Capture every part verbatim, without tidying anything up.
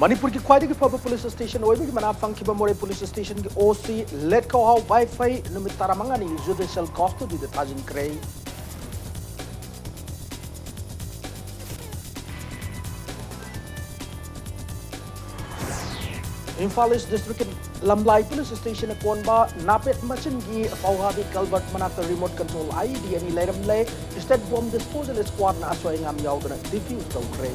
ꯃꯅꯤꯄꯨꯔꯒꯤ ꯈ꯭ꯋꯥꯏꯗꯒꯤ ꯐꯕ ꯄꯨꯂꯤꯁ ꯁ꯭ꯇꯦꯁꯟ ꯑꯣꯏꯕꯒꯤ ꯃꯅꯥ ꯐꯪꯈꯤꯕ ꯃꯣꯔꯦ ꯄꯨꯂꯤꯁ ꯁ꯭ꯇꯦꯁꯟꯒꯤ ꯑꯣ ꯁꯤ ꯂꯦꯠꯈꯣꯍꯥꯎ ꯋꯥꯏꯐꯩ ꯅꯨꯃꯤꯠ ꯇꯔꯥꯃꯉꯥꯅꯤ ꯖꯨꯗꯤꯁꯤꯌꯦꯜ ꯀꯁꯇꯗꯤꯗ ꯊꯥꯖꯤꯟꯈ꯭ꯔꯦ꯫ ꯏꯝꯐꯥꯜ ꯏꯁ ꯗꯤꯁꯇ꯭ꯔꯤꯛꯀꯤ ꯂꯝꯂꯥꯏ ꯄꯨꯂꯤꯁ ꯁ꯭ꯇꯦꯁꯟꯅ ꯀꯣꯟꯕ ꯅꯥꯄꯦꯠ ꯃꯆꯤꯟꯒꯤ ꯐꯧꯍꯥꯕꯤ ꯀꯜꯕꯔꯠ ꯃꯅꯥꯛꯇ ꯔꯤꯃꯣꯠ ꯀꯟꯇ꯭ꯔꯣꯜ ꯑꯥꯏ ꯏ ꯗꯤ ꯑꯅꯤ ꯂꯩꯔꯝꯂꯦ꯫ ꯁ꯭ꯇꯦꯠ ꯕꯣꯝ ꯗꯤꯁꯄꯣꯖꯦꯜ ꯁ꯭ꯀ꯭ꯋꯥꯗꯅ ꯑꯁꯣꯏ ꯑꯉꯥꯝ ꯌꯥꯎꯗꯅ ꯗꯤꯐ꯭ꯌꯨꯁ ꯇꯧꯈ꯭ꯔꯦ꯫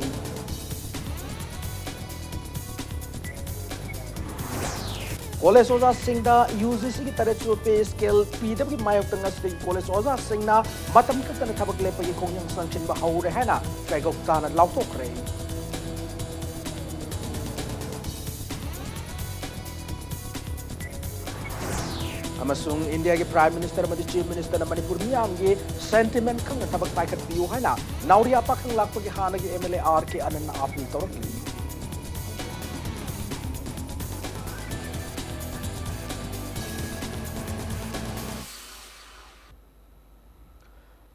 ꯀꯣꯂꯦꯖ ꯑꯣꯖꯥꯁꯤꯡꯗ ꯌꯨ ꯖꯤ ꯁꯤꯒꯤ ꯇꯔꯦꯠꯁꯨꯕ ꯄꯦ ꯁ꯭ꯀꯦꯜ ꯄꯤꯗꯕꯒꯤ ꯃꯥꯌꯣꯛꯇ ꯉꯁꯤꯗꯒꯤ ꯀꯣꯂꯦꯖ ꯑꯣꯖꯥꯁꯤꯡꯅ ꯃꯇꯝ ꯀꯛꯇꯅ ꯊꯕꯛ ꯂꯦꯞꯄꯒꯤ ꯈꯣꯡꯖꯪ ꯆꯪꯁꯤꯟꯕ ꯍꯧꯔꯦ ꯍꯥꯏꯅ ꯀꯩꯒꯣꯛ ꯇꯥꯅ ꯂꯥꯎꯊꯣꯛꯈ꯭ꯔꯦ꯫ ꯑꯃꯁꯨꯡ ꯏꯟꯗꯤꯌꯥꯒꯤ ꯄ꯭ꯔꯥꯏꯝ ꯃꯤꯅꯤꯁꯇꯔ ꯑꯃꯗꯤ ꯆꯤꯐ ꯃꯤꯅꯤꯁꯇꯔꯅ ꯃꯅꯤꯄꯨꯔ ꯃꯤꯌꯥꯝꯒꯤ ꯁꯦꯟꯇꯤꯃꯦꯟ ꯈꯪꯅ ꯊꯕꯛ ꯄꯥꯏꯈꯠꯄꯤꯌꯨ ꯍꯥꯏꯅ ꯅꯥꯎꯔꯤꯌꯥ ꯄꯥꯈꯪ ꯂꯥꯛꯄꯒꯤ ꯍꯥꯟꯅꯒꯤ M L A R K ꯑꯅꯟꯅ ꯑꯥꯄꯤꯜ ꯇꯧꯔꯛꯂꯤ꯫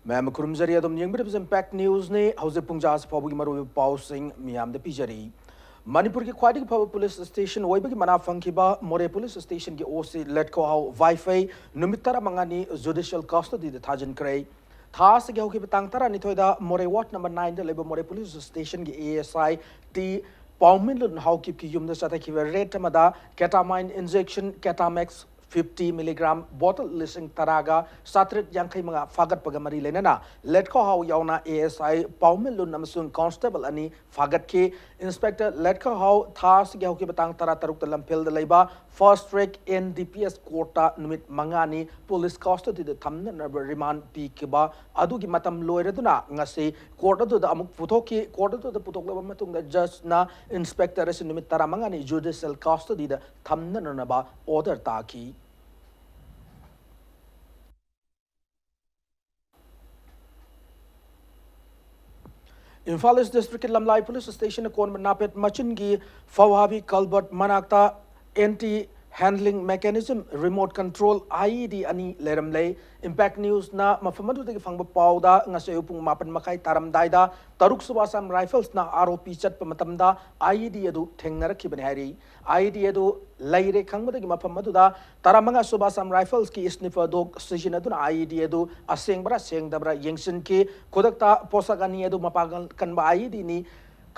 ꯃꯌꯥꯝ ꯈꯨꯔꯨꯝꯖꯔꯤ, ꯑꯗꯨꯝ ꯌꯦꯡꯕꯤꯔꯤꯕꯁꯤ ꯏꯝꯄꯦꯛ ꯅ꯭ꯌꯨꯁꯅꯤ꯫ ꯍꯧꯖꯤꯛ ꯄꯨꯡ ꯖꯥꯁꯤ ꯐꯥꯎꯕꯒꯤ ꯃꯔꯨꯑꯣꯏꯕ ꯄꯥꯎꯁꯤꯡ ꯃꯤꯌꯥꯝꯗ ꯄꯤꯖꯔꯤ꯫ ꯃꯅꯤꯄꯨꯔꯒꯤ ꯈ꯭ꯋꯥꯏꯗꯒꯤ ꯐꯕ ꯄꯨꯂꯤꯁ ꯁ꯭ꯇꯦꯁꯟ ꯑꯣꯏꯕꯒꯤ ꯃꯅꯥ ꯐꯪꯈꯤꯕ ꯃꯣꯔꯦ ꯄꯨꯂꯤꯁ ꯁ꯭ꯇꯦꯁꯟꯒꯤ ꯑꯣ ꯁꯤ ꯂꯦꯠꯈꯣꯍꯥꯎ ꯋꯥꯏꯐꯩ ꯅꯨꯃꯤꯠ ꯇꯔꯥꯃꯉꯥꯅꯤ ꯖꯨꯗꯤꯁꯤꯌꯦꯜ ꯀꯁꯇꯗꯤꯗ ꯊꯥꯖꯤꯟꯈ꯭ꯔꯦ꯫ ꯊꯥ ꯑꯁꯤꯒꯤ ꯍꯧꯈꯤꯕ ꯇꯥꯡ ꯇꯔꯥꯅꯤꯊꯣꯏꯗ ꯃꯣꯔꯦ ꯋꯥꯔꯗ ꯅꯝꯕꯔ ꯅꯥꯏꯟꯗ ꯂꯩꯕ ꯃꯣꯔꯦ police ꯁ꯭ꯇꯦꯁꯟꯒꯤ A S I T ꯄꯥꯎꯃꯤꯂꯨꯟ ꯍꯥꯎꯀꯤꯞꯀꯤ ꯌꯨꯝꯗ ꯆꯠꯊꯈꯤꯕ ꯔꯦꯗ ꯑꯃꯗ ꯀꯦꯇꯥꯃꯥꯏꯟ ꯏꯟꯖꯦꯛꯁꯟ ꯀꯦꯇꯥꯃꯦꯛꯁ ꯐꯤꯐꯇꯤ ꯃꯤꯂꯤꯒ꯭ꯔꯥꯝ ꯕꯣꯇꯜ ꯂꯤꯁꯤꯡ ꯇꯔꯥꯒ ꯆꯥꯇ꯭ꯔꯦꯠ ꯌꯥꯡꯈꯩ ꯃꯉꯥ ꯐꯥꯒꯠꯄꯒ ꯃꯔꯤ ꯂꯩꯅꯅ ꯂꯦꯠꯈꯣꯍꯥꯎ ꯌꯥꯎꯅ ꯑꯦ ꯑꯦꯁ ꯑꯥꯏ ꯄꯥꯎꯃꯤꯂꯨꯟ ꯑꯃꯁꯨꯡ ꯀꯣꯟꯁꯇꯦꯕꯜ ꯑꯅꯤ ꯐꯥꯒꯠꯈꯤ꯫ ꯏꯟꯁꯄꯦꯛꯇꯔ ꯂꯦꯠꯈꯣꯍꯥꯎ ꯊꯥ ꯑꯁꯤꯒꯤ ꯍꯧꯈꯤꯕ ꯇꯥꯡ ꯇꯔꯥ ꯇꯔꯨꯛꯇ ꯂꯝꯐꯦꯜꯗ ꯂꯩꯕ fast track N D P S ꯀꯣꯔꯠꯇ ꯅꯨꯃꯤꯠ ꯃꯉꯥꯅꯤ ꯄꯨꯂꯤꯁ ꯀꯁꯇꯗꯤꯗ ꯊꯝꯅꯅꯕ ꯔꯤꯃꯥꯟ ꯄꯤꯈꯤꯕ ꯑꯗꯨꯒꯤ ꯃꯇꯝ ꯂꯣꯏꯔꯗꯨꯅ ꯉꯁꯤ ꯀꯣꯔꯠ ꯑꯗꯨꯗ ꯑꯃꯨꯛ ꯄꯨꯊꯣꯛꯈꯤ꯫ ꯀꯣꯔꯠ ꯑꯗꯨꯗ ꯄꯨꯊꯣꯛꯂꯕ ꯃꯇꯨꯡꯗ ꯖꯖꯅ ꯏꯟꯁꯄꯦꯛꯇꯔ ꯑꯁꯤ ꯅꯨꯃꯤꯠ ꯇꯔꯥꯃꯉꯥꯅꯤ ꯖꯨꯗꯤꯁꯤꯌꯦꯜ ꯀꯁꯇꯗꯤꯗ ꯊꯝꯅꯅꯕ ꯑꯣꯔꯗꯔ ꯇꯥꯈꯤ꯫ ꯏꯝꯐꯥꯜ ꯏꯁ ꯗꯤꯁꯇ꯭ꯔꯤꯛꯀꯤ ꯂꯝꯂꯥꯏ ꯄꯨꯂꯤꯁ ꯁ꯭ꯇꯦꯁꯟꯅ ꯀꯣꯟꯕ ꯅꯥꯄꯦꯠ ꯃꯆꯤꯟꯒꯤ ꯐꯧꯍꯥꯕꯤ ꯀꯜꯕꯔꯠ ꯃꯅꯥꯛꯇ anti handling mechanism, remote control I E D ꯑꯅꯤ ꯂꯩꯔꯝꯂꯦ꯫ Impact Newsꯅ ꯃꯐꯝ ꯑꯗꯨꯗꯒꯤ ꯐꯪꯕ ꯄꯥꯎꯗ ꯉꯁꯤ ꯑꯌꯨꯛ ꯄꯨꯡ ꯃꯥꯄꯟ ꯃꯈꯥꯏ ꯇꯥꯔꯝꯗꯥꯏꯗ ꯇꯔꯨꯛ ꯁꯨꯕ Assam Riflesꯅ ꯑꯥꯔ ꯑꯣ ꯄꯤ ꯆꯠꯄ ꯃꯇꯝꯗ I E D ꯑꯗꯨ ꯊꯦꯡꯅꯔꯛꯈꯤꯕꯅꯤ ꯍꯥꯏꯔꯤ꯫ I E D ꯑꯗꯨ ꯂꯩꯔꯦ ꯈꯪꯕꯗꯒꯤ ꯃꯐꯝ ꯑꯗꯨꯗ ꯇꯔꯥꯃꯉꯥ ꯁꯨꯕ Assam Riflesꯀꯤ sniffer dog ꯁꯤꯖꯤꯟꯅꯗꯨꯅ I E D ꯑꯗꯨ ꯑꯁꯦꯡꯕ꯭ꯔꯥ ꯁꯦꯡꯗꯕ꯭ꯔꯥ ꯌꯦꯡꯁꯤꯟꯈꯤ꯫ ꯈꯨꯗꯛꯇ ꯄꯣꯠꯁꯛ ꯑꯅꯤ ꯑꯗꯨ ꯃꯄꯥꯡꯒꯜ ꯀꯟꯕ I E Dꯅꯤ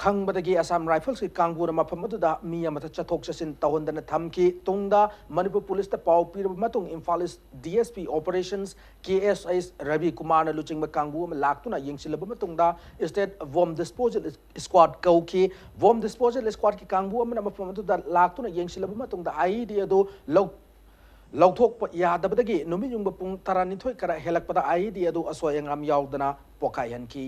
ꯈꯪꯕꯗꯒꯤ Assam Riflesꯀꯤ ꯀꯥꯡꯕꯨꯅ ꯃꯐꯝ ꯑꯗꯨꯗ ꯃꯤ ꯑꯃꯠꯇ ꯆꯠꯊꯣꯛ ꯆꯠꯁꯤꯟ ꯇꯧꯍꯟꯗꯅ ꯊꯝꯈꯤ꯫ ꯇꯨꯡꯗ ꯃꯅꯤꯄꯨꯔ ꯄꯨꯂꯤꯁꯇ ꯄꯥꯎ ꯄꯤꯔꯕ ꯃꯇꯨꯡ Imphal East D S P Operations K S S Ravi ꯀꯨꯃꯥꯔꯅ ꯂꯨꯆꯤꯡꯕ ꯀꯥꯡꯕꯨ ꯑꯃ ꯂꯥꯛꯇꯨꯅ ꯌꯦꯡꯁꯤꯜꯂꯕ ꯃꯇꯨꯡꯗ State Bomb Disposal Squad ꯀꯧꯈꯤ꯫ Bomb Disposal Squadꯀꯤ ꯀꯥꯡꯕꯨ ꯑꯃꯅ ꯃꯐꯝ ꯑꯗꯨꯗ ꯂꯥꯛꯇꯨꯅ ꯌꯦꯡꯁꯤꯜꯂꯕ ꯃꯇꯨꯡꯗ I E D ꯑꯗꯨ ꯂꯧ-, ꯂꯧꯊꯣꯛꯄ ꯌꯥꯗꯕꯗꯒꯤ ꯅꯨꯃꯤꯠ ꯌꯨꯡꯕ ꯄꯨꯡ ꯇꯔꯥꯅꯤꯊꯣꯏ ꯈꯔ ꯍꯦꯜꯂꯛꯄꯗ I E D ꯑꯗꯨ ꯑꯁꯣꯏ ꯑꯉꯥꯝ ꯌꯥꯎꯗꯅ ꯄꯣꯈꯥꯏꯍꯟꯈꯤ꯫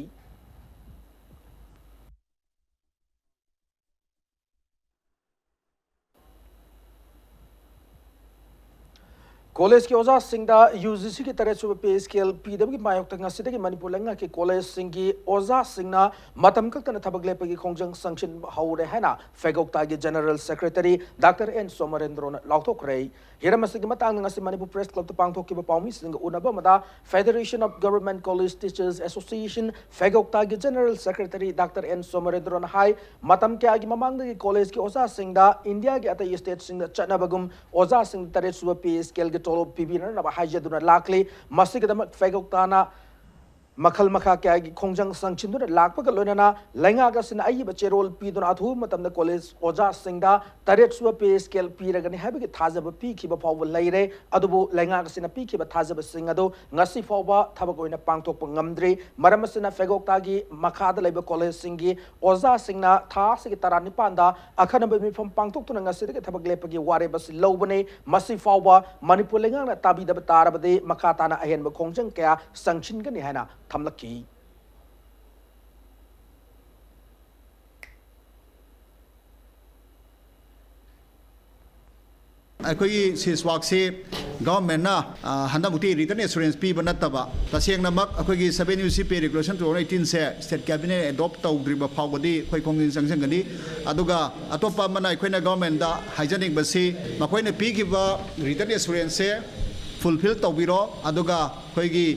ꯀꯣꯂꯦꯖꯀꯤ ꯑꯣꯖꯥꯁꯤꯡꯗ ꯌꯨ ꯖꯤ ꯁꯤꯒꯤ ꯇꯔꯦꯠ ꯁꯨꯕ pay scale ꯄꯤꯗꯕꯒꯤ ꯃꯥꯌꯣꯛꯇ ꯉꯁꯤꯗꯒꯤ ꯃꯅꯤꯄꯨꯔ ꯂꯩꯉꯥꯛꯀꯤ ꯀꯣꯂꯦꯖꯁꯤꯡꯒꯤ ꯑꯣꯖꯥꯁꯤꯡꯅ ꯃꯇꯝ ꯀꯛꯇꯅ ꯊꯕꯛ ꯂꯦꯞꯄꯒꯤ ꯈꯣꯡꯖꯪ ꯆꯪꯁꯤꯟꯕ ꯍꯧꯔꯦ ꯍꯥꯏꯅ ꯐꯦꯒꯣꯛꯇꯥꯒꯤ General Secretary Doctor N ꯁꯣꯃꯔꯦꯟꯗ꯭ꯔꯣꯅ ꯂꯥꯎꯊꯣꯛꯈ꯭ꯔꯦ꯫ ꯍꯤꯔꯝ ꯑꯁꯤꯒꯤ ꯃꯇꯥꯡꯗ ꯉꯁꯤ ꯃꯅꯤꯄꯨꯔ Press Clubꯇ ꯄꯥꯡꯊꯣꯛꯈꯤꯕ ꯄꯥꯎꯃꯤꯁꯤꯡꯒ ꯎꯅꯕ ꯑꯃꯗ Federation of Government College Teachers Association, ꯐꯦꯒꯣꯛꯇꯥꯒꯤ General Secretary Doctor N ꯁꯣꯃꯔꯦꯟꯗ꯭ꯔꯣꯅ ꯍꯥꯏ, ꯃꯇꯝ ꯀꯌꯥꯒꯤ ꯃꯃꯥꯡꯗꯒꯤ ꯀꯣꯂꯦꯖꯀꯤ ꯑꯣꯖꯥꯁꯤꯡꯗ ꯏꯟꯗꯤꯌꯥꯒꯤ ꯑꯇꯩ stateꯁꯤꯡꯗ ꯆꯠꯅꯕꯒꯨꯝ ꯑꯣꯖꯥꯁꯤꯡꯗ ꯇꯔꯦꯠ ꯁꯨꯕ pay scaleꯒꯤ ꯇꯣꯂꯣꯞ ꯄꯤꯕꯤꯅꯅꯕ ꯍꯥꯏꯖꯗꯨꯅ ꯂꯥꯛꯂꯤ꯫ ꯃꯁꯤꯒꯤꯗꯃꯛ ꯐꯦꯒꯣꯛꯇꯥꯅ ꯃꯈꯜ ꯃꯈꯥ ꯀꯌꯥꯒꯤ ꯈꯣꯡꯖꯪ ꯆꯪꯁꯤꯟꯗꯨꯅ ꯂꯥꯛꯄꯒ ꯂꯣꯏꯅꯅ ꯂꯩꯉꯥꯛ ꯑꯁꯤꯅ ꯑꯏꯕ ꯆꯦꯔꯣꯜ ꯄꯤꯗꯨꯅ ꯑꯊꯨꯕ ꯃꯇꯝꯗ ꯀꯣꯂꯦꯖ ꯑꯣꯖꯥꯁꯤꯡꯗ ꯇꯔꯦꯠ ꯁꯨꯕ pay scale ꯄꯤꯔꯒꯅꯤ ꯍꯥꯏꯕꯒꯤ ꯊꯥꯖꯕ ꯄꯤꯈꯤꯕ ꯐꯥꯎꯕ ꯂꯩꯔꯦ꯫ ꯑꯗꯨꯕꯨ ꯂꯩꯉꯥꯛ ꯑꯁꯤꯅ ꯄꯤꯈꯤꯕ ꯊꯥꯖꯕꯁꯤꯡ ꯑꯗꯨ ꯉꯁꯤ ꯐꯥꯎꯕ ꯊꯕꯛ ꯑꯣꯏꯅ ꯄꯥꯡꯊꯣꯛꯄ ꯉꯝꯗ꯭ꯔꯤ꯫ ꯃꯔꯝ ꯑꯁꯤꯅ ꯐꯦꯒꯣꯛꯇꯥꯒꯤ ꯃꯈꯥꯗ ꯂꯩꯕ ꯀꯣꯂꯦꯖꯁꯤꯡꯒꯤ ꯑꯣꯖꯥꯁꯤꯡꯅ ꯊꯥ ꯑꯁꯤꯒꯤ ꯇꯔꯥꯅꯤꯄꯥꯟꯗ ꯑꯈꯟꯅꯕ ꯃꯤꯐꯝ ꯄꯥꯡꯊꯣꯛꯇꯨꯅ ꯉꯁꯤꯗꯒꯤ ꯊꯕꯛ ꯂꯦꯞꯄꯒꯤ ꯋꯥꯔꯦꯞ ꯑꯁꯤ ꯂꯧꯕꯅꯤ꯫ ꯃꯁꯤ ꯐꯥꯎꯕ ꯃꯅꯤꯄꯨꯔ ꯂꯩꯉꯥꯛꯅ ꯇꯥꯕꯤꯗꯕ ꯇꯥꯔꯕꯗꯤ ꯃꯈꯥ ꯇꯥꯅ ꯑꯍꯦꯟꯕ ꯈꯣꯡꯖꯪ ꯀꯌꯥ ꯆꯪꯁꯤꯟꯒꯅꯤ ꯍꯥꯏꯅ ꯊꯝꯂꯛꯈꯤ꯫ ꯑꯩꯈꯣꯏꯒꯤ ꯁꯤꯁꯋꯥꯛꯁꯤ ꯒꯚꯔꯟꯃꯦꯟꯅ ꯍꯟꯗꯛꯃꯨꯛꯇꯤ ꯔꯤꯇꯟ ꯑꯦꯁꯨꯔꯦꯟꯁ ꯄꯤꯕ ꯅꯠꯇꯕ, ꯇꯁꯦꯡꯅꯃꯛ ꯑꯩꯈꯣꯏꯒꯤ seven U C pay regulation two thousand ꯑꯩꯠꯇꯤꯟꯁꯦ ꯁ꯭ꯇꯦꯠ ꯀꯦꯕꯤꯅꯦꯠ ꯑꯦꯗꯣꯞ ꯇꯧꯗ꯭ꯔꯤꯕ ꯐꯥꯎꯕꯗꯤ ꯑꯩꯈꯣꯏ ꯈꯣꯡꯖꯪ ꯆꯪꯁꯤꯟꯒꯅꯤ꯫ ꯑꯗꯨꯒ ꯑꯇꯣꯞꯄ ꯑꯃꯅ ꯑꯩꯈꯣꯏꯅ ꯒꯚꯔꯟꯃꯦꯟꯗ ꯍꯥꯏꯖꯅꯤꯡꯕꯁꯤ, ꯃꯈꯣꯏꯅ ꯄꯤꯈꯤꯕ ꯔꯤꯇꯟ ꯑꯦꯁꯨꯔꯦꯟꯁꯁꯦ ꯐꯨꯜꯐꯤꯜ ꯇꯧꯕꯤꯔꯣ꯫ ꯑꯗꯨꯒ ꯑꯩꯈꯣꯏꯒꯤ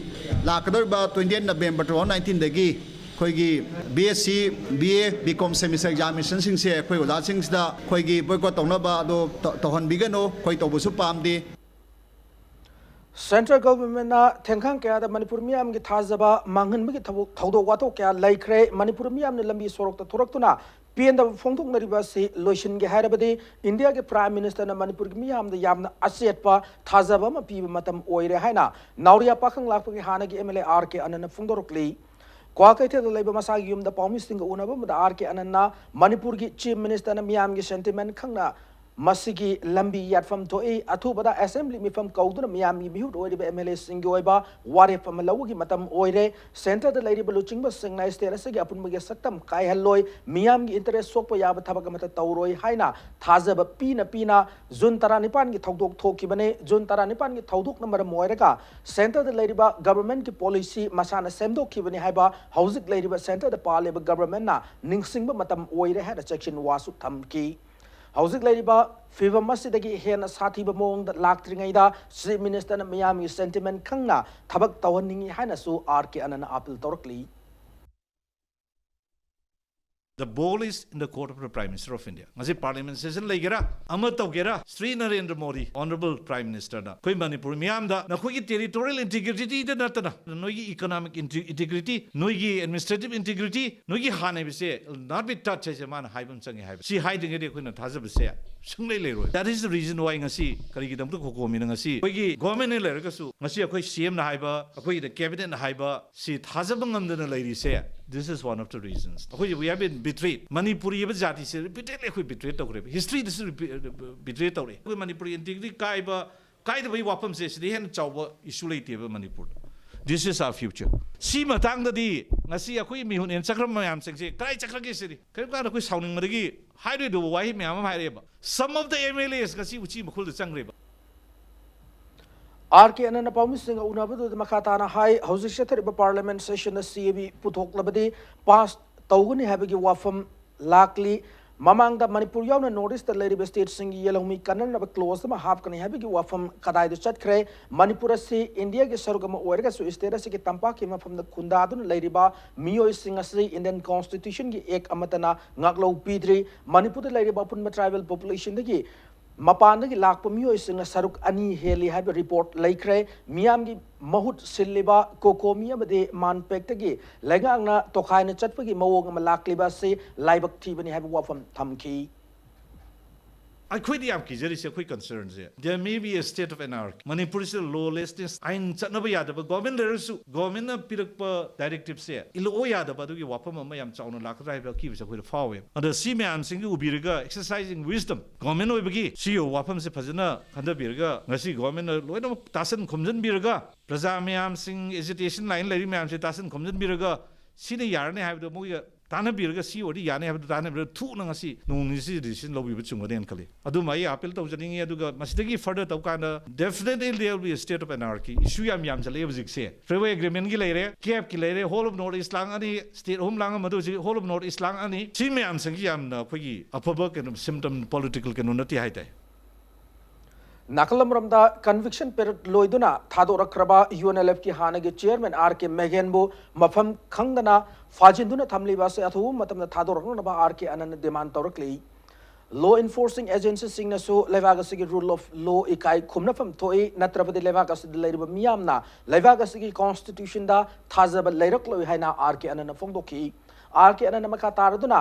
ꯂꯥꯛꯀꯗꯧꯔꯤꯕ twenty eight November two thousand ꯅꯥꯏꯟꯇꯤꯟꯗꯒꯤ ꯑꯩꯈꯣꯏꯒꯤ B S C, B A, B com semester ꯑꯦꯛꯖꯥꯃꯤꯅꯦꯁꯟꯁꯤꯡꯁꯦ ꯑꯩꯈꯣꯏ ꯑꯣꯖꯥꯁꯤꯡꯁꯤꯗ ꯑꯩꯈꯣꯏꯒꯤ ꯕꯣꯏꯀꯣꯠ ꯇꯧꯅꯕ ꯑꯗꯣ ꯇ-, ꯇꯧꯍꯟꯕꯤꯒꯅꯨ, ꯑꯩꯈꯣꯏ ꯇꯧꯕꯁꯨ ꯄꯥꯝꯗꯦ꯫ ꯁꯦꯟꯇ꯭ꯔꯦꯜ ꯒꯚꯔꯟꯃꯦꯟꯠꯅ ꯊꯦꯡꯈꯥꯡ ꯀꯌꯥꯗ ꯃꯅꯤꯄꯨꯔ ꯃꯤꯌꯥꯝꯒꯤ ꯊꯥꯖꯕ ꯃꯥꯡꯍꯟꯕꯒꯤ ꯊꯕꯛ, ꯊꯧꯗꯣꯛ ꯋꯥꯊꯣꯛ ꯀꯌꯥ ꯂꯩꯈ꯭ꯔꯦ꯫ ꯃꯅꯤꯄꯨꯔ ꯃꯤꯌꯥꯝꯅ ꯂꯝꯕꯤ ꯁꯣꯔꯣꯛꯇ ꯊꯣꯔꯛꯇꯨꯅ ꯄꯦꯟꯗꯕ ꯐꯣꯡꯗꯣꯛꯅꯔꯤꯕ ꯑꯁꯤ ꯂꯣꯏꯁꯤꯟꯒꯦ ꯍꯥꯏꯔꯕꯗꯤ ꯏꯟꯗꯤꯌꯥꯒꯤ ꯄ꯭ꯔꯥꯏꯝ ꯃꯤꯅꯤꯁꯇꯔꯅ ꯃꯅꯤꯄꯨꯔꯒꯤ ꯃꯤꯌꯥꯝꯗ ꯌꯥꯝꯅ ꯑꯆꯦꯠꯄ ꯊꯥꯖꯕ ꯑꯃ ꯄꯤꯕ ꯃꯇꯝ ꯑꯣꯏꯔꯦ ꯍꯥꯏꯅ ꯅꯥꯎꯔꯤꯌꯥ ꯄꯥꯈꯪ ꯂꯥꯛꯄꯒꯤ ꯍꯥꯟꯅꯒꯤ M L A R K ꯑꯅꯟꯅ ꯐꯣꯡꯗꯣꯔꯛꯂꯤ꯫ ꯀ꯭ꯋꯥꯀꯩꯊꯦꯜꯗ ꯂꯩꯕ ꯃꯁꯥꯒꯤ ꯌꯨꯝꯗ ꯄꯥꯎꯃꯤꯁꯤꯡꯒ ꯎꯅꯕ ꯑꯃꯗ ꯑꯥꯔ ꯀꯦ ꯑꯅꯟꯅ ꯃꯅꯤꯄꯨꯔꯒꯤ ꯆꯤꯐ ꯃꯤꯅꯤꯁꯇꯔꯅ ꯃꯤꯌꯥꯝꯒꯤ ꯁꯦꯟꯇꯤꯃꯦꯟꯠ ꯈꯪꯅ ꯃꯁꯤꯒꯤ ꯂꯝꯕꯤ ꯌꯥꯠꯐꯝ ꯊꯣꯛꯏ, ꯑꯊꯨꯕꯗ ꯑꯦꯁꯦꯝꯕ꯭ꯂꯤ ꯃꯤꯐꯝ ꯀꯧꯗꯨꯅ ꯃꯤꯌꯥꯝꯒꯤ ꯃꯤꯍꯨꯠ ꯑꯣꯏꯔꯤꯕ ꯑꯦꯝ ꯑꯦꯜ ꯑꯦꯁꯤꯡꯒꯤ ꯑꯣꯏꯕ ꯋꯥꯔꯦꯞ ꯑꯃ ꯂꯧꯕꯒꯤ ꯃꯇꯝ ꯑꯣꯏꯔꯦ꯫ ꯁꯦꯟꯇꯔꯗ ꯂꯩꯔꯤꯕ ꯂꯨꯆꯤꯡꯕꯁꯤꯡꯅ ꯁ꯭ꯇꯦꯠ ꯑꯁꯤꯒꯤ ꯑꯄꯨꯟꯕꯒꯤ ꯁꯛꯇꯝ ꯀꯥꯏꯍꯜꯂꯣꯏ, ꯃꯤꯌꯥꯝꯒꯤ ꯏꯟꯇꯔꯦꯁ ꯁꯣꯛꯄ ꯌꯥꯕ ꯊꯕꯛ ꯑꯃꯠꯇ ꯇꯧꯔꯣꯏ ꯍꯥꯏꯅ ꯊꯥꯖꯕ ꯄꯤꯅ ꯄꯤꯅ ꯖꯨꯟ ꯇꯔꯥꯅꯤꯄꯥꯟꯒꯤ ꯊꯧꯗꯣꯛ ꯊꯣꯛꯈꯤꯕꯅꯤ꯫ ꯖꯨꯟ ꯇꯔꯥꯅꯤꯄꯥꯟꯒꯤ ꯊꯧꯗꯣꯛꯅ ꯃꯔꯝ ꯑꯣꯏꯔꯒ ꯁꯦꯟꯇꯔꯗ ꯂꯩꯔꯤꯕ ꯒꯚꯔꯟꯃꯦꯟꯠꯀꯤ ꯄꯣꯂꯤꯁꯤ ꯃꯁꯥꯅ ꯁꯦꯝꯗꯣꯛꯈꯤꯕꯅꯤ ꯍꯥꯏꯕ ꯍꯧꯖꯤꯛ ꯂꯩꯔꯤꯕ ꯁꯦꯟꯇꯔꯗ ꯄꯥꯜꯂꯤꯕ ꯒꯚꯔꯟꯃꯦꯟꯠꯅ ꯅꯤꯡꯁꯤꯡꯕ ꯃꯇꯝ ꯑꯣꯏꯔꯦ ꯍꯥꯏꯅ ꯆꯦꯛꯁꯤꯟ ꯋꯥꯁꯨ ꯊꯝꯈꯤ꯫ ꯍꯧꯖꯤꯛ ꯂꯩꯔꯤꯕ ꯐꯤꯕꯝ ꯑꯁꯤꯗꯒꯤ ꯍꯦꯟꯅ ꯁꯥꯊꯤꯕ ꯃꯑꯣꯡꯗ ꯂꯥꯛꯇ꯭ꯔꯤꯉꯩꯗ ꯆꯤꯐ ꯃꯤꯅꯤꯁꯇꯔꯅ ꯃꯤꯌꯥꯝꯒꯤ ꯁꯦꯟꯇꯤꯃꯦꯟꯠ ꯈꯪꯅ ꯊꯕꯛ ꯇꯧꯍꯟꯅꯤꯡꯏ ꯍꯥꯏꯅꯁꯨ ꯑꯥꯔ ꯀꯦ ꯑꯅꯟꯅ ꯑꯥꯄꯤꯜ ꯇꯧꯔꯛꯂꯤ꯫ The ball is in the court of the Prime Minister of India. ꯉꯁꯤ ꯄꯥꯔꯂꯤꯌꯥꯃꯦꯟꯠ ꯁꯦꯁꯟ ꯂꯩꯒꯦꯔꯥ, ꯑꯃ ꯇꯧꯒꯦꯔꯥ, ꯁ꯭ꯔꯤ ꯅꯔꯦꯟꯗ꯭ꯔ ꯃꯣꯗꯤ, ꯑꯣꯅꯔꯦꯕꯜ ꯄ꯭ꯔꯥꯏꯝ ꯃꯤꯅꯤꯁꯇꯔꯅ ꯑꯩꯈꯣꯏ ꯃꯅꯤꯄꯨꯔ ꯃꯤꯌꯥꯝꯗ ꯅꯈꯣꯏꯒꯤ ꯇꯦꯔꯤꯇꯣꯔꯤꯌꯦꯜ ꯏꯟꯇꯤꯒ꯭ꯔꯤꯇꯤꯗ ꯅꯠꯇꯅ ꯅꯣꯏꯒꯤ ꯏꯀꯣꯅꯣꯃꯤꯛ ꯏꯟꯇꯤꯒ꯭ꯔꯤꯇꯤ, ꯅꯣꯏꯒꯤ ꯑꯦꯗꯃꯤꯅꯤꯁꯇ꯭ꯔꯦꯇꯤꯚ ꯏꯟꯇꯤꯒ꯭ꯔꯤꯇꯤ, ꯅꯣꯏꯒꯤ ꯍꯥꯟꯅ ꯍꯥꯏꯕꯁꯦ not be touched ꯍꯥꯏꯁꯦ ꯃꯥꯅ ꯍꯥꯏꯕ ꯑꯃ ꯆꯪꯉꯦ ꯍꯥꯏꯕ꯫ ꯁꯤ ꯍꯥꯏꯗ꯭ꯔꯤꯉꯩꯗꯤ ꯑꯩꯈꯣꯏꯅ ꯊꯥꯖꯕꯁꯦ ꯁꯨꯡꯂꯩ ꯂꯩꯔꯣꯏ꯫ That is the reason why ꯉꯁꯤ ꯀꯔꯤꯒꯤꯗꯃꯛꯇ ꯀꯣꯀꯣꯃꯤꯅ ꯉꯁꯤ ꯑꯩꯈꯣꯏꯒꯤ ꯒꯣꯔꯃꯦꯟꯅ ꯂꯩꯔꯒꯁꯨ ꯉꯁꯤ ꯑꯩꯈꯣꯏ ꯁꯤ ꯑꯦꯝꯅ ꯍꯥꯏꯕ, ꯑꯩꯈꯣꯏꯒꯤꯗ ꯀꯦꯕꯤꯅꯦꯠꯅ ꯍꯥꯏꯕ, ꯁꯤ ꯊꯥꯖꯕ ꯉꯝꯗꯅ ꯂꯩꯔꯤꯁꯦ, this is one of the reasons. ꯑꯩꯈꯣꯏꯁꯦ we have been betrayed. Manipuri ꯍꯥꯏꯕ ꯖꯥꯇꯤꯁꯦ ꯔꯤꯄꯤꯇꯦꯗꯂꯤ ꯑꯩꯈꯣꯏ ꯕꯤꯇ꯭ꯔꯦ ꯇꯧꯈ꯭ꯔꯦꯕ꯫ ꯍꯤꯁꯇ꯭ꯔꯤꯗꯁꯨ ꯕꯤꯇ꯭ꯔꯦ ꯇꯧꯔꯦ꯫ ꯑꯩꯈꯣꯏ ꯃꯅꯤꯄꯨꯔꯤ ꯏꯟꯇꯤꯒ꯭ꯔꯤꯇꯤ ꯀꯥꯏꯕ, ꯀꯥꯏꯗꯕꯒꯤ ꯋꯥꯐꯝꯁꯦ ꯁꯤꯗꯩ ꯍꯦꯟꯅ ꯆꯥꯎꯕ ꯏꯁꯨ ꯂꯩꯇꯦꯕ ꯃꯅꯤꯄꯨꯔꯗ꯫ This is our future. ꯁꯤ ꯃꯇꯥꯡꯗꯗꯤ ꯉꯁꯤ ꯑꯩꯈꯣꯏ ꯃꯤꯍꯨꯠ ꯍꯦꯟꯅ ꯆꯠꯈ꯭ꯔꯕ ꯃꯌꯥꯝꯁꯤꯡꯁꯦ ꯀꯗꯥꯏ ꯆꯠꯈ꯭ꯔꯒꯦ ꯁꯤꯅꯤ? ꯀꯔꯤꯒꯨꯝ ꯀꯥꯟꯗ ꯑꯩꯈꯣꯏ ꯁꯥꯎꯅꯤꯡꯕꯗꯒꯤ ꯍꯥꯏꯔꯣꯏꯗꯧꯕ ꯋꯥꯍꯩ ꯃꯌꯥꯝ ꯑꯃ ꯍꯥꯏꯔꯛꯑꯦꯕ꯫ Some of the M L As ꯉꯁꯤ ꯎꯆꯤ ꯃꯈꯨꯜꯗ ꯆꯪꯈ꯭ꯔꯦꯕ꯫ ꯑꯥꯔ ꯀꯦ ꯑꯅꯟꯅ ꯄꯥꯎꯃꯤꯁꯤꯡꯒ ꯎꯅꯕꯗꯨꯗ ꯃꯈꯥ ꯇꯥꯅ ꯍꯥꯏ, ꯍꯧꯖꯤꯛ ꯆꯠꯊꯔꯤꯕ ꯄꯥꯔꯂꯤꯌꯥꯃꯦꯟꯠ ꯁꯦꯁꯟꯗ ꯁꯤ ꯑꯦ ꯕꯤ ꯄꯨꯊꯣꯛꯂꯕꯗꯤ ꯄꯥꯁ ꯇꯧꯒꯅꯤ ꯍꯥꯏꯕꯒꯤ ꯋꯥꯐꯝ ꯂꯥꯛꯂꯤ꯫ ꯃꯃꯥꯡꯗ ꯃꯅꯤꯄꯨꯔ ꯌꯥꯎꯅ ꯅꯣꯔꯠ ꯏꯁꯇ ꯂꯩꯔꯤꯕ ꯁ꯭ꯇꯦꯠꯁꯤꯡꯒꯤ ꯌꯦꯜꯍꯧꯃꯤ ꯀꯟꯅꯅꯕ ꯀ꯭ꯂꯣꯖ ꯑꯃ ꯍꯥꯞꯀꯅꯤ ꯍꯥꯏꯕꯒꯤ ꯋꯥꯐꯝ ꯀꯗꯥꯏꯗ ꯆꯠꯈ꯭ꯔꯦ? ꯃꯅꯤꯄꯨꯔ ꯑꯁꯤ ꯏꯟꯗꯤꯌꯥꯒꯤ ꯁꯔꯨꯛ ꯑꯃ ꯑꯣꯏꯔꯒꯁꯨ ꯁ꯭ꯇꯦꯠ ꯑꯁꯤꯒꯤ ꯇꯝꯄꯥꯛꯀꯤ ꯃꯐꯝꯗ ꯈꯨꯟꯗꯥꯗꯨꯅ ꯂꯩꯔꯤꯕ ꯃꯤꯑꯣꯏꯁꯤꯡ ꯑꯁꯤ ꯏꯟꯗꯤꯌꯟ ꯀꯣꯟꯁꯇꯤꯇ꯭ꯌꯨꯁꯟꯒꯤ ꯑꯦꯛ ꯑꯃꯠꯇꯅ ꯉꯥꯛꯂꯧ ꯄꯤꯗ꯭ꯔꯤ꯫ ꯃꯅꯤꯄꯨꯔꯗ ꯂꯩꯔꯤꯕ ꯑꯄꯨꯟꯕ ꯇ꯭ꯔꯥꯏꯕꯦꯜ ꯄꯣꯄꯨꯂꯦꯁꯟꯗꯒꯤ ꯃꯄꯥꯟꯗꯒꯤ ꯂꯥꯛꯄ ꯃꯤꯑꯣꯏꯁꯤꯡꯅ ꯁꯔꯨꯛ ꯑꯅꯤ ꯍꯦꯜꯂꯤ ꯍꯥꯏꯕ ꯔꯤꯄꯣꯔꯠ ꯂꯩꯈ꯭ꯔꯦ꯫ ꯃꯤꯌꯥꯝꯒꯤ ꯃꯍꯨꯠ ꯁꯤꯜꯂꯤꯕ ꯀꯣꯀꯣꯃꯤ ꯑꯃꯗꯤ ꯃꯥꯟꯄꯦꯛꯇꯒꯤ ꯂꯩꯉꯥꯛꯅ ꯇꯣꯈꯥꯏꯅ ꯆꯠꯄꯒꯤ ꯃꯑꯣꯡ ꯑꯃ ꯂꯥꯛꯂꯤꯕ ꯑꯁꯤ ꯂꯥꯏꯕꯛ ꯊꯤꯕꯅꯤ ꯍꯥꯏꯕ ꯋꯥꯐꯝ ꯊꯝꯈꯤ꯫ ꯑꯩꯈꯣꯏꯗꯤ ꯌꯥꯝ ꯀꯤꯖꯔꯤꯁꯦ, ꯑꯩꯈꯣꯏ ꯀꯟꯁꯔꯟꯁꯦ, there may be a state of anarchy. ꯃꯅꯤꯄꯨꯔꯁꯤꯗ ꯂꯣꯂꯦꯁꯅꯦꯁ, ꯑꯥꯏꯟ ꯆꯠꯅꯕ ꯌꯥꯗꯕ, ꯒꯣꯔꯃꯦꯟ ꯂꯩꯔꯁꯨ ꯒꯣꯔꯃꯦꯟꯅ ꯄꯤꯔꯛꯄ ꯗꯥꯏꯔꯦꯛꯇꯤꯞꯁꯦ ꯏꯜꯂꯛꯑꯣ ꯌꯥꯗꯕ, ꯑꯗꯨꯒꯤ ꯋꯥꯐꯝ ꯑꯃ ꯌꯥꯝ ꯆꯥꯎꯅ ꯂꯥꯛꯀꯗ꯭ꯔꯥ ꯍꯥꯏꯕ ꯑꯀꯤꯕꯁꯦ ꯑꯩꯈꯣꯏꯗ ꯐꯥꯎꯋꯦ꯫ ꯑꯗꯣ ꯁꯤ ꯃꯌꯥꯝꯁꯤꯡꯒꯤ ꯎꯕꯤꯔꯒ, exercising wisdom, ꯒꯣꯔꯃꯦꯟ ꯑꯣꯏꯕꯒꯤ ꯁꯤꯒꯤ ꯋꯥꯐꯝꯁꯦ ꯐꯖꯅ ꯈꯟꯊꯕꯤꯔꯒ, ꯉꯁꯤ ꯒꯣꯔꯃꯦꯟꯅ ꯂꯣꯏꯅꯃꯛ ꯇꯥꯁꯟ ꯈꯣꯝꯖꯤꯟꯕꯤꯔꯒ, ꯄ꯭ꯔꯖꯥ ꯃꯌꯥꯝꯁꯤꯡ, ꯑꯦꯖꯤꯇꯦꯁꯟ ꯂꯥꯏꯟ ꯂꯩꯔꯤ ꯃꯌꯥꯝꯁꯦ ꯇꯥꯁꯟ ꯈꯣꯝꯖꯤꯟꯕꯤꯔꯒ, ꯁꯤꯅ ꯌꯥꯔꯅꯤ ꯍꯥꯏꯕꯗꯣ ꯃꯣꯏꯒ ꯇꯥꯟꯅꯕꯤꯔꯒ, ꯁꯤ ꯑꯣꯏꯔꯗꯤ ꯌꯥꯅꯤ ꯍꯥꯏꯕꯗꯣ ꯇꯥꯟꯅꯕꯤꯔꯒ, ꯊꯨꯅ ꯉꯁꯤ ꯅꯣꯡ ꯅꯤꯅꯤꯁꯤ decision ꯂꯧꯕꯤꯕ ꯆꯨꯝꯒꯅꯦꯅ ꯈꯜꯂꯤ꯫ ꯑꯗꯨꯃ ꯑꯩ ꯑꯥꯄꯤꯜ ꯇꯧꯖꯅꯤꯡꯉꯤ꯫ ꯑꯗꯨꯒ ꯃꯁꯤꯗꯒꯤ further ꯇꯧ ꯀꯥꯟꯗ, definitely there will be a state of anarchy. Issue ꯌꯥꯝ ꯌꯥꯝꯁꯤꯜꯂꯛꯑꯦ ꯍꯧꯖꯤꯛꯁꯦ꯫ Free Agreement ꯀꯤ ꯂꯩꯔꯦ, ꯀꯦꯞꯀꯤ ꯂꯩꯔꯦ, Whole of North East ꯂꯥꯡꯉꯅꯤ, state ꯑꯍꯨꯝ ꯂꯥꯡꯉꯝꯕꯗꯣ ꯍꯧꯖꯤꯛ Whole of North East ꯂꯥꯡꯉꯅꯤ꯫ ꯁꯤ ꯃꯌꯥꯝꯁꯤꯡꯁꯤ ꯌꯥꯝꯅ ꯑꯩꯈꯣꯏꯒꯤ ꯑꯐꯕ ꯀꯩꯅꯣ, ꯁꯤꯝꯇꯝ, ꯄꯣꯂꯤꯇꯤꯀꯦꯜ ꯀꯩꯅꯣ ꯅꯠꯇꯦ ꯍꯥꯏ ꯇꯥꯏ꯫ ꯅꯥꯀꯜ ꯑꯃꯔꯣꯝꯗ, ꯀꯟꯚꯤꯛꯁꯟ ꯄꯤꯔꯤꯌꯗ ꯂꯣꯏꯗꯨꯅ ꯊꯥꯗꯣꯔꯛꯈ꯭ꯔꯕ ꯌꯨ ꯑꯦꯟ ꯑꯦꯜ ꯑꯦꯐꯀꯤ ꯍꯥꯟꯅꯒꯤ ꯆꯤꯌꯔꯃꯦꯟ ꯑꯥꯔ ꯀꯦ ꯃꯦꯒꯦꯟꯕꯨ ꯃꯐꯝ ꯈꯪꯗꯅ ꯐꯥꯖꯤꯟꯗꯨꯅ ꯊꯝꯂꯤꯕ ꯑꯁꯤ ꯑꯊꯨꯕ ꯃꯇꯝꯗ ꯊꯥꯗꯣꯔꯛꯅꯅꯕ ꯑꯥꯔ ꯀꯦ ꯑꯅꯟꯅ ꯗꯤꯃꯥꯟ ꯇꯧꯔꯛꯂꯤ꯫ ꯂꯣ ꯏꯟꯐꯣꯔꯁꯤꯡ ꯑꯦꯖꯦꯟꯁꯤꯁꯤꯡꯅꯁꯨ ꯂꯩꯕꯥꯛ ꯑꯁꯤꯒꯤ ꯔꯨꯜ ꯑꯣꯐ ꯂꯣ ꯏꯀꯥꯏ ꯈꯨꯝꯅꯐꯝ ꯊꯣꯛꯏ, ꯅꯠꯇ꯭ꯔꯕꯗꯤ ꯂꯩꯕꯥꯛ ꯑꯁꯤꯗ ꯂꯩꯔꯤꯕ ꯃꯤꯌꯥꯝꯅ ꯂꯩꯕꯥꯛ ꯑꯁꯤꯒꯤ ꯀꯣꯟꯁꯇꯤꯇ꯭ꯌꯨꯁꯟꯗ ꯊꯥꯖꯕ ꯂꯩꯔꯛꯂꯣꯏ ꯍꯥꯏꯅ ꯑꯥꯔ ꯀꯦ ꯑꯅꯟꯅ ꯐꯣꯡꯗꯣꯛꯈꯤ꯫ ꯑꯥꯔ ꯀꯦ ꯑꯅꯟꯅ ꯃꯈꯥ ꯇꯥꯔꯗꯨꯅ,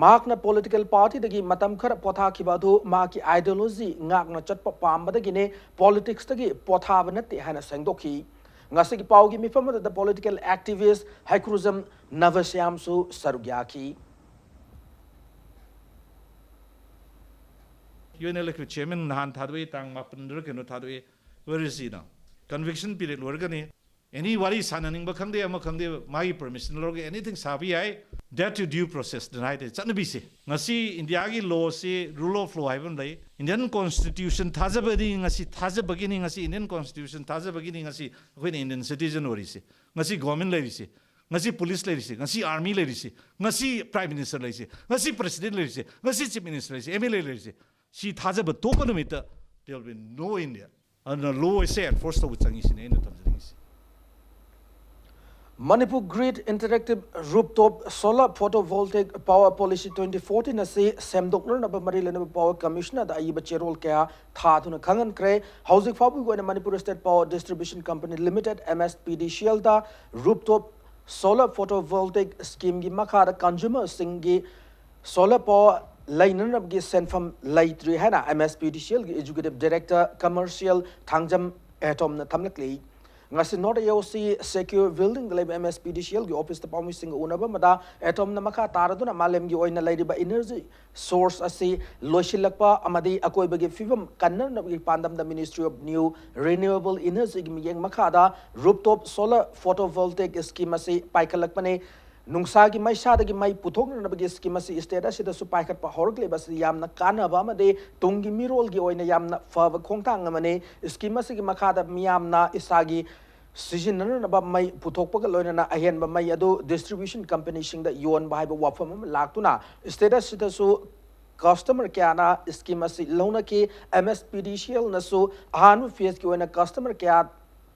ꯃꯍꯥꯛꯅ ꯄꯣꯂꯤꯇꯤꯀꯦꯜ ꯄꯥꯔꯇꯤꯗꯒꯤ ꯃꯇꯝ ꯈꯔ ꯄꯣꯊꯥꯈꯤꯕ ꯑꯗꯨ ꯃꯍꯥꯛꯀꯤ ꯑꯥꯏꯗꯤꯌꯣꯂꯣꯖꯤ ꯉꯥꯛꯅ ꯆꯠꯄ ꯄꯥꯝꯕꯗꯒꯤꯅꯦ, ꯄꯣꯂꯤꯇꯤꯛꯁꯇꯒꯤ ꯄꯣꯊꯥꯕ ꯅꯠꯇꯦ ꯍꯥꯏꯅ ꯁꯦꯡꯗꯣꯛꯈꯤ꯫ ꯉꯁꯤꯒꯤ ꯄꯥꯎꯒꯤ ꯃꯤꯐꯝ ꯑꯗꯨꯗ ꯄꯣꯂꯤꯇꯤꯀꯦꯜ ꯑꯦꯛꯇꯤꯚꯤꯁ꯭ꯠ ꯍꯩꯀ꯭ꯔꯨꯖꯝ ꯅꯚꯁ꯭ꯌꯥꯝꯁꯨ ꯁꯔꯨꯛ ꯌꯥꯈꯤ꯫ ꯌꯨ ꯑꯦꯟ ꯑꯦꯜ ꯑꯦꯐꯀꯤ ꯆꯤꯌꯔꯃꯦꯟ ꯅꯍꯥꯟ ꯊꯥꯗꯣꯛꯏ, ꯇꯥꯡ ꯃꯥꯄꯟꯗꯔ ꯀꯩꯅꯣ ꯊꯥꯗꯣꯛꯏ꯫ Where is he now? Conviction period ꯂꯣꯏꯔꯒꯅꯤ꯫ ꯑꯦꯅꯤ ꯋꯥꯔꯤ ꯁꯥꯟꯅꯅꯤꯡꯕ ꯈꯪꯗꯦ, ꯑꯃ ꯈꯪꯗꯦ, ꯃꯥꯒꯤ ꯄꯔꯃꯤꯁꯟ ꯂꯧꯔꯒ ꯑꯦꯅꯤꯊꯤꯡ ꯁꯥꯕ ꯌꯥꯏ꯫ That to due process ꯅ ꯍꯥꯏꯗꯤ ꯆꯠꯅꯕꯤꯁꯦ꯫ ꯉꯁꯤ ꯏꯟꯗꯤꯌꯥꯒꯤ ꯂꯣꯁꯤ, rule of law ꯍꯥꯏꯕ ꯑꯃ ꯂꯩ, ꯏꯟꯗꯤꯌꯟ ꯀꯣꯟꯁꯇꯤꯇ꯭ꯌꯨꯁꯟ ꯊꯥꯖꯕꯅꯤ ꯉꯁꯤ, ꯊꯥꯖꯕꯒꯤꯅꯤ ꯉꯁꯤ, ꯏꯟꯗꯤꯌꯟ ꯀꯣꯟꯁꯇꯤꯇ꯭ꯌꯨꯁꯟ ꯊꯥꯖꯕꯒꯤꯅꯤ ꯉꯁꯤ ꯑꯩꯈꯣꯏꯅ ꯏꯟꯗꯤꯌꯟ ꯁꯤꯇꯤꯖꯟ ꯑꯣꯏꯔꯤꯁꯤ, ꯉꯁꯤ ꯒꯣꯔꯃꯦꯟ ꯂꯩꯔꯤꯁꯤ, ꯉꯁꯤ ꯄꯨꯂꯤꯁ ꯂꯩꯔꯤꯁꯤ, ꯉꯁꯤ ꯑꯥꯔꯃꯤ ꯂꯩꯔꯤꯁꯤ, ꯉꯁꯤ ꯄ꯭ꯔꯥꯏꯝ ꯃꯤꯅꯤꯁꯇꯔ ꯂꯩꯔꯤꯁꯤ, ꯉꯁꯤ ꯄ꯭ꯔꯁꯤꯗꯦꯟ ꯂꯩꯔꯤꯁꯤ, ꯉꯁꯤ ꯆꯤꯐ ꯃꯤꯅꯤꯁꯇꯔ ꯂꯩꯔꯤꯁꯤ, ꯑꯦꯝ ꯑꯦꯜ ꯑꯦ ꯂꯩꯔꯤꯁꯤ꯫ ꯁꯤ ꯊꯥꯖꯕ ꯇꯣꯛꯄ ꯅꯨꯃꯤꯠꯇ there will be no India. ꯑꯗꯨꯅ ꯂꯣ ꯑꯁꯦ ꯑꯦꯟꯐꯣꯔꯁ ꯇꯧꯕ ꯆꯪꯉꯤꯁꯤꯅꯦ ꯑꯩꯅ ꯊꯝꯖꯅꯤꯡꯉꯤꯁꯤ꯫ Manipur Grid Interactive Rooftop Solar Photovoltaic Power Policy twenty fourteen ꯑꯁꯤ ꯁꯦꯝꯗꯣꯛꯅꯅꯕ ꯃꯔꯤ ꯂꯩꯅꯕ Power Commissioner ꯗ ꯑꯏꯕ ꯆꯦꯔꯣꯜ ꯀꯌꯥ ꯊꯥꯗꯨꯅ ꯈꯪꯍꯟꯈ꯭ꯔꯦ꯫ ꯍꯧꯖꯤꯛ ꯐꯥꯎꯕꯒꯤ ꯑꯣꯏꯅ Manipur State Power Distribution Company Limited, M S P D C L ꯗ rooftop solar photovoltaic scheme ꯒꯤ ꯃꯈꯥꯗ consumer ꯁꯤꯡꯒꯤ solar power ꯂꯩꯅꯅꯕꯒꯤ ꯁꯦꯟꯐꯝ ꯂꯩꯇ꯭ꯔꯤ ꯍꯥꯏꯅ M S P D C L ꯒꯤ Executive Director Commercial ꯊꯥꯡꯖꯝ ꯑꯦꯇꯣꯝꯅ ꯊꯝꯂꯛꯂꯤ꯫ ꯉꯁꯤ North A O C Secure Building ꯗ ꯂꯩꯕ M S P D C L ꯒꯤ office ꯇ ꯄꯥꯎꯃꯤꯁꯤꯡꯒ ꯎꯅꯕ ꯑꯃꯗ ꯑꯦꯇꯣꯝꯅ ꯃꯈꯥ ꯇꯥꯔꯗꯨꯅ ꯃꯥꯂꯦꯝꯒꯤ ꯑꯣꯏꯅ ꯂꯩꯔꯤꯕ energy source ꯑꯁꯤ ꯂꯣꯏꯁꯤꯜꯂꯛꯄ ꯑꯃꯗꯤ ꯑꯀꯣꯏꯕꯒꯤ ꯐꯤꯕꯝ ꯀꯟꯅꯅꯕꯒꯤ ꯄꯥꯟꯗꯝꯗ Ministry of New Renewable Energy ꯒꯤ ꯃꯤꯠꯌꯦꯡ ꯃꯈꯥꯗ rooftop solar photovoltaic scheme ꯑꯁꯤ ꯄꯥꯏꯈꯠꯂꯛꯄꯅꯤ꯫ ꯅꯨꯡꯁꯥꯒꯤ ꯃꯩꯁꯥꯗꯒꯤ ꯃꯩ ꯄꯨꯊꯣꯛꯅꯅꯕꯒꯤ scheme ꯑꯁꯤ state ꯑꯁꯤꯗꯁꯨ ꯄꯥꯏꯈꯠꯄ ꯍꯧꯔꯛꯂꯤꯕ ꯑꯁꯤ ꯌꯥꯝꯅ ꯀꯥꯟꯅꯕ ꯑꯃꯗꯤ ꯇꯨꯡꯒꯤ ꯃꯤꯔꯣꯜꯒꯤ ꯑꯣꯏꯅ ꯌꯥꯝꯅ ꯐꯕ ꯈꯣꯡꯊꯥꯡ ꯑꯃꯅꯤ꯫ Scheme ꯑꯁꯤꯒꯤ ꯃꯈꯥꯗ ꯃꯤꯌꯥꯝꯅ ꯏꯁꯥꯒꯤ ꯁꯤꯖꯤꯟꯅꯅꯕ ꯃꯩ ꯄꯨꯊꯣꯛꯄꯒ ꯂꯣꯏꯅꯅ ꯑꯍꯦꯟꯕ ꯃꯩ ꯑꯗꯨ distribution company ꯁꯤꯡꯗ ꯌꯣꯟꯕ ꯍꯥꯏꯕ ꯋꯥꯐꯝ ꯑꯃ ꯂꯥꯛꯇꯨꯅ state ꯑꯁꯤꯗꯁꯨ customer ꯀꯌꯥꯅ scheme ꯑꯁꯤ ꯂꯧꯅꯈꯤ꯫ M S P D C L ꯅꯁꯨ ꯑꯍꯥꯟꯕ phase ꯀꯤ ꯑꯣꯏꯅ customer ꯀꯌꯥ,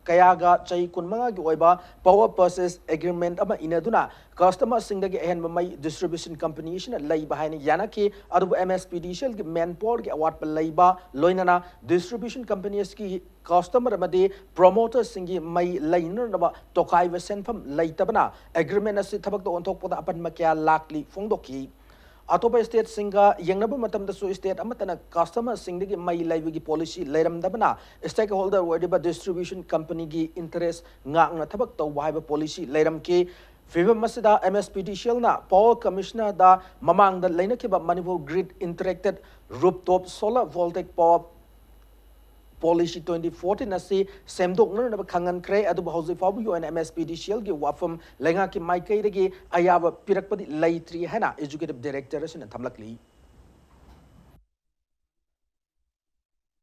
ꯀꯌꯥꯒ ꯆꯍꯤ ꯀꯨꯟꯃꯉꯥꯒꯤ ꯑꯣꯏꯕ power purchase agreement ꯑꯃ ꯏꯅꯗꯨꯅ customer ꯁꯤꯡꯗꯒꯤ ꯑꯍꯦꯟꯕ ꯃꯩ distribution company ꯑꯁꯤꯅ ꯂꯩꯕ ꯍꯥꯏꯅ ꯌꯥꯅꯈꯤ꯫ ꯑꯗꯨꯕꯨ M S P D C L ꯒꯤ manpower ꯒꯤ ꯑꯋꯥꯠꯄ ꯂꯩꯕ ꯂꯣꯏꯅꯅ distribution company ꯑꯁꯤꯒꯤ customer ꯑꯃꯗꯤ promoter ꯁꯤꯡꯒꯤ ꯃꯩ ꯂꯩꯅꯅꯕ ꯇꯣꯈꯥꯏꯕ ꯁꯦꯟꯐꯝ ꯂꯩꯇꯕꯅ agreement ꯑꯁꯤ ꯊꯕꯛꯇ ꯑꯣꯟꯊꯣꯛꯄꯗ ꯑꯄꯟꯕ ꯀꯌꯥ ꯂꯥꯛꯂꯤ ꯐꯣꯡꯗꯣꯛꯈꯤ꯫ ꯑꯇꯣꯞꯄ state ꯁꯤꯡꯒ ꯌꯦꯡꯅꯕ ꯃꯇꯝꯗꯁꯨ state ꯑꯃꯠꯇꯅ customer ꯁꯤꯡꯗꯒꯤ ꯃꯩ ꯂꯩꯕꯒꯤ policy ꯂꯩꯔꯝꯗꯕꯅ stakeholder ꯑꯣꯏꯔꯤꯕ distribution company ꯒꯤ interest ꯉꯥꯛꯅ ꯊꯕꯛ ꯇꯧꯕ ꯍꯥꯏꯕ policy ꯂꯩꯔꯝꯈꯤ꯫ ꯐꯤꯕꯝ ꯑꯁꯤꯗ M S P D C L ꯅ Power Commissioner ꯗ ꯃꯃꯥꯡꯗ ꯂꯩꯅꯈꯤꯕ Manipur Grid Interacted Rooftop Solar Voltaic Power Policy twenty fourteen ꯑꯁꯤ ꯁꯦꯝꯗꯣꯛꯅꯅꯕ ꯈꯪꯍꯟꯈ꯭ꯔꯦ꯫ ꯑꯗꯨꯕꯨ ꯍꯧꯖꯤꯛ ꯐꯥꯎꯕꯒꯤ ꯑꯣꯏꯅ M S P D C L ꯒꯤ ꯋꯥꯐꯝ ꯂꯩꯉꯥꯛꯀꯤ ꯃꯥꯏꯀꯩꯗꯒꯤ ꯑꯌꯥꯕ ꯄꯤꯔꯛꯄꯗꯤ ꯂꯩꯇ꯭ꯔꯤ ꯍꯥꯏꯅ Executive Director ꯑꯁꯤꯅ ꯊꯝꯂꯛꯂꯤ꯫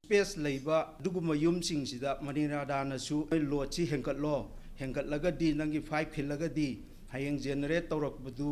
Space ꯂꯩꯕ ꯑꯗꯨꯒꯨꯝꯕ ꯌꯨꯝꯁꯤꯡꯁꯤꯗ ꯃꯅꯤꯔꯥꯗꯥꯅꯁꯨ ꯅꯣꯏ load ꯁꯤ ꯍꯦꯟꯒꯠꯂꯣ, ꯍꯦꯟꯒꯠꯂꯒꯗꯤ ꯅꯪꯒꯤ five ꯈꯤꯜꯂꯒꯗꯤ ꯍꯌꯦꯡ generate ꯇꯧꯔꯛꯄꯗꯨ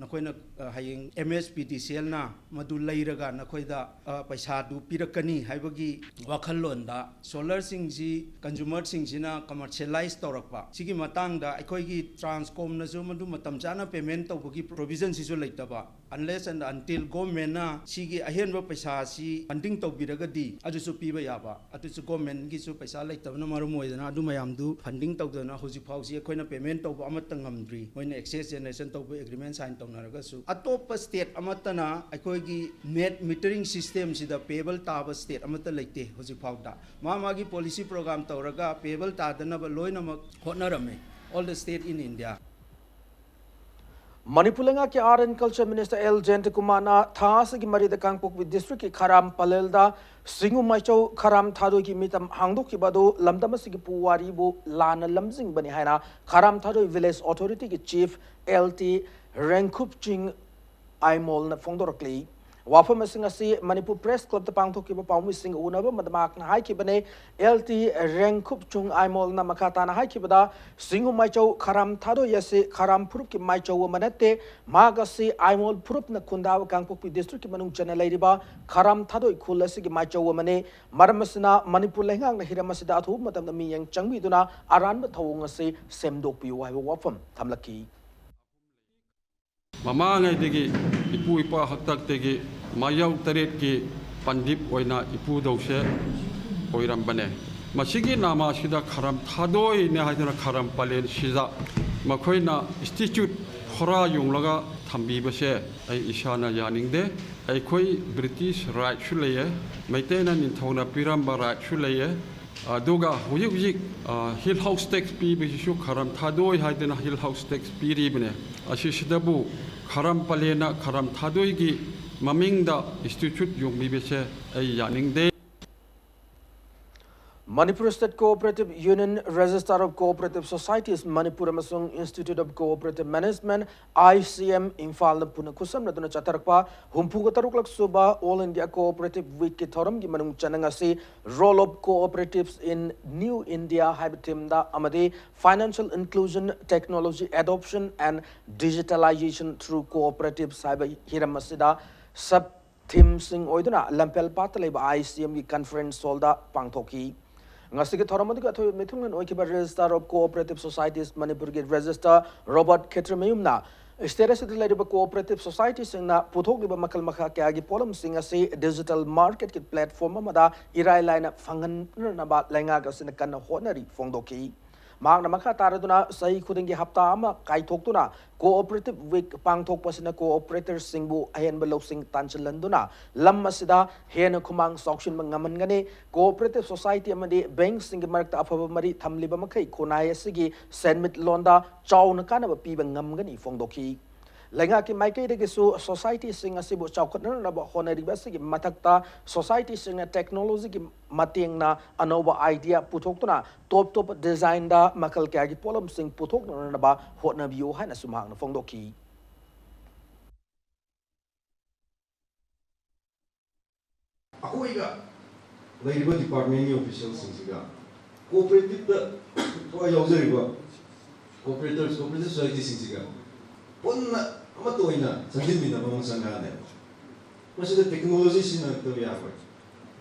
ꯅꯈꯣꯏꯅ, ꯑ, ꯍꯌꯦꯡ M S P D C L ꯅ ꯃꯗꯨ ꯂꯩꯔꯒ ꯅꯈꯣꯏꯗ, ꯑ, ꯄꯩꯁꯥꯗꯨ ꯄꯤꯔꯛꯀꯅꯤ ꯍꯥꯏꯕꯒꯤ ꯋꯥꯈꯜꯂꯣꯟꯗ solar ꯁꯤꯡꯁꯤ consumer ꯁꯤꯡꯁꯤꯅ commercialize ꯇꯧꯔꯛꯄ ꯁꯤꯒꯤ ꯃꯇꯥꯡꯗ ꯑꯩꯈꯣꯏꯒꯤ Transcom ꯅꯁꯨ ꯃꯗꯨ ꯃꯇꯝ ꯆꯥꯅ payment ꯇꯧꯕꯒꯤ provision ꯁꯤꯁꯨ ꯂꯩꯇꯕ, unless and until government ꯅ ꯁꯤꯒꯤ ꯑꯍꯦꯟꯕ ꯄꯩꯁꯥ ꯑꯁꯤ funding ꯇꯧꯕꯤꯔꯒꯗꯤ ꯑꯗꯨꯁꯨ ꯄꯤꯕ ꯌꯥꯕ, ꯑꯗꯨꯁꯨ government ꯒꯤꯁꯨ ꯄꯩꯁꯥ ꯂꯩꯇꯕꯅ ꯃꯔꯝ ꯑꯣꯏꯗꯅ ꯑꯗꯨ ꯃꯌꯥꯝꯗꯨ funding ꯇꯧꯗꯅ ꯍꯧꯖꯤꯛ ꯐꯥꯎꯁꯤ ꯑꯩꯈꯣꯏꯅ payment ꯇꯧꯕ ꯑꯃꯠꯇ ꯉꯝꯗ꯭ꯔꯤ꯫ ꯃꯣꯏꯅ excess generation ꯇꯧꯕ agreement sign ꯇꯧꯅꯔꯒꯁꯨ ꯑꯇꯣꯞꯄ state ꯑꯃꯠꯇꯅ ꯑꯩꯈꯣꯏꯒꯤ net metering system ꯁꯤꯗ payable ꯇꯥꯕ state ꯑꯃꯠꯇ ꯂꯩꯇꯦ ꯍꯧꯖꯤꯛ ꯐꯥꯎꯗ꯫ ꯃꯥ ꯃꯥꯒꯤ policy program ꯇꯧꯔꯒ payable ꯇꯥꯗꯅꯕ ꯂꯣꯏꯅꯃꯛ ꯍꯣꯠꯅꯔꯝꯃꯦ, all the state in India꯫ Manipur ꯂꯩꯉꯥꯛꯀꯤ Art and Culture Minister L ꯖꯌꯟꯇꯀꯨꯃꯥꯔꯅ ꯊꯥ ꯑꯁꯤꯒꯤ ꯃꯔꯤꯗ ꯀꯥꯡꯄꯣꯛꯄꯤ district ꯀꯤ ꯈꯔꯥꯝ ꯄꯂꯦꯜꯗ ꯁꯤꯡꯎ ꯃꯥꯏꯆꯧ ꯈꯔꯥꯝ ꯊꯥꯗꯣꯏꯒꯤ ꯃꯤꯇꯝ ꯍꯥꯡꯗꯣꯛꯈꯤꯕ ꯑꯗꯨ ꯂꯝꯗꯝ ꯑꯁꯤꯒꯤ ꯄꯨꯋꯥꯔꯤꯕꯨ ꯂꯥꯟꯅ ꯂꯝꯖꯤꯡꯕꯅꯤ ꯍꯥꯏꯅ ꯈꯔꯥꯝ ꯊꯥꯗꯣꯏ village authority ꯒꯤ chief ꯑꯦꯜ ꯇꯤ ꯔꯦꯡꯈꯨꯞꯆꯤꯡ ꯑꯥꯏꯃꯣꯜꯅ ꯐꯣꯡꯗꯣꯔꯛꯂꯤ꯫ ꯋꯥꯐꯝꯁꯤꯡ ꯑꯁꯤ ꯃꯅꯤꯄꯨꯔ Press Club ꯇ ꯄꯥꯡꯊꯣꯛꯈꯤꯕ ꯄꯥꯎꯃꯤꯁꯤꯡꯒ ꯎꯅꯕ ꯑꯃꯗ ꯃꯍꯥꯛꯅ ꯍꯥꯏꯈꯤꯕꯅꯤ꯫ ꯑꯦꯜ ꯇꯤ ꯔꯦꯡꯈꯨꯞꯆꯨꯡ ꯑꯥꯏꯃꯣꯜꯅ ꯃꯈꯥ ꯇꯥꯅ ꯍꯥꯏꯈꯤꯕꯗ, ꯁꯤꯡꯎ ꯃꯥꯏꯆꯧ ꯈꯔꯥꯝ ꯊꯥꯗꯣꯏ ꯑꯁꯤ ꯈꯔꯥꯝ ꯐꯨꯔꯨꯞꯀꯤ ꯃꯥꯏꯆꯧ ꯑꯃ ꯅꯠꯇꯦ꯫ ꯃꯍꯥꯛ ꯑꯁꯤ ꯑꯥꯏꯃꯣꯜ ꯐꯨꯔꯨꯞꯅ ꯈꯨꯟꯗꯥꯕ ꯀꯥꯡꯄꯣꯛꯄꯤ district ꯀꯤ ꯃꯅꯨꯡ ꯆꯟꯅ ꯂꯩꯔꯤꯕ ꯈꯔꯥꯝ ꯊꯥꯗꯣꯏ ꯈꯨꯜ ꯑꯁꯤꯒꯤ ꯃꯥꯏꯆꯧ ꯑꯃꯅꯤ꯫ ꯃꯔꯝ ꯑꯁꯤꯅ ꯃꯅꯤꯄꯨꯔ ꯂꯩꯉꯥꯛꯅ ꯍꯤꯔꯝ ꯑꯁꯤꯗ ꯑꯊꯨꯕ ꯃꯇꯝꯗ ꯃꯤꯠꯌꯦꯡ ꯆꯪꯕꯤꯗꯨꯅ ꯑꯔꯥꯟꯕ ꯊꯧꯑꯣꯡ ꯑꯁꯤ ꯁꯦꯝꯗꯣꯛꯄꯤꯌꯨ ꯍꯥꯏꯕ ꯋꯥꯐꯝ ꯊꯝꯂꯛꯈꯤ꯫ ꯃꯃꯥꯡꯉꯩꯗꯒꯤ ꯏꯄꯨ ꯏꯄꯥ ꯍꯥꯛꯇꯛꯇꯒꯤ ꯃꯥꯌꯣꯛ ꯇꯔꯦꯠꯀꯤ ꯄꯟꯗꯤꯠ ꯑꯣꯏꯅ ꯏꯄꯨꯗꯧꯁꯦ ꯑꯣꯏꯔꯝꯕꯅꯦ꯫ ꯃꯁꯤꯒꯤ ꯅꯥꯃꯥꯁꯤꯗ ꯈꯔꯝ ꯊꯥꯗꯣꯏꯅꯦ ꯍꯥꯏꯗꯨꯅ ꯈꯔꯝ ꯄꯂꯦꯟꯁꯤꯗ ꯃꯈꯣꯏꯅ statue ꯈꯣꯔꯥ ꯌꯨꯡꯂꯒ ꯊꯝꯕꯤꯕꯁꯦ ꯑꯩ ꯏꯁꯥꯅ ꯌꯥꯅꯤꯡꯗꯦ꯫ ꯑꯩꯈꯣꯏ British right ꯁꯨ ꯂꯩꯌꯦ, ꯃꯩꯇꯩꯅ ꯅꯤꯡꯊꯧꯅ ꯄꯤꯔꯝꯕ right ꯁꯨ ꯂꯩꯌꯦ꯫ ꯑꯗꯨꯒ ꯍꯧꯖꯤꯛ ꯍꯧꯖꯤꯛ, ꯑ, hill house tax ꯄꯤꯕꯁꯤꯁꯨ ꯈꯔꯝ ꯊꯥꯗꯣꯏ ꯍꯥꯏꯗꯅ hill house tax ꯄꯤꯔꯤꯕꯅꯦ꯫ ꯑꯁꯤꯁꯤꯗꯕꯨ ꯈꯔꯝ ꯄꯂꯦꯟꯅ ꯈꯔꯝ ꯊꯥꯗꯣꯏꯒꯤ ꯃꯃꯤꯡꯗ statue ꯌꯨꯡꯕꯤꯕꯁꯦ ꯑꯩ ꯌꯥꯅꯤꯡꯗꯦ꯫ Manipur State Cooperative Union, Registrar of Cooperative Societies Manipur ꯑꯃꯁꯨꯡ Institute of Cooperative Management, I C M, ꯏꯝꯐꯥꯜꯅ ꯄꯨꯟꯅ ꯈꯨꯠꯁꯝꯅꯗꯨꯅ ꯆꯠꯊꯔꯛꯄ ꯍꯨꯝꯐꯨꯒ ꯇꯔꯨꯛꯂꯛ ꯁꯨꯕ All India Cooperative Weekꯀꯤ ꯊꯧꯔꯝꯒꯤ ꯃꯅꯨꯡ ꯆꯟꯅ ꯉꯁꯤ Role of Cooperatives in New India ꯍꯥꯏꯕ themeꯗ ꯑꯃꯗꯤ Financial Inclusion, Technology Adoption and Digitalization through Cooperatives ꯍꯥꯏꯕ ꯍꯤꯔꯝ ꯑꯁꯤꯗ sub themeꯁꯤꯡ ꯑꯣꯏꯗꯨꯅ ꯂꯝꯐꯦꯜ ꯄꯥꯠꯇ ꯂꯩꯕ I C Mꯒꯤ conference hallꯗ ꯄꯥꯡꯊꯣꯛꯈꯤ꯫ ꯉꯁꯤꯒꯤ ꯊꯧꯔꯝ ꯑꯗꯨꯒꯤ ꯑꯊꯣꯏꯕ ꯃꯤꯊꯨꯡꯂꯦꯟ ꯑꯣꯏꯈꯤꯕ Registrar of Cooperative Societies ꯃꯅꯤꯄꯨꯔꯒꯤ Registrar ꯔꯣꯕꯔꯠ ꯈꯦꯇ꯭ꯔꯤꯃꯌꯨꯝꯅ state ꯑꯁꯤꯗ ꯂꯩꯔꯤꯕ cooperative societyꯁꯤꯡꯅ ꯄꯨꯊꯣꯛꯂꯤꯕ ꯃꯈꯜ ꯃꯈꯥ ꯀꯌꯥꯒꯤ ꯄꯣꯠꯂꯝꯁꯤꯡ ꯑꯁꯤ digital marketꯀꯤ platform ꯑꯃꯗ ꯏꯔꯥꯏ ꯂꯥꯏꯅ ꯐꯪꯍꯟꯅꯅꯕ ꯂꯩꯉꯥꯛ ꯑꯁꯤꯅ ꯀꯟꯅ ꯍꯣꯠꯅꯔꯤ ꯐꯣꯡꯗꯣꯛꯈꯤ꯫ ꯃꯍꯥꯛꯅ ꯃꯈꯥ ꯇꯥꯔꯗꯨꯅ ꯆꯍꯤ ꯈꯨꯗꯤꯡꯒꯤ ꯍꯞꯇꯥ ꯑꯃ ꯀꯥꯏꯊꯣꯛꯇꯨꯅ Cooperative Week ꯄꯥꯡꯊꯣꯛꯄ ꯑꯁꯤꯅ cooperatorꯁꯤꯡꯕꯨ ꯑꯍꯦꯟꯕ ꯂꯧꯁꯤꯡ ꯇꯥꯟꯁꯤꯜꯍꯟꯗꯨꯅ ꯂꯝ ꯑꯁꯤꯗ ꯍꯦꯟꯅ ꯈꯨꯃꯥꯡ ꯆꯥꯎꯁꯤꯟꯕ ꯉꯝꯍꯟꯒꯅꯤ꯫ Cooperative society ꯑꯃꯗꯤ bankꯁꯤꯡꯒꯤ ꯃꯔꯛꯇ ꯑꯐꯕ ꯃꯔꯤ ꯊꯝꯂꯤꯕ ꯃꯈꯩ ꯈꯨꯟꯅꯥꯏ ꯑꯁꯤꯒꯤ ꯁꯦꯟꯃꯤꯠꯂꯣꯟꯗ ꯆꯥꯎꯅ ꯀꯥꯟꯅꯕ ꯄꯤꯕ ꯉꯝꯒꯅꯤ ꯐꯣꯡꯗꯣꯛꯈꯤ꯫ ꯂꯩꯉꯥꯛꯀꯤ ꯃꯥꯏꯀꯩꯗꯒꯤꯁꯨ societyꯁꯤꯡ ꯑꯁꯤꯕꯨ ꯆꯥꯎꯈꯠꯅꯅꯕ ꯍꯣꯠꯅꯔꯤꯕ ꯑꯁꯤꯒꯤ ꯃꯊꯛꯇ societyꯁꯤꯡꯅ technologyꯒꯤ ꯃꯇꯦꯡꯅ ꯑꯅꯧꯕ idea ꯄꯨꯊꯣꯛꯇꯨꯅ ꯇꯣꯞ ꯇꯣꯞꯄ designꯗ ꯃꯈꯜ ꯀꯌꯥꯒꯤ ꯄꯣꯠꯂꯝꯁꯤꯡ ꯄꯨꯊꯣꯛꯅꯅꯕ ꯍꯣꯠꯅꯕꯤꯌꯨ ꯍꯥꯏꯅꯁꯨ ꯃꯍꯥꯛꯅ ꯐꯣꯡꯗꯣꯛꯈꯤ꯫ ꯑꯩꯈꯣꯏꯒ ꯂꯩꯔꯤꯕ departmentꯀꯤ officialꯁꯤꯡꯁꯤꯒ cooperative ꯊꯋꯥꯏ ꯌꯥꯎꯖꯔꯤꯕ cooperators, cooperative societyꯁꯤꯡꯁꯤꯒ ꯄꯨꯟꯅ ꯑꯃꯠꯇ ꯑꯣꯏꯅ ꯆꯪꯁꯤꯟꯃꯤꯟꯅꯕ ꯑꯃ ꯆꯪꯉꯛꯑꯅꯦꯕ꯫ ꯃꯁꯤꯗ technology ꯁꯤꯖꯤꯟꯅꯔꯛꯇꯕ ꯌꯥꯔꯣꯏ꯫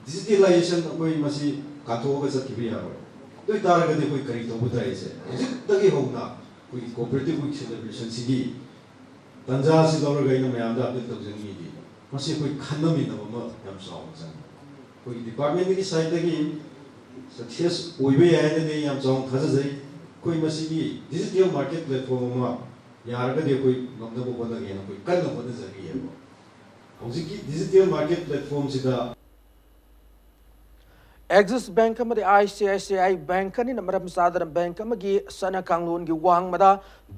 Digitalization ꯑꯩꯈꯣꯏ ꯃꯁꯤ ꯀꯥꯟꯊꯣꯛꯑꯒ ꯆꯠꯈꯤꯕ ꯌꯥꯔꯣꯏ꯫ ꯑꯗꯨ ꯑꯣꯏꯇꯥꯔꯒꯗꯤ ꯑꯩꯈꯣꯏ ꯀꯔꯤ ꯇꯧꯕ ꯇꯥꯏꯁꯦ? ꯍꯧꯖꯤꯛꯇꯒꯤ ꯍꯧꯅ ꯑꯩꯈꯣꯏꯒꯤ cooperative week celebrationꯁꯤꯒꯤ ꯇꯥꯟꯖꯥ ꯑꯁꯤ ꯂꯧꯔꯒ ꯑꯩꯅ ꯃꯌꯥꯝꯗ appeal ꯇꯧꯖꯅꯤꯡꯉꯤꯗꯤ, ꯃꯁꯤ ꯑꯩꯈꯣꯏ ꯈꯟꯅꯃꯤꯟꯅꯕ ꯑꯃ ꯌꯥꯝ ꯆꯥꯎꯅ ꯆꯪꯉꯤ꯫ ꯑꯩꯈꯣꯏꯒꯤ departmentꯀꯤ sideꯇꯒꯤ success ꯑꯣꯏꯕ ꯌꯥꯏ ꯍꯥꯏꯅꯗꯤ ꯑꯩ ꯌꯥꯝ ꯆꯥꯎꯅ ꯊꯥꯖꯖꯩ꯫ ꯑꯩꯈꯣꯏ ꯃꯁꯤꯒꯤ digital market platform ꯑꯃ ꯌꯥꯔꯒꯗꯤ ꯑꯩꯈꯣꯏ ꯉꯝꯅꯕ ꯍꯣꯠꯅꯒꯦꯅ ꯑꯩꯈꯣꯏ ꯀꯟꯅ ꯍꯣꯠꯅꯖꯔꯤꯑꯕ꯫ ꯍꯧꯖꯤꯛꯀꯤ digital market platformꯁꯤꯗ ꯑꯦꯛꯖꯤꯁ ꯕꯦꯡꯛ ꯑꯃꯗꯤ I C I C I bank ꯑꯅꯤꯅ ꯃꯔꯝ ꯆꯥꯗꯅ ꯕꯦꯡꯛ ꯑꯃꯒꯤ ꯁꯅꯥ ꯀꯥꯡꯂꯣꯟꯒꯤ ꯋꯥꯡꯃꯗ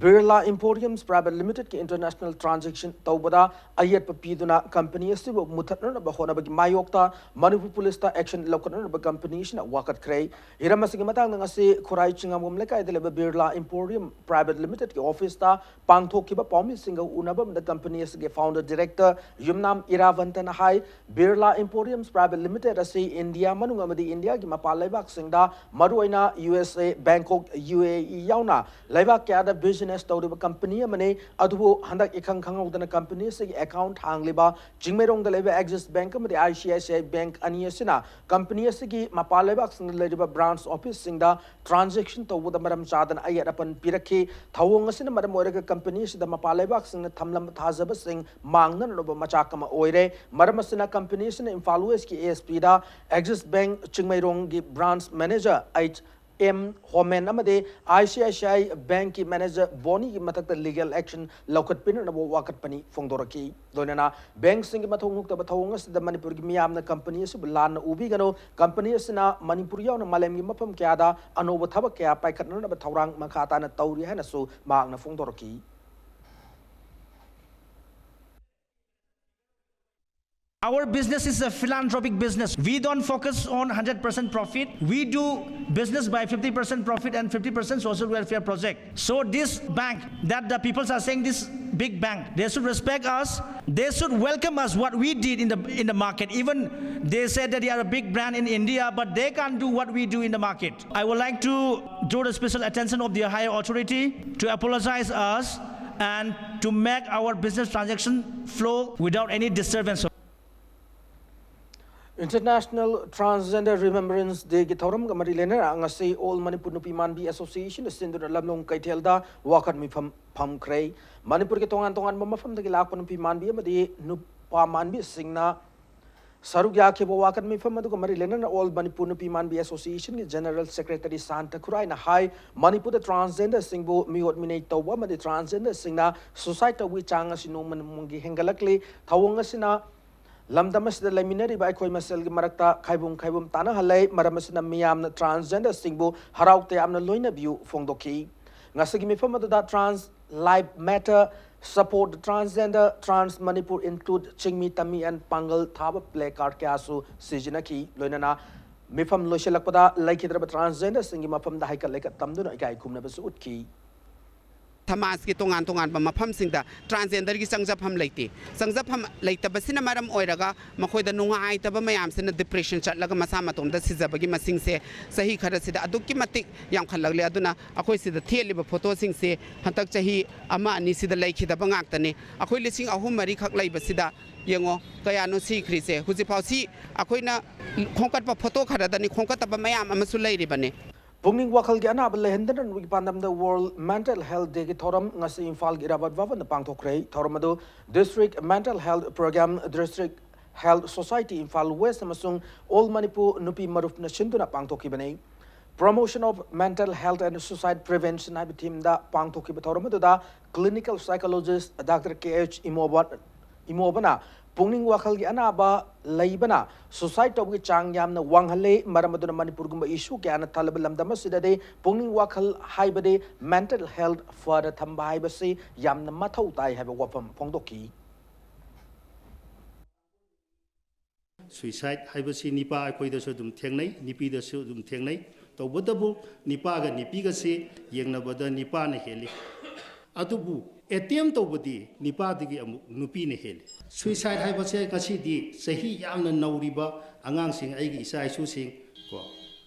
ꯕꯤꯔꯂꯥ ꯏꯝꯄꯣꯔꯤꯌꯝꯁ ꯄ꯭ꯔꯥꯏꯚꯦꯠ ꯂꯤꯃꯤꯇꯦꯗꯀꯤ ꯏꯟꯇꯔꯅꯦꯁꯅꯦꯜ ꯇ꯭ꯔꯥꯟꯖꯦꯛꯁꯟ ꯇꯧꯕꯗ ꯑꯌꯦꯠꯄ ꯄꯤꯗꯨꯅ ꯀꯝꯄꯅꯤ ꯑꯁꯤꯕꯨ ꯃꯨꯊꯠꯅꯅꯕ ꯍꯣꯠꯅꯕꯒꯤ ꯃꯥꯌꯣꯛꯇ ꯃꯅꯤꯄꯨꯔ ꯄꯨꯂꯤꯁꯇ ꯑꯦꯛꯁꯟ ꯂꯧꯈꯠꯅꯅꯕ ꯀꯝꯄꯅꯤ ꯑꯁꯤꯅ ꯋꯥꯀꯠꯈ꯭ꯔꯦ꯫ ꯍꯤꯔꯝ ꯑꯁꯤꯒꯤ ꯃꯇꯥꯡꯗ ꯉꯁꯤ ꯈꯨꯔꯥꯏ ꯆꯤꯡꯉꯥꯝꯕꯝ ꯂꯩꯀꯥꯏꯗ ꯂꯩꯕ ꯕꯤꯔꯂꯥ ꯏꯝꯄꯣꯔꯤꯌꯝ ꯄ꯭ꯔꯥꯏꯚꯦꯠ ꯂꯤꯃꯤꯇꯦꯗꯀꯤ ꯑꯣꯐꯤꯁꯇ ꯄꯥꯡꯊꯣꯛꯈꯤꯕ ꯄꯥꯎꯃꯤꯁꯤꯡꯒ ꯎꯅꯕ ꯑꯃꯗ ꯀꯝꯄꯅꯤ ꯑꯁꯤꯒꯤ ꯐꯥꯎꯟꯗꯔ ꯗꯤꯔꯦꯛꯇꯔ ꯌꯨꯝꯅꯥꯝ ꯏꯔꯥꯕꯟꯇꯅ ꯍꯥꯏ, ꯕꯤꯔꯂꯥ ꯏꯝꯄꯣꯔꯤꯌꯝꯁ ꯄ꯭ꯔꯥꯏꯚꯦꯠ ꯂꯤꯃꯤꯇꯦꯗ ꯑꯁꯤ ꯏꯟꯗꯤꯌꯥ ꯃꯅꯨꯡ ꯑꯃꯗꯤ ꯏꯟꯗꯤꯌꯥꯒꯤ ꯃꯄꯥꯟ ꯂꯩꯕꯥꯛꯁꯤꯡꯗ, ꯃꯔꯨꯑꯣꯏꯅ ꯌꯨ ꯑꯦꯁ ꯑꯦ, ꯕꯦꯡꯀꯣꯛ, ꯌꯨ ꯑꯦ ꯏ ꯌꯥꯎꯅ ꯂꯩꯕꯥꯛ ꯀꯌꯥꯗ ꯕꯤꯖꯤꯅꯦꯁ ꯇꯧꯔꯤꯕ ꯀꯝꯄꯅꯤ ꯑꯃꯅꯤ꯫ ꯑꯗꯨꯕꯨ ꯍꯟꯗꯛ ꯏꯈꯪ ꯈꯪꯍꯧꯗꯅ ꯀꯝꯄꯅꯤ ꯑꯁꯤꯒꯤ ꯑꯦꯀꯥꯎꯟꯠ ꯍꯥꯡꯂꯤꯕ ꯆꯤꯡꯃꯩꯔꯣꯡꯗ ꯂꯩꯕ ꯑꯦꯛꯖꯤꯁ ꯕꯦꯡꯛ ꯑꯃꯗꯤ I C I C I bank ꯑꯅꯤ ꯑꯁꯤꯅ ꯀꯝꯄꯅꯤ ꯑꯁꯤꯒꯤ ꯃꯄꯥꯟ ꯂꯩꯕꯥꯛꯁꯤꯡꯗ ꯂꯩꯔꯤꯕ ꯕ꯭ꯔꯥꯟꯆ ꯑꯣꯐꯤꯁꯁꯤꯡꯗ ꯇ꯭ꯔꯥꯟꯖꯦꯛꯁꯟ ꯇꯧꯕꯗ ꯃꯔꯝ ꯆꯥꯗꯅ ꯑꯌꯦꯠ ꯑꯄꯟ ꯄꯤꯔꯛꯈꯤ꯫ ꯊꯧꯑꯣꯡ ꯑꯁꯤꯅ ꯃꯔꯝ ꯑꯣꯏꯔꯒ ꯀꯝꯄꯅꯤ ꯑꯁꯤꯗ ꯃꯄꯥꯟ ꯂꯩꯕꯥꯛꯁꯤꯡꯅ ꯊꯝꯂꯝꯕ ꯊꯥꯖꯕꯁꯤꯡ ꯃꯥꯡꯅꯅꯕ ꯃꯆꯥꯛ ꯑꯃ ꯑꯣꯏꯔꯦ꯫ ꯃꯔꯝ ꯑꯁꯤꯅ ꯀꯝꯄꯅꯤ ꯑꯁꯤꯅ ꯏꯝꯐꯥꯜ ꯋꯦꯁꯀꯤ ꯑꯦ ꯑꯦꯁ ꯄꯤꯗ ꯑꯦꯛꯖꯤꯁ ꯕꯦꯡꯛ ꯆꯤꯡꯃꯩꯔꯣꯡꯒꯤ branch manager H M Homen ꯑꯃꯗꯤ I C I C I ꯕꯦꯡꯛꯀꯤ ꯃꯦꯅꯦꯖꯔ ꯕꯣꯅꯤꯒꯤ ꯃꯊꯛꯇ ꯂꯤꯒꯦꯜ ꯑꯦꯛꯁꯟ ꯂꯧꯈꯠꯄꯤꯅꯅꯕ ꯋꯥꯀꯠꯄꯅꯤ ꯐꯣꯡꯗꯣꯔꯛꯈꯤ꯫ ꯂꯣꯏꯅꯅ ꯕꯦꯡꯛꯁꯤꯡꯒꯤ ꯃꯊꯧ ꯍꯨꯛꯇꯕ ꯊꯧꯑꯣꯡ ꯑꯁꯤꯗ ꯃꯅꯤꯄꯨꯔꯒꯤ ꯃꯤꯌꯥꯝꯅ ꯀꯝꯄꯅꯤ ꯑꯁꯤꯕꯨ ꯂꯥꯟꯅ ꯎꯕꯤꯒꯅꯨ꯫ ꯀꯝꯄꯅꯤ ꯑꯁꯤꯅ ꯃꯅꯤꯄꯨꯔ ꯌꯥꯎꯅ ꯃꯥꯂꯦꯝꯒꯤ ꯃꯐꯝ ꯀꯌꯥꯗ ꯑꯅꯧꯕ ꯊꯕꯛ ꯀꯌꯥ ꯄꯥꯏꯈꯠꯅꯅꯕ ꯊꯧꯔꯥꯡ ꯃꯈꯥ ꯇꯥꯅ ꯇꯧꯔꯤ ꯍꯥꯏꯅꯁꯨ ꯃꯍꯥꯛꯅ ꯐꯣꯡꯗꯣꯔꯛꯈꯤ꯫ Our business is a philanthropic business. We don't focus on hundred percent profit. We do business by fifty percent profit and fifty percent social welfare project. So this bank that the people are saying, this big bank, they should respect us. They should welcome us what we did in the in the market. Even they said that they are a big brand in India, but they can't do what we do in the market. I would like to draw the special attention of the higher authority to apologize us and to make our business transaction flow without any disturbance. International Transgender Remembrance Day ꯒꯤ ꯊꯧꯔꯝꯒ ꯃꯔꯤ ꯂꯩꯅꯅ ꯉꯁꯤ All Manipur Nupi Manbi Association ꯅ ꯁꯤꯟꯗꯨꯅ ꯂꯝꯂꯣꯡ ꯀꯩꯊꯦꯜꯗ ꯋꯥꯀꯠ ꯃꯤꯐꯝ ꯐꯝꯈ꯭ꯔꯦ꯫ ꯃꯅꯤꯄꯨꯔꯒꯤ ꯇꯣꯉꯥꯟ ꯇꯣꯉꯥꯟꯕ ꯃꯐꯝꯗꯒꯤ ꯂꯥꯛꯄ ꯅꯨꯄꯤ ꯃꯥꯟꯕꯤ ꯑꯃꯗꯤ ꯅꯨꯄꯥ ꯃꯥꯟꯕꯤꯁꯤꯡꯅ ꯁꯔꯨꯛ ꯌꯥꯈꯤꯕ ꯋꯥꯀꯠ ꯃꯤꯐꯝ ꯑꯗꯨꯒ ꯃꯔꯤ ꯂꯩꯅꯅ All Manipur Nupi Manbi Association ꯒꯤ General Secretary ꯁꯥꯟꯇ ꯈꯨꯔꯥꯏꯅ ꯍꯥꯏ, ꯃꯅꯤꯄꯨꯔꯗ transgender ꯁꯤꯡꯕꯨ ꯃꯤꯑꯣꯠ ꯃꯤꯅꯩ ꯇꯧꯕ ꯑꯃꯗꯤ transgender ꯁꯤꯡꯅ suicide ꯇꯧꯕꯒꯤ ꯆꯥꯡ ꯑꯁꯤ ꯅꯣꯡꯃ ꯅꯣꯡꯃꯒꯤ ꯍꯦꯟꯒꯠꯂꯛꯂꯤ꯫ ꯊꯧꯑꯣꯡ ꯑꯁꯤꯅ ꯂꯝꯗꯝ ꯑꯁꯤꯗ ꯂꯩꯃꯤꯟꯅꯔꯤꯕ ꯑꯩꯈꯣꯏ ꯃꯁꯦꯜꯒꯤ ꯃꯔꯛꯇ ꯈꯥꯏꯕꯨꯝ ꯈꯥꯏꯕꯨꯝ ꯇꯥꯅꯍꯜꯂꯦ꯫ ꯃꯔꯝ ꯑꯁꯤꯅ ꯃꯤꯌꯥꯝꯅ transgenderꯁꯤꯡꯕꯨ ꯍꯔꯥꯎ ꯇꯌꯥꯝꯅ ꯂꯣꯏꯅꯕꯤꯌꯨ ꯐꯣꯡꯗꯣꯛꯈꯤ꯫ ꯉꯁꯤꯒꯤ ꯃꯤꯐꯝ ꯑꯗꯨꯗ Trans Life Matter, Support the Transgender, Trans Manipur Include, ꯆꯤꯡꯃꯤ ꯇꯝꯃꯤ and ꯄꯥꯡꯒꯜ ꯊꯥꯕ placard ꯀꯌꯥꯁꯨ ꯁꯤꯖꯤꯟꯅꯈꯤ꯫ ꯂꯣꯏꯅꯅ ꯃꯤꯐꯝ ꯂꯣꯏꯁꯤꯜꯂꯛꯄꯗ ꯂꯩꯈꯤꯗ꯭ꯔꯕ transgenderꯁꯤꯡꯒꯤ ꯃꯐꯝꯗ ꯍꯩꯀꯠ ꯂꯩꯀꯠ ꯇꯝꯗꯨꯅ ꯏꯀꯥꯏ ꯈꯨꯝꯅꯕꯁꯨ ꯎꯠꯈꯤ꯫ ꯁꯃꯥꯖꯀꯤ ꯇꯣꯉꯥꯟ ꯇꯣꯉꯥꯟꯕ ꯃꯐꯝꯁꯤꯡꯗ transgenderꯒꯤ ꯆꯪꯖꯐꯝ ꯂꯩꯇꯦ꯫ ꯆꯪꯖꯐꯝ ꯂꯩꯇꯕꯁꯤꯅ ꯃꯔꯝ ꯑꯣꯏꯔꯒ ꯃꯈꯣꯏꯗ ꯅꯨꯡꯉꯥꯏꯇꯕ ꯃꯌꯥꯝꯁꯤꯅ depression ꯆꯠꯂꯒ ꯃꯁꯥ ꯃꯇꯣꯝꯇ ꯁꯤꯖꯕꯒꯤ ꯃꯁꯤꯡꯁꯦ ꯆꯍꯤ ꯈꯔꯁꯤꯗ ꯑꯗꯨꯛꯀꯤ ꯃꯇꯤꯛ ꯌꯥꯝꯈꯠꯂꯛꯂꯦ꯫ ꯑꯗꯨꯅ ꯑꯩꯈꯣꯏ ꯁꯤꯗ ꯊꯦꯠꯂꯤꯕ photoꯁꯤꯡꯁꯦ ꯍꯟꯗꯛ ꯆꯍꯤ ꯑꯃ ꯑꯅꯤꯁꯤꯗ ꯂꯩꯈꯤꯗꯕ ꯉꯥꯛꯇꯅꯤ꯫ ꯑꯩꯈꯣꯏ ꯂꯤꯁꯤꯡ ꯑꯍꯨꯝ ꯃꯔꯤꯈꯛ ꯂꯩꯕꯁꯤꯗ ꯌꯦꯡꯉꯣ ꯀꯌꯥꯅꯣ ꯁꯤꯈ꯭ꯔꯤꯁꯦ꯫ ꯍꯧꯖꯤꯛꯐꯥꯎ ꯁꯤ ꯑꯩꯈꯣꯏꯅ ꯈꯣꯝꯀꯠꯄ photo ꯈꯔꯗꯅꯤ, ꯈꯣꯝꯀꯠꯇꯕ ꯃꯌꯥꯝ ꯑꯃꯁꯨ ꯂꯩꯔꯤꯕꯅꯤ꯫ ꯄꯨꯛꯅꯤꯡ ꯋꯥꯈꯜꯒꯤ ꯑꯅꯥꯕ ꯂꯩꯍꯟꯗꯅꯕꯒꯤ ꯄꯥꯟꯗꯝꯗ World Mental Health Dayꯒꯤ ꯊꯧꯔꯝ ꯉꯁꯤ ꯏꯝꯐꯥꯜꯒꯤ ꯏꯔꯥꯕꯣꯠ ꯚꯕꯟꯗ ꯄꯥꯡꯊꯣꯛꯈ꯭ꯔꯦ꯫ ꯊꯧꯔꯝ ꯑꯗꯨ District Mental Health Program, District Health Society Imphal West ꯑꯃꯁꯨꯡ All Manipur ꯅꯨꯄꯤ ꯃꯔꯨꯞꯅ ꯁꯤꯟꯗꯨꯅ ꯄꯥꯡꯊꯣꯛꯈꯤꯕꯅꯤ꯫ Promotion of Mental Health and Suicide Prevention ꯍꯥꯏꯕ themeꯗ ꯄꯥꯡꯊꯣꯛꯈꯤꯕ ꯊꯧꯔꯝ ꯑꯗꯨꯗ Clinical Psychologist Doctor K H ꯏꯃꯣꯕ ꯏꯃꯣꯕꯅ ꯄꯨꯛꯅꯤꯡ ꯋꯥꯈꯜꯒꯤ ꯑꯅꯥꯕ ꯂꯩꯕꯅ suicide ꯇꯧꯕꯒꯤ ꯆꯥꯡ ꯌꯥꯝꯅ ꯋꯥꯡꯍꯜꯂꯦ꯫ ꯃꯔꯝ ꯑꯗꯨꯅ ꯃꯅꯤꯄꯨꯔꯒꯨꯝꯕ issue ꯀꯌꯥꯅ ꯊꯜꯂꯕ ꯂꯝꯗꯝ ꯑꯁꯤꯗꯗꯤ ꯄꯨꯛꯅꯤꯡ ꯋꯥꯈꯜ ꯍꯥꯏꯕꯗꯤ mental health ꯐꯅ ꯊꯝꯕ ꯍꯥꯏꯕꯁꯤ ꯌꯥꯝꯅ ꯃꯊꯧ ꯇꯥꯏ ꯍꯥꯏꯕ ꯋꯥꯐꯝ ꯐꯣꯡꯗꯣꯛꯈꯤ꯫ Suicide ꯍꯥꯏꯕꯁꯤ ꯅꯤꯄꯥ ꯑꯩꯈꯣꯏꯗꯁꯨ ꯑꯗꯨꯝ ꯊꯦꯡꯅꯩ, ꯅꯨꯄꯤꯗꯁꯨ ꯑꯗꯨꯝ ꯊꯦꯡꯅꯩ꯫ ꯇꯧꯕꯇꯕꯨ ꯅꯤꯄꯥꯒ ꯅꯨꯄꯤꯒꯁꯤ ꯌꯦꯡꯅꯕꯗ ꯅꯤꯄꯥꯅ ꯍꯦꯜꯂꯤ꯫ ꯑꯗꯨꯕꯨ attempt ꯇꯧꯕꯗꯤ ꯅꯤꯄꯥꯗꯒꯤ ꯑꯃꯨꯛ ꯅꯨꯄꯤꯅ ꯍꯦꯜꯂꯤ꯫ Suicide ꯍꯥꯏꯕꯁꯦ ꯉꯁꯤꯗꯤ ꯆꯍꯤ ꯌꯥꯝꯅ ꯅꯧꯔꯤꯕ ꯑꯉꯥꯡꯁꯤꯡ, ꯑꯩꯒꯤ ꯏꯆꯥ ꯏꯁꯨꯁꯤꯡ ꯀꯣ,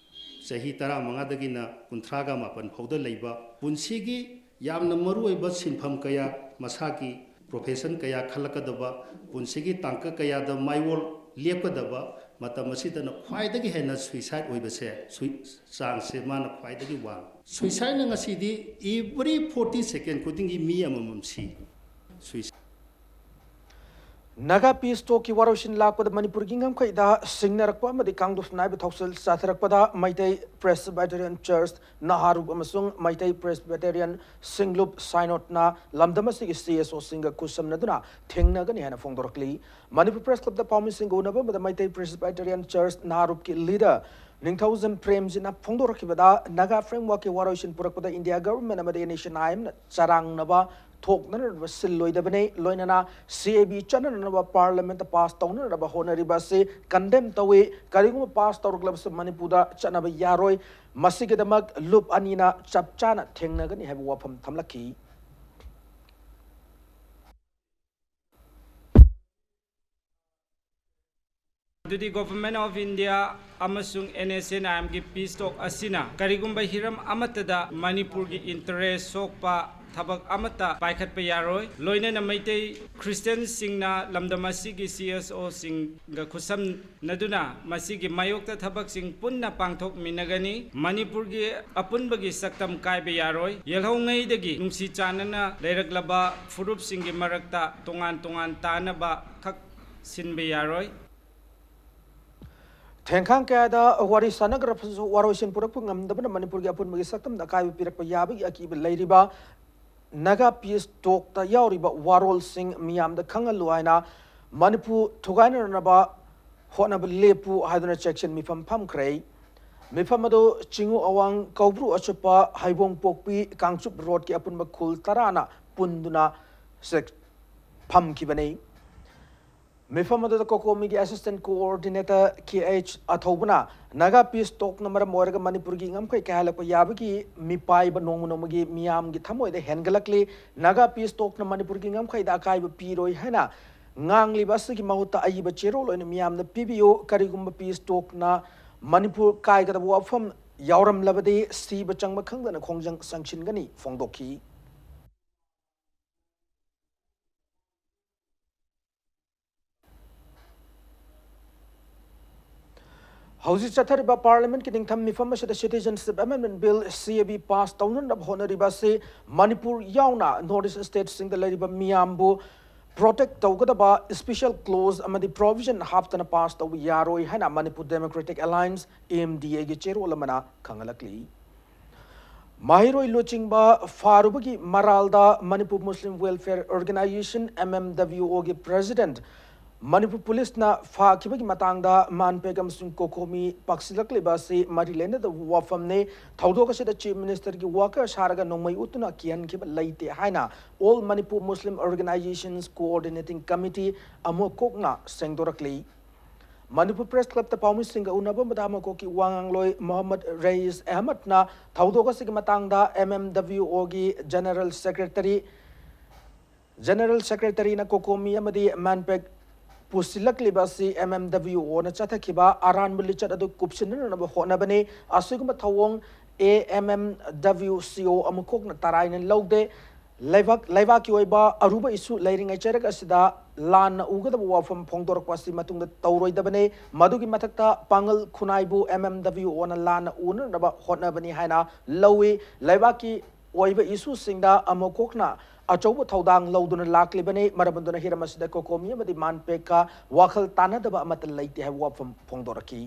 ꯆꯍꯤ ꯇꯔꯥꯃꯉꯥꯗꯒꯤꯅ ꯀꯨꯟꯊ꯭ꯔꯥꯒ ꯃꯥꯄꯟ ꯐꯥꯎꯗ ꯂꯩꯕ, ꯄꯨꯟꯁꯤꯒꯤ ꯌꯥꯝꯅ ꯃꯔꯨꯑꯣꯏꯕ ꯁꯤꯟꯐꯝ ꯀꯌꯥ, ꯃꯁꯥꯒꯤ profession ꯀꯌꯥ ꯈꯜꯂꯛꯀꯗꯕ, ꯄꯨꯟꯁꯤꯒꯤ ꯇꯥꯡꯀꯛ ꯀꯌꯥꯗ ꯃꯥꯏꯑꯣꯟ ꯂꯦꯞꯀꯗꯕ ꯃꯇꯝ ꯑꯁꯤꯗꯅ ꯈ꯭ꯋꯥꯏꯗꯒꯤ ꯍꯦꯟꯅ suicide ꯑꯣꯏꯕꯁꯦ, ꯁꯨꯏ-, ꯆꯥꯡꯁꯦ ꯃꯥꯅ ꯈ꯭ꯋꯥꯏꯗꯒꯤ ꯋꯥꯡꯉꯤ꯫ Suicideꯅ ꯉꯁꯤꯗꯤ every forty second ꯈꯨꯗꯤꯡꯒꯤ ꯃꯤ ꯑꯃꯃꯝ ꯁꯤ꯫ Suicide꯫ ꯅꯥꯒꯥ ꯄꯤꯁ ꯇꯣꯛꯀꯤ ꯋꯥꯔꯣꯏꯁꯤꯟ ꯂꯥꯛꯄꯗ ꯃꯅꯤꯄꯨꯔꯒꯤ ꯉꯝꯈꯩꯗ ꯁꯤꯡꯅꯔꯛꯄ ꯑꯃꯗꯤ ꯀꯥꯡꯂꯨꯞ ꯅꯥꯏꯕ ꯊꯧꯁꯤꯜ ꯆꯠꯊꯔꯛꯄꯗ ꯃꯩꯇꯩ ꯄ꯭ꯔꯦꯁꯕꯥꯏꯇꯦꯔꯤꯌꯟ ꯆꯔꯆ ꯅꯍꯥꯔꯨꯞ ꯑꯃꯁꯨꯡ ꯃꯩꯇꯩ ꯄ꯭ꯔꯦꯁꯕꯥꯏꯇꯦꯔꯤꯌꯟ ꯁꯤꯡꯂꯨꯞ ꯁꯥꯏꯅꯣꯠꯅ ꯂꯝꯗꯝ ꯑꯁꯤꯒꯤ ꯁꯤ ꯑꯦꯁ ꯑꯣꯁꯤꯡꯒ ꯈꯨꯠꯁꯝꯅꯗꯨꯅ ꯊꯦꯡꯅꯒꯅꯤ ꯍꯥꯏꯅ ꯐꯣꯡꯗꯣꯔꯛꯂꯤ꯫ ꯃꯅꯤꯄꯨꯔ ꯄ꯭ꯔꯦꯁ ꯀ꯭ꯂꯕꯇ ꯄꯥꯎꯃꯤꯁꯤꯡꯒ ꯎꯅꯕ ꯑꯃꯗ ꯃꯩꯇꯩ ꯄ꯭ꯔꯦꯁꯕꯥꯏꯇꯦꯔꯤꯌꯟ ꯆꯔꯆ ꯅꯍꯥꯔꯨꯞꯀꯤ ꯂꯤꯗꯔ ꯅꯤꯡꯊꯧꯖꯝ ꯄ꯭ꯔꯦꯝꯖꯤꯠꯅ ꯐꯣꯡꯗꯣꯔꯛꯈꯤꯕꯗ ꯅꯥꯒꯥ ꯐ꯭ꯔꯦꯝꯋꯥꯔꯛꯀꯤ ꯋꯥꯔꯣꯏꯁꯤꯟ ꯄꯨꯔꯛꯄꯗ ꯏꯟꯗꯤꯌꯥ ꯒꯚꯔꯟꯃꯦꯟ ꯑꯃꯗꯤ ꯑꯦꯟ ꯑꯦꯁ ꯑꯦꯟ ꯑꯥꯏ ꯑꯦꯝꯅ ꯆꯔꯥꯡꯅꯕ ꯊꯣꯛꯅꯅꯕ ꯁꯤꯜꯂꯣꯏꯗꯕꯅꯤ꯫ ꯂꯣꯏꯅꯅ ꯁꯤ ꯑꯦ ꯕꯤ ꯆꯠꯅꯅꯕ ꯄꯥꯔꯂꯤꯌꯥꯃꯦꯟꯠꯇ ꯄꯥꯁ ꯇꯧꯅꯅꯕ ꯍꯣꯠꯅꯔꯤꯕ ꯑꯁꯤ ꯀꯟꯗꯦꯝ ꯇꯧꯏ꯫ ꯀꯔꯤꯒꯨꯝꯕ ꯄꯥꯁ ꯇꯧꯔꯛꯂꯕꯁꯨ ꯃꯅꯤꯄꯨꯔꯗ ꯆꯠꯅꯕ ꯌꯥꯔꯣꯏ꯫ ꯃꯁꯤꯒꯤꯗꯃꯛ ꯂꯨꯞ ꯑꯅꯤꯅ ꯆꯞ ꯆꯥꯅ ꯊꯦꯡꯅꯒꯅꯤ ꯍꯥꯏꯕ ꯋꯥꯐꯝ ꯊꯝꯂꯛꯈꯤ꯫ ꯑꯗꯨꯗꯤ Government of India ꯑꯃꯁꯨꯡ ꯑꯦꯟ ꯑꯦꯁ ꯑꯦꯟ ꯑꯥꯏ ꯑꯦꯝꯒꯤ ꯄꯤꯁ ꯇꯣꯛ ꯑꯁꯤꯅ ꯀꯔꯤꯒꯨꯝꯕ ꯍꯤꯔꯝ ꯑꯃꯠꯇꯗ ꯃꯅꯤꯄꯨꯔꯒꯤ ꯏꯟꯇꯔꯦꯁ ꯁꯣꯛꯄ ꯊꯕꯛ ꯑꯃꯠꯇ ꯄꯥꯏꯈꯠꯄ ꯌꯥꯔꯣꯏ꯫ ꯂꯣꯏꯅꯅ ꯃꯩꯇꯩ ꯈ꯭ꯔꯤꯁꯇꯤꯌꯟꯁꯤꯡꯅ ꯂꯝꯗꯝ ꯑꯁꯤꯒꯤ ꯁꯤ ꯑꯦꯁ ꯑꯣꯁꯤꯡꯒ ꯈꯨꯠꯁꯝꯅꯗꯨꯅ ꯃꯁꯤꯒꯤ ꯃꯥꯌꯣꯛꯇ ꯊꯕꯛꯁꯤꯡ ꯄꯨꯟꯅ ꯄꯥꯡꯊꯣꯛꯃꯤꯟꯅꯒꯅꯤ꯫ ꯃꯅꯤꯄꯨꯔꯒꯤ ꯑꯄꯨꯟꯕꯒꯤ ꯁꯛꯇꯝ ꯀꯥꯏꯕ ꯌꯥꯔꯣꯏ꯫ ꯌꯦꯜꯍꯧꯉꯩꯗꯒꯤ ꯅꯨꯡꯁꯤ ꯆꯥꯟꯅꯅ ꯂꯩꯔꯛꯂꯕ ꯐꯨꯔꯨꯞꯁꯤꯡꯒꯤ ꯃꯔꯛꯇ ꯇꯣꯉꯥꯟ ꯇꯣꯉꯥꯟ ꯇꯥꯅꯕ ꯈꯛ ꯁꯤꯟꯕ ꯌꯥꯔꯣꯏ꯫ ꯊꯦꯡꯈꯥꯡ ꯀꯌꯥꯗ ꯋꯥꯔꯤ ꯁꯥꯟꯅꯈ꯭ꯔꯕꯁꯨ ꯋꯥꯔꯣꯏꯁꯤꯟ ꯄꯨꯔꯛꯄ ꯉꯝꯗꯕꯅ ꯃꯅꯤꯄꯨꯔꯒꯤ ꯑꯄꯨꯟꯕꯒꯤ ꯁꯛꯇꯝꯗ ꯑꯀꯥꯏꯕ ꯄꯤꯔꯛꯄ ꯌꯥꯕꯒꯤ ꯑꯀꯤꯕ ꯂꯩꯔꯤꯕ ꯅꯥꯒꯥ ꯄꯤꯁ ꯇꯣꯛꯇ ꯌꯥꯎꯔꯤꯕ ꯋꯥꯔꯣꯜꯁꯤꯡ ꯃꯤꯌꯥꯝꯗ ꯈꯪꯍꯜꯂꯨ ꯍꯥꯏꯅ ꯃꯅꯤꯄꯨꯔ ꯊꯨꯒꯥꯏꯅꯅꯕ ꯍꯣꯠꯅꯕ ꯂꯦꯞꯄꯨ ꯍꯥꯏꯗꯨꯅ ꯆꯦꯛꯁꯤꯟ ꯃꯤꯐꯝ ꯐꯝꯈ꯭ꯔꯦ꯫ ꯃꯤꯐꯝ ꯑꯗꯨ ꯆꯤꯡꯉꯨ ꯑꯋꯥꯡ, ꯀꯧꯕ꯭ꯔꯨ ꯑꯆꯨꯞꯄ, ꯍꯩꯕꯣꯡ ꯄꯣꯛꯄꯤ, ꯀꯥꯡꯆꯨꯞ ꯔꯣꯗꯀꯤ ꯑꯄꯨꯟꯕ ꯈꯨꯜ ꯇꯔꯥꯅ ꯄꯨꯟꯗꯨꯅ ꯆꯦꯛ-, ꯐꯝꯈꯤꯕꯅꯤ꯫ ꯃꯤꯐꯝ ꯑꯗꯨꯗ ꯀꯣꯀꯣꯃꯤꯒꯤ ꯑꯦꯁꯤꯁꯇꯦꯟ ꯀꯣꯑꯣꯔꯗꯤꯅꯦꯇꯔ ꯀꯦ ꯑꯩꯆ ꯑꯊꯧꯕꯅ ꯅꯥꯒꯥ ꯄꯤꯁ ꯇꯣꯛꯅ ꯃꯔꯝ ꯑꯣꯏꯔꯒ ꯃꯅꯤꯄꯨꯔꯒꯤ ꯉꯝꯈꯩ ꯀꯥꯏꯍꯜꯂꯛꯄ ꯌꯥꯕꯒꯤ ꯃꯤꯄꯥꯏꯕ ꯅꯣꯡꯃ ꯅꯣꯡꯃꯒꯤ ꯃꯤꯌꯥꯝꯒꯤ ꯊꯃꯣꯏꯗ ꯍꯦꯟꯒꯠꯂꯛꯂꯤ꯫ ꯅꯥꯒꯥ ꯄꯤꯁ ꯇꯣꯛꯅ ꯃꯅꯤꯄꯨꯔꯒꯤ ꯉꯝꯈꯩꯗ ꯑꯀꯥꯏꯕ ꯄꯤꯔꯣꯏ ꯍꯥꯏꯅ ꯉꯥꯡꯂꯤꯕ ꯑꯁꯤꯒꯤ ꯃꯍꯨꯠꯇ ꯑꯏꯕ ꯆꯦꯔꯣꯜ ꯑꯣꯏꯅ ꯃꯤꯌꯥꯝꯗ ꯄꯤꯕꯤꯌꯨ꯫ ꯀꯔꯤꯒꯨꯝꯕ ꯄꯤꯁ ꯇꯣꯛꯅ ꯃꯅꯤꯄꯨꯔ ꯀꯥꯏꯒꯗꯕ ꯋꯥꯐꯝ ꯌꯥꯎꯔꯝꯂꯕꯗꯤ ꯁꯤꯕ ꯆꯪꯕ ꯈꯪꯗꯅ ꯈꯣꯡꯖꯪ ꯆꯪꯁꯤꯟꯒꯅꯤ ꯐꯣꯡꯗꯣꯛꯈꯤ꯫ ꯍꯧꯖꯤꯛ ꯆꯠꯊꯔꯤꯕ ꯄꯥꯔꯂꯤꯌꯥꯃꯦꯟꯠꯀꯤ ꯅꯤꯡꯊꯝ ꯃꯤꯐꯝ ꯑꯁꯤꯗ ꯁꯤꯇꯤꯖꯟꯁꯤꯞ ꯑꯦꯃꯦꯟꯗꯃꯦꯟꯠ ꯕꯤꯜ, ꯁꯤ ꯑꯦ ꯕꯤ, ꯄꯥꯁ ꯇꯧꯅꯅꯕ ꯍꯣꯠꯅꯔꯤꯕ ꯑꯁꯤ ꯃꯅꯤꯄꯨꯔ ꯌꯥꯎꯅ ꯅꯣꯔꯠ ꯏꯁ꯭ꯠ ꯁ꯭ꯇꯦꯠꯁꯤꯡꯗ ꯂꯩꯔꯤꯕ ꯃꯤꯌꯥꯝꯕꯨ ꯄ꯭ꯔꯣꯇꯦꯛ ꯇꯧꯒꯗꯕ ꯁ꯭ꯄꯦꯁꯦꯜ ꯀ꯭ꯂꯣꯖ ꯑꯃꯗꯤ ꯄ꯭ꯔꯣꯚꯤꯖꯟ ꯍꯥꯞꯇꯅ ꯄꯥꯁ ꯇꯧꯕ ꯌꯥꯔꯣꯏ ꯍꯥꯏꯅ Manipur democratic alliance, M D ꯑꯦꯒꯤ ꯆꯦꯔꯣꯜ ꯑꯃꯅ ꯈꯪꯍꯜꯂꯛꯂꯤ꯫ ꯃꯍꯩꯔꯣꯏ ꯂꯨꯆꯤꯡꯕ ꯐꯥꯔꯨꯕꯒꯤ ꯃꯔꯥꯜꯗ Manipur Muslim welfare organisation, M M W ꯑꯣꯒꯤ ꯄ꯭ꯔꯦꯁꯤꯗꯦꯟꯠ ꯃꯅꯤꯄꯨꯔ ꯄꯨꯂꯤꯁꯅ ꯐꯥꯈꯤꯕꯒꯤ ꯃꯇꯥꯡꯗ ꯃꯥꯟꯄꯦꯛ ꯑꯃꯁꯨꯡ ꯀꯣꯀꯣꯃꯤ ꯄꯥꯛꯁꯤꯜꯂꯛꯂꯤꯕ ꯑꯁꯤ ꯃꯔꯤ ꯂꯩꯅꯗꯕ ꯋꯥꯐꯝꯅꯤ꯫ ꯊꯧꯗꯣꯛ ꯑꯁꯤꯗ ꯆꯤꯐ ꯃꯤꯅꯤꯁꯇꯔꯒꯤ ꯋꯥꯀꯔ ꯁꯥꯔꯒ ꯅꯣꯡꯃꯩ ꯎꯠꯇꯨꯅ ꯀꯤꯍꯟꯈꯤꯕ ꯂꯩꯇꯦ ꯍꯥꯏꯅ all Manipur Muslim organisations coordinating committee, ꯑꯃꯣꯀꯣꯛꯅ ꯁꯦꯡꯗꯣꯔꯛꯂꯤ꯫ ꯃꯅꯤꯄꯨꯔ ꯄ꯭ꯔꯦꯁ ꯀ꯭ꯂꯕꯇ ꯄꯥꯎꯃꯤꯁꯤꯡꯒ ꯎꯅꯕ ꯑꯃꯗ ꯑꯃꯣꯀꯣꯛꯀꯤ ꯋꯥ ꯉꯥꯡꯂꯣꯏ ꯃꯣꯍꯝꯃꯗ ꯔꯌꯤꯁ ꯑꯍꯃꯗꯅ ꯊꯧꯗꯣꯛ ꯑꯁꯤꯒꯤ ꯃꯇꯥꯡꯗ ꯑꯦꯝ ꯑꯦꯝ ꯗꯕ꯭ꯂꯤꯎ ꯑꯣꯒꯤ ꯖꯦꯅꯔꯦꯜ ꯁꯦꯀ꯭ꯔꯦꯇꯔꯤ, ꯖꯦꯅꯔꯦꯜ ꯁꯦꯀ꯭ꯔꯦꯇꯔꯤꯅ ꯀꯣꯀꯣꯃꯤ ꯑꯃꯗꯤ ꯃꯥꯟꯄꯦꯛ ꯄꯨꯁꯤꯜꯂꯛꯂꯤꯕ ꯑꯁꯤ ꯑꯦꯝ ꯑꯦꯝ ꯗꯕ꯭ꯂꯤꯎ ꯑꯣꯅ ꯆꯠꯊꯈꯤꯕ ꯑꯔꯥꯟꯕ ꯂꯤꯆꯠ ꯑꯗꯨ ꯀꯨꯞꯁꯤꯟꯅꯅꯕ ꯍꯣꯠꯅꯕꯅꯤ꯫ ꯑꯁꯤꯒꯨꯝꯕ ꯊꯧꯑꯣꯡ ꯑꯦ ꯑꯦꯝ ꯑꯦꯝ ꯗꯕ꯭ꯂꯤꯎ ꯁꯤ ꯑꯣ ꯑꯃꯨꯛ ꯀꯣꯛꯅ ꯇꯔꯥꯏꯅ ꯂꯧꯗꯦ꯫ ꯂꯩꯕꯥꯛ, ꯂꯩꯕꯥꯛꯀꯤ ꯑꯣꯏꯕ ꯑꯔꯨꯕ ꯏꯁꯨ ꯂꯩꯔꯤꯉꯩ ꯆꯩꯔꯛ ꯑꯁꯤꯗ ꯂꯥꯟꯅ ꯎꯒꯗꯕ ꯋꯥꯐꯝ ꯐꯣꯡꯗꯣꯔꯛꯄ ꯑꯁꯤ ꯃꯇꯨꯡꯗ ꯇꯧꯔꯣꯏꯗꯕꯅꯤ꯫ ꯃꯗꯨꯒꯤ ꯃꯊꯛꯇ ꯄꯥꯡꯒꯜ ꯈꯨꯟꯅꯥꯏꯕꯨ ꯑꯦꯝ ꯑꯦꯝ ꯗꯕ꯭ꯂꯤꯎ ꯑꯣꯅ ꯂꯥꯟꯅ ꯎꯅꯅꯕ ꯍꯣꯠꯅꯕꯅꯤ ꯍꯥꯏꯅ ꯂꯧꯏ꯫ ꯂꯩꯕꯥꯛꯀꯤ ꯑꯣꯏꯕ ꯏꯁꯨꯁꯤꯡꯗ ꯑꯃꯨꯛ ꯀꯣꯛꯅ ꯑꯆꯧꯕ ꯊꯧꯗꯥꯡ ꯂꯧꯗꯨꯅ ꯂꯥꯛꯂꯤꯕꯅꯤ꯫ ꯃꯔꯝ ꯑꯗꯨꯅ ꯍꯤꯔꯝ ꯑꯁꯤꯗ ꯀꯣꯀꯣꯃꯤ ꯑꯃꯗꯤ ꯃꯥꯟꯄꯦꯛꯀ ꯋꯥꯈꯜ ꯇꯥꯅꯗꯕ ꯑꯃꯠꯇ ꯂꯩꯇꯦ ꯍꯥꯏꯕ ꯋꯥꯐꯝ ꯐꯣꯡꯗꯣꯔꯛꯈꯤ꯫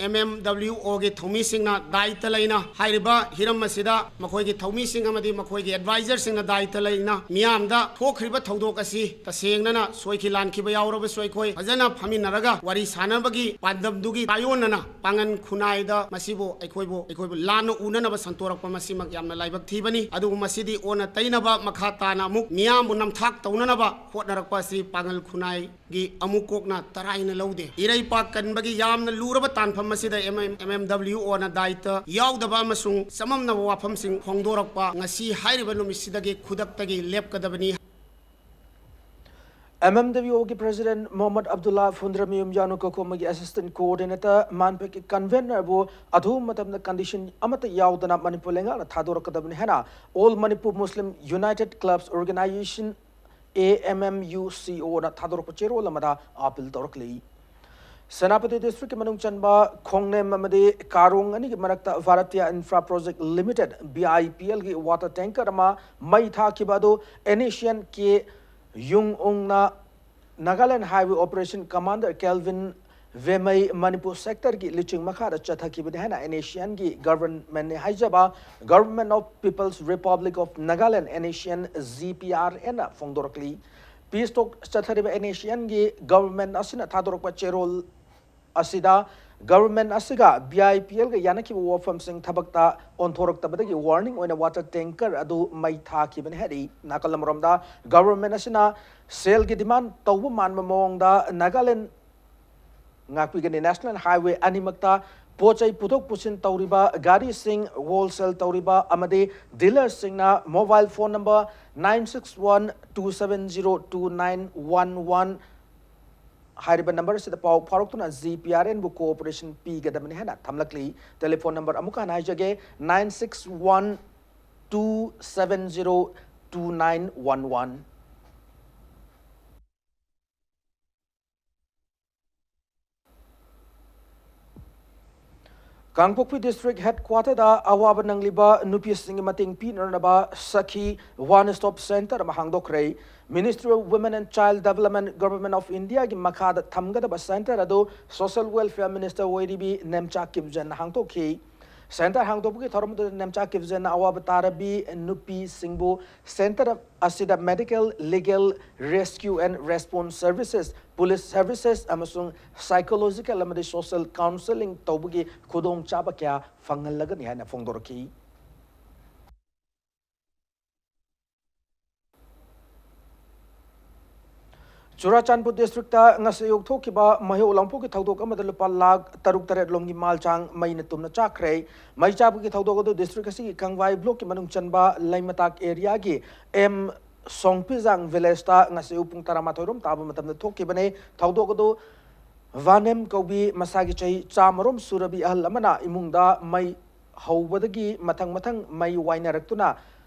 ꯑꯦꯝ ꯑꯦꯝ ꯗꯕ꯭ꯂꯤꯎ ꯑꯣꯒꯤ ꯊꯧꯃꯤꯁꯤꯡꯅ ꯗꯥꯏꯇ ꯂꯩꯅ ꯍꯥꯏꯔꯤꯕ ꯍꯤꯔꯝ ꯑꯁꯤꯗ ꯃꯈꯣꯏꯒꯤ ꯊꯧꯃꯤꯁꯤꯡ ꯑꯃꯗꯤ ꯃꯈꯣꯏꯒꯤ ꯑꯦꯗꯚꯥꯏꯖꯔꯁꯤꯡꯅ ꯗꯥꯏꯇ ꯂꯩꯅ ꯃꯤꯌꯥꯝꯗ ꯊꯣꯛꯈ꯭ꯔꯤꯕ ꯊꯧꯗꯣꯛ ꯑꯁꯤ ꯇꯁꯦꯡꯅꯅ ꯁꯣꯏꯈꯤ ꯂꯥꯟꯈꯤꯕ ꯌꯥꯎꯔꯕꯁꯨ ꯑꯩꯈꯣꯏ ꯐꯖꯅ ꯐꯝꯃꯤꯟꯅꯔꯒ ꯋꯥꯔꯤ ꯁꯥꯟꯅꯕꯒꯤ ꯄꯥꯟꯗꯝꯗꯨꯒꯤ ꯇꯥꯏꯑꯣꯟꯅꯅ ꯄꯥꯡꯒꯟ ꯈꯨꯟꯅꯥꯏꯗ ꯃꯁꯤꯕꯨ ꯑꯩꯈꯣꯏꯕꯨ, ꯑꯩꯈꯣꯏꯕꯨ ꯂꯥꯟꯅ ꯎꯅꯅꯕ ꯁꯟꯇꯣꯔꯛꯄ ꯃꯁꯤꯃꯛ ꯌꯥꯝꯅ ꯂꯥꯏꯕꯛ ꯊꯤꯕꯅꯤ꯫ ꯑꯗꯨꯕꯨ ꯃꯁꯤꯗꯤ ꯑꯣꯟꯅ ꯇꯩꯅꯕ ꯃꯈꯥ ꯇꯥꯅ ꯑꯃꯨꯛ ꯃꯤꯌꯥꯝꯕꯨ ꯅꯝꯊꯥꯛ ꯇꯧꯅꯅꯕ ꯍꯣꯠꯅꯔꯛꯄ ꯑꯁꯤ ꯄꯥꯡꯒꯜ ꯈꯨꯟꯅꯥꯏ ꯒꯤ ꯑꯃꯨꯛ ꯀꯣꯛꯅ ꯇꯔꯥꯏꯅ ꯂꯧꯗꯦ꯫ ꯏꯔꯩꯄꯥꯛ ꯀꯟꯕꯒꯤ ꯌꯥꯝꯅ ꯂꯨꯔꯕ ꯇꯥꯟꯐꯝ ꯑꯁꯤꯗ M M, M M W ꯑꯣꯅ ꯗꯥꯏꯇ ꯌꯥꯎꯗꯕ ꯑꯃꯁꯨꯡ ꯆꯃꯝꯅꯕ ꯋꯥꯐꯝꯁꯤꯡ ꯐꯣꯡꯗꯣꯔꯛꯄ ꯉꯁꯤ ꯍꯥꯏꯔꯤꯕ ꯅꯨꯃꯤꯠꯁꯤꯗꯒꯤ ꯈꯨꯗꯛꯇꯒꯤ ꯂꯦꯞꯀꯗꯕꯅꯤ꯫ ꯑꯦꯝ ꯑꯦꯝ ꯗꯕ꯭ꯂꯤꯎ ꯑꯣꯒꯤ ꯄ꯭ꯔꯦꯁꯤꯗꯦꯟꯠ ꯃꯣꯍꯝꯃꯗ ꯑꯕꯗꯨꯜꯂꯥ ꯐꯨꯟꯗ꯭ꯔꯃꯌꯨꯝ ꯌꯥꯅꯨ ꯀꯣꯀꯣꯃꯒꯤ ꯑꯦꯁꯤꯁꯇꯦꯟꯠ ꯀꯣꯑꯣꯔꯗꯤꯅꯦꯇꯔ ꯃꯥꯟꯄꯦꯛꯀꯤ ꯀꯟꯚꯦꯅꯔꯕꯨ ꯑꯊꯨꯕ ꯃꯇꯝꯗ ꯀꯟꯗꯤꯁꯟ ꯑꯃꯠꯇ ꯌꯥꯎꯗꯅ ꯃꯅꯤꯄꯨꯔ ꯂꯩꯉꯥꯛꯅ ꯊꯥꯗꯣꯔꯛꯀꯗꯕꯅꯤ ꯍꯥꯏꯅ all Manipur Muslim united clubs organisation, A M M U C ꯑꯣꯅ ꯊꯥꯗꯣꯔꯛꯄ ꯆꯦꯔꯣꯜ ꯑꯃꯗ ꯑꯥꯄꯤꯜ ꯇꯧꯔꯛꯂꯤ꯫ ꯁꯦꯅꯥꯄꯇꯤ ꯗꯤꯁꯇ꯭ꯔꯤꯛꯀꯤ ꯃꯅꯨꯡ ꯆꯟꯕ ꯈꯣꯡꯅꯦꯝ ꯑꯃꯗꯤ ꯀꯥꯔꯣꯡ ꯑꯅꯤꯒꯤ ꯃꯔꯛꯇ Bhartiya infra project limited, V I P ꯑꯦꯜꯒꯤ ꯋꯥꯇꯔ ꯇꯦꯡꯀꯔ ꯑꯃ ꯃꯩ ꯊꯥꯈꯤꯕ ꯑꯗꯨ ꯑꯦꯟ ꯑꯦꯁ ꯑꯦꯟ ꯀꯦ ꯌꯨꯡ ꯎꯡꯅ Nagaland highway operation commander Kelvin Vemei Manipur ꯁꯦꯛꯇꯔꯒꯤ ꯂꯨꯆꯤꯡ ꯃꯈꯥꯗ ꯆꯠꯊꯈꯤꯕꯅꯤ ꯍꯥꯏꯅ ꯑꯦꯟ ꯑꯦꯁ ꯑꯦꯟꯒꯤ ꯒꯚꯔꯟꯃꯦꯟꯅꯤ ꯍꯥꯏꯖꯕ Government of People's Republic of Nagaland, N S N G P R ꯑꯦꯟꯅ ꯐꯣꯡꯗꯣꯔꯛꯂꯤ꯫ ꯄꯤꯁ ꯇꯣꯛ ꯆꯠꯊꯔꯤꯕ ꯑꯦꯟ ꯑꯦꯁ ꯑꯦꯟꯒꯤ ꯒꯚꯔꯟꯃꯦꯟ ꯑꯁꯤꯅ ꯊꯥꯗꯣꯔꯛꯄ ꯆꯦꯔꯣꯜ ꯑꯁꯤꯗ ꯒꯚꯔꯟꯃꯦꯟ ꯑꯁꯤꯒ ꯚꯤ ꯑꯥꯏ ꯄꯤ ꯑꯦꯜꯒ ꯌꯥꯅꯈꯤꯕ ꯋꯥꯐꯝꯁꯤꯡ ꯊꯕꯛꯇ ꯑꯣꯟꯊꯣꯔꯛꯇꯕꯗꯒꯤ ꯋꯥꯔꯅꯤꯡ ꯑꯣꯏꯅ ꯋꯥꯇꯔ ꯇꯦꯡꯀꯔ ꯑꯗꯨ ꯃꯩ ꯊꯥꯈꯤꯕꯅꯤ ꯍꯥꯏꯔꯤ꯫ ꯅꯥꯀꯜ ꯑꯃꯔꯣꯝꯗ ꯒꯚꯔꯟꯃꯦꯟ ꯑꯁꯤꯅ ꯁꯦꯜꯒꯤ ꯗꯤꯃꯥꯟ ꯇꯧꯕ ꯃꯥꯟꯕ ꯃꯑꯣꯡꯗ ꯅꯥꯒꯥꯂꯦꯟ ꯉꯥꯛꯄꯤꯒꯅꯤ ꯅꯦꯁꯅꯦꯜ ꯍꯥꯏꯋꯦ ꯑꯅꯤꯃꯛꯇ ꯄꯣꯠ ꯆꯩ ꯄꯨꯊꯣꯛ ꯄꯨꯁꯤꯟ ꯇꯧꯔꯤꯕ ꯒꯥꯔꯤꯁꯤꯡ, ꯍꯣꯜꯁꯦꯜ ꯇꯧꯔꯤꯕ ꯑꯃꯗꯤ ꯗꯤꯂꯔꯁꯤꯡꯅ mobile phone number nine six one two seven zero two nine one one ꯍꯥꯏꯔꯤꯕ ꯅꯝꯕꯔ ꯑꯁꯤꯗ ꯄꯥꯎ ꯐꯥꯎꯔꯛꯇꯨꯅ ꯖꯤ ꯄꯤ ꯑꯥꯔ ꯑꯦꯟꯕꯨ ꯀꯣꯑꯣꯄꯔꯦꯁꯟ ꯄꯤꯒꯗꯕꯅꯤ ꯍꯥꯏꯅ ꯊꯝꯂꯛꯂꯤ꯫ ꯇꯦꯂꯤꯐꯣꯟ ꯅꯝꯕꯔ ꯑꯃꯨꯛꯀ ꯍꯟꯅ ꯍꯥꯏꯖꯒꯦ, nine six one two seven zero two nine one one꯫ ꯀꯥꯡꯄꯣꯛꯄꯤ ꯗꯤꯁꯇ꯭ꯔꯤꯛ ꯍꯦꯗꯀ꯭ꯋꯥꯇꯔꯗ ꯑꯋꯥꯕ ꯅꯪꯂꯤꯕ ꯅꯨꯄꯤꯁꯤꯡꯒꯤ ꯃꯇꯦꯡ ꯄꯤꯅꯅꯕ ꯁꯈꯤ ꯋꯥꯟ ꯁ꯭ꯇꯣꯞ ꯁꯦꯟꯇꯔ ꯑꯃ ꯍꯥꯡꯗꯣꯛꯈ꯭ꯔꯦ꯫ Ministry of Women and Child Development, Government of Indiaꯒꯤ ꯃꯈꯥꯗ ꯊꯝꯒꯗꯕ ꯁꯦꯟꯇꯔ ꯑꯗꯨ social welfare minister ꯑꯣꯏꯔꯤꯕꯤ Nemcha ꯀꯤꯞꯖꯟꯅ ꯍꯥꯡꯗꯣꯛꯈꯤ꯫ Centre ꯍꯥꯡꯗꯣꯛꯄꯒꯤ ꯊꯧꯔꯝ ꯑꯗꯨꯗ ꯅꯦꯝꯆꯥ ꯀꯤꯞꯖꯟꯅ ꯑꯋꯥꯕ ꯇꯥꯔꯕꯤ ꯅꯨꯄꯤꯁꯤꯡꯕꯨ ꯁꯦꯟꯇꯔ ꯑꯁꯤꯗ medical, legal, rescue and response services, police services ꯑꯃꯁꯨꯡ psychological ꯑꯃꯗꯤ social counselling ꯇꯧꯕꯒꯤ ꯈꯨꯗꯣꯡꯆꯥꯕ ꯀꯌꯥ ꯐꯪꯍꯜꯂꯒꯅꯤ ꯍꯥꯏꯅ ꯐꯣꯡꯗꯣꯔꯛꯈꯤ꯫ ꯆꯨꯔꯥꯆꯥꯟꯄꯨꯔ ꯗꯤꯁꯇ꯭ꯔꯤꯛꯇ ꯉꯁꯤ ꯑꯌꯨꯛ ꯊꯣꯛꯈꯤꯕ ꯃꯩꯍꯧ ꯂꯥꯡꯄꯣꯛꯀꯤ ꯊꯧꯗꯣꯛ ꯑꯃꯗ ꯂꯨꯄꯥ ꯂꯥꯈ ꯇꯔꯨꯛ ꯇꯔꯦꯠ ꯂꯣꯝꯒꯤ ꯃꯥꯜ ꯆꯥꯡ ꯃꯩꯅ ꯇꯨꯝꯅ ꯆꯥꯛꯈ꯭ꯔꯦ꯫ ꯃꯩ ꯆꯥꯛꯄꯒꯤ ꯊꯧꯗꯣꯛ ꯑꯗꯨ ꯗꯤꯁꯇ꯭ꯔꯤꯛ ꯑꯁꯤꯒꯤ ꯀꯪꯕꯥꯏ ꯕ꯭ꯂꯣꯛꯀꯤ ꯃꯅꯨꯡ ꯆꯟꯕ ꯂꯩꯃꯇꯥꯛ ꯑꯦꯔꯤꯌꯥꯒꯤ ꯑꯦꯝ ꯁꯣꯡꯄꯤꯖꯥꯡ ꯚꯤꯂꯦꯖꯇ ꯉꯁꯤ ꯑꯌꯨꯛ ꯄꯨꯡ ꯇꯔꯥꯃꯥꯊꯣꯏ ꯔꯣꯝ ꯇꯥꯕ ꯃꯇꯝꯗ ꯊꯣꯛꯈꯤꯕꯅꯤ꯫ ꯊꯧꯗꯣꯛ ꯑꯗꯨ ꯚꯥꯅꯦꯝ ꯀꯧꯕꯤ ꯃꯁꯥꯒꯤ ꯆꯍꯤ ꯆꯥꯝꯃ ꯔꯣꯝ ꯁꯨꯔꯕꯤ ꯑꯍꯜ ꯑꯃꯅ ꯏꯃꯨꯡꯗ ꯃꯩ ꯍꯧꯕꯗꯒꯤ ꯃꯊꯪ ꯃꯊꯪ ꯃꯩ ꯋꯥꯏꯅꯔꯛꯇꯨꯅ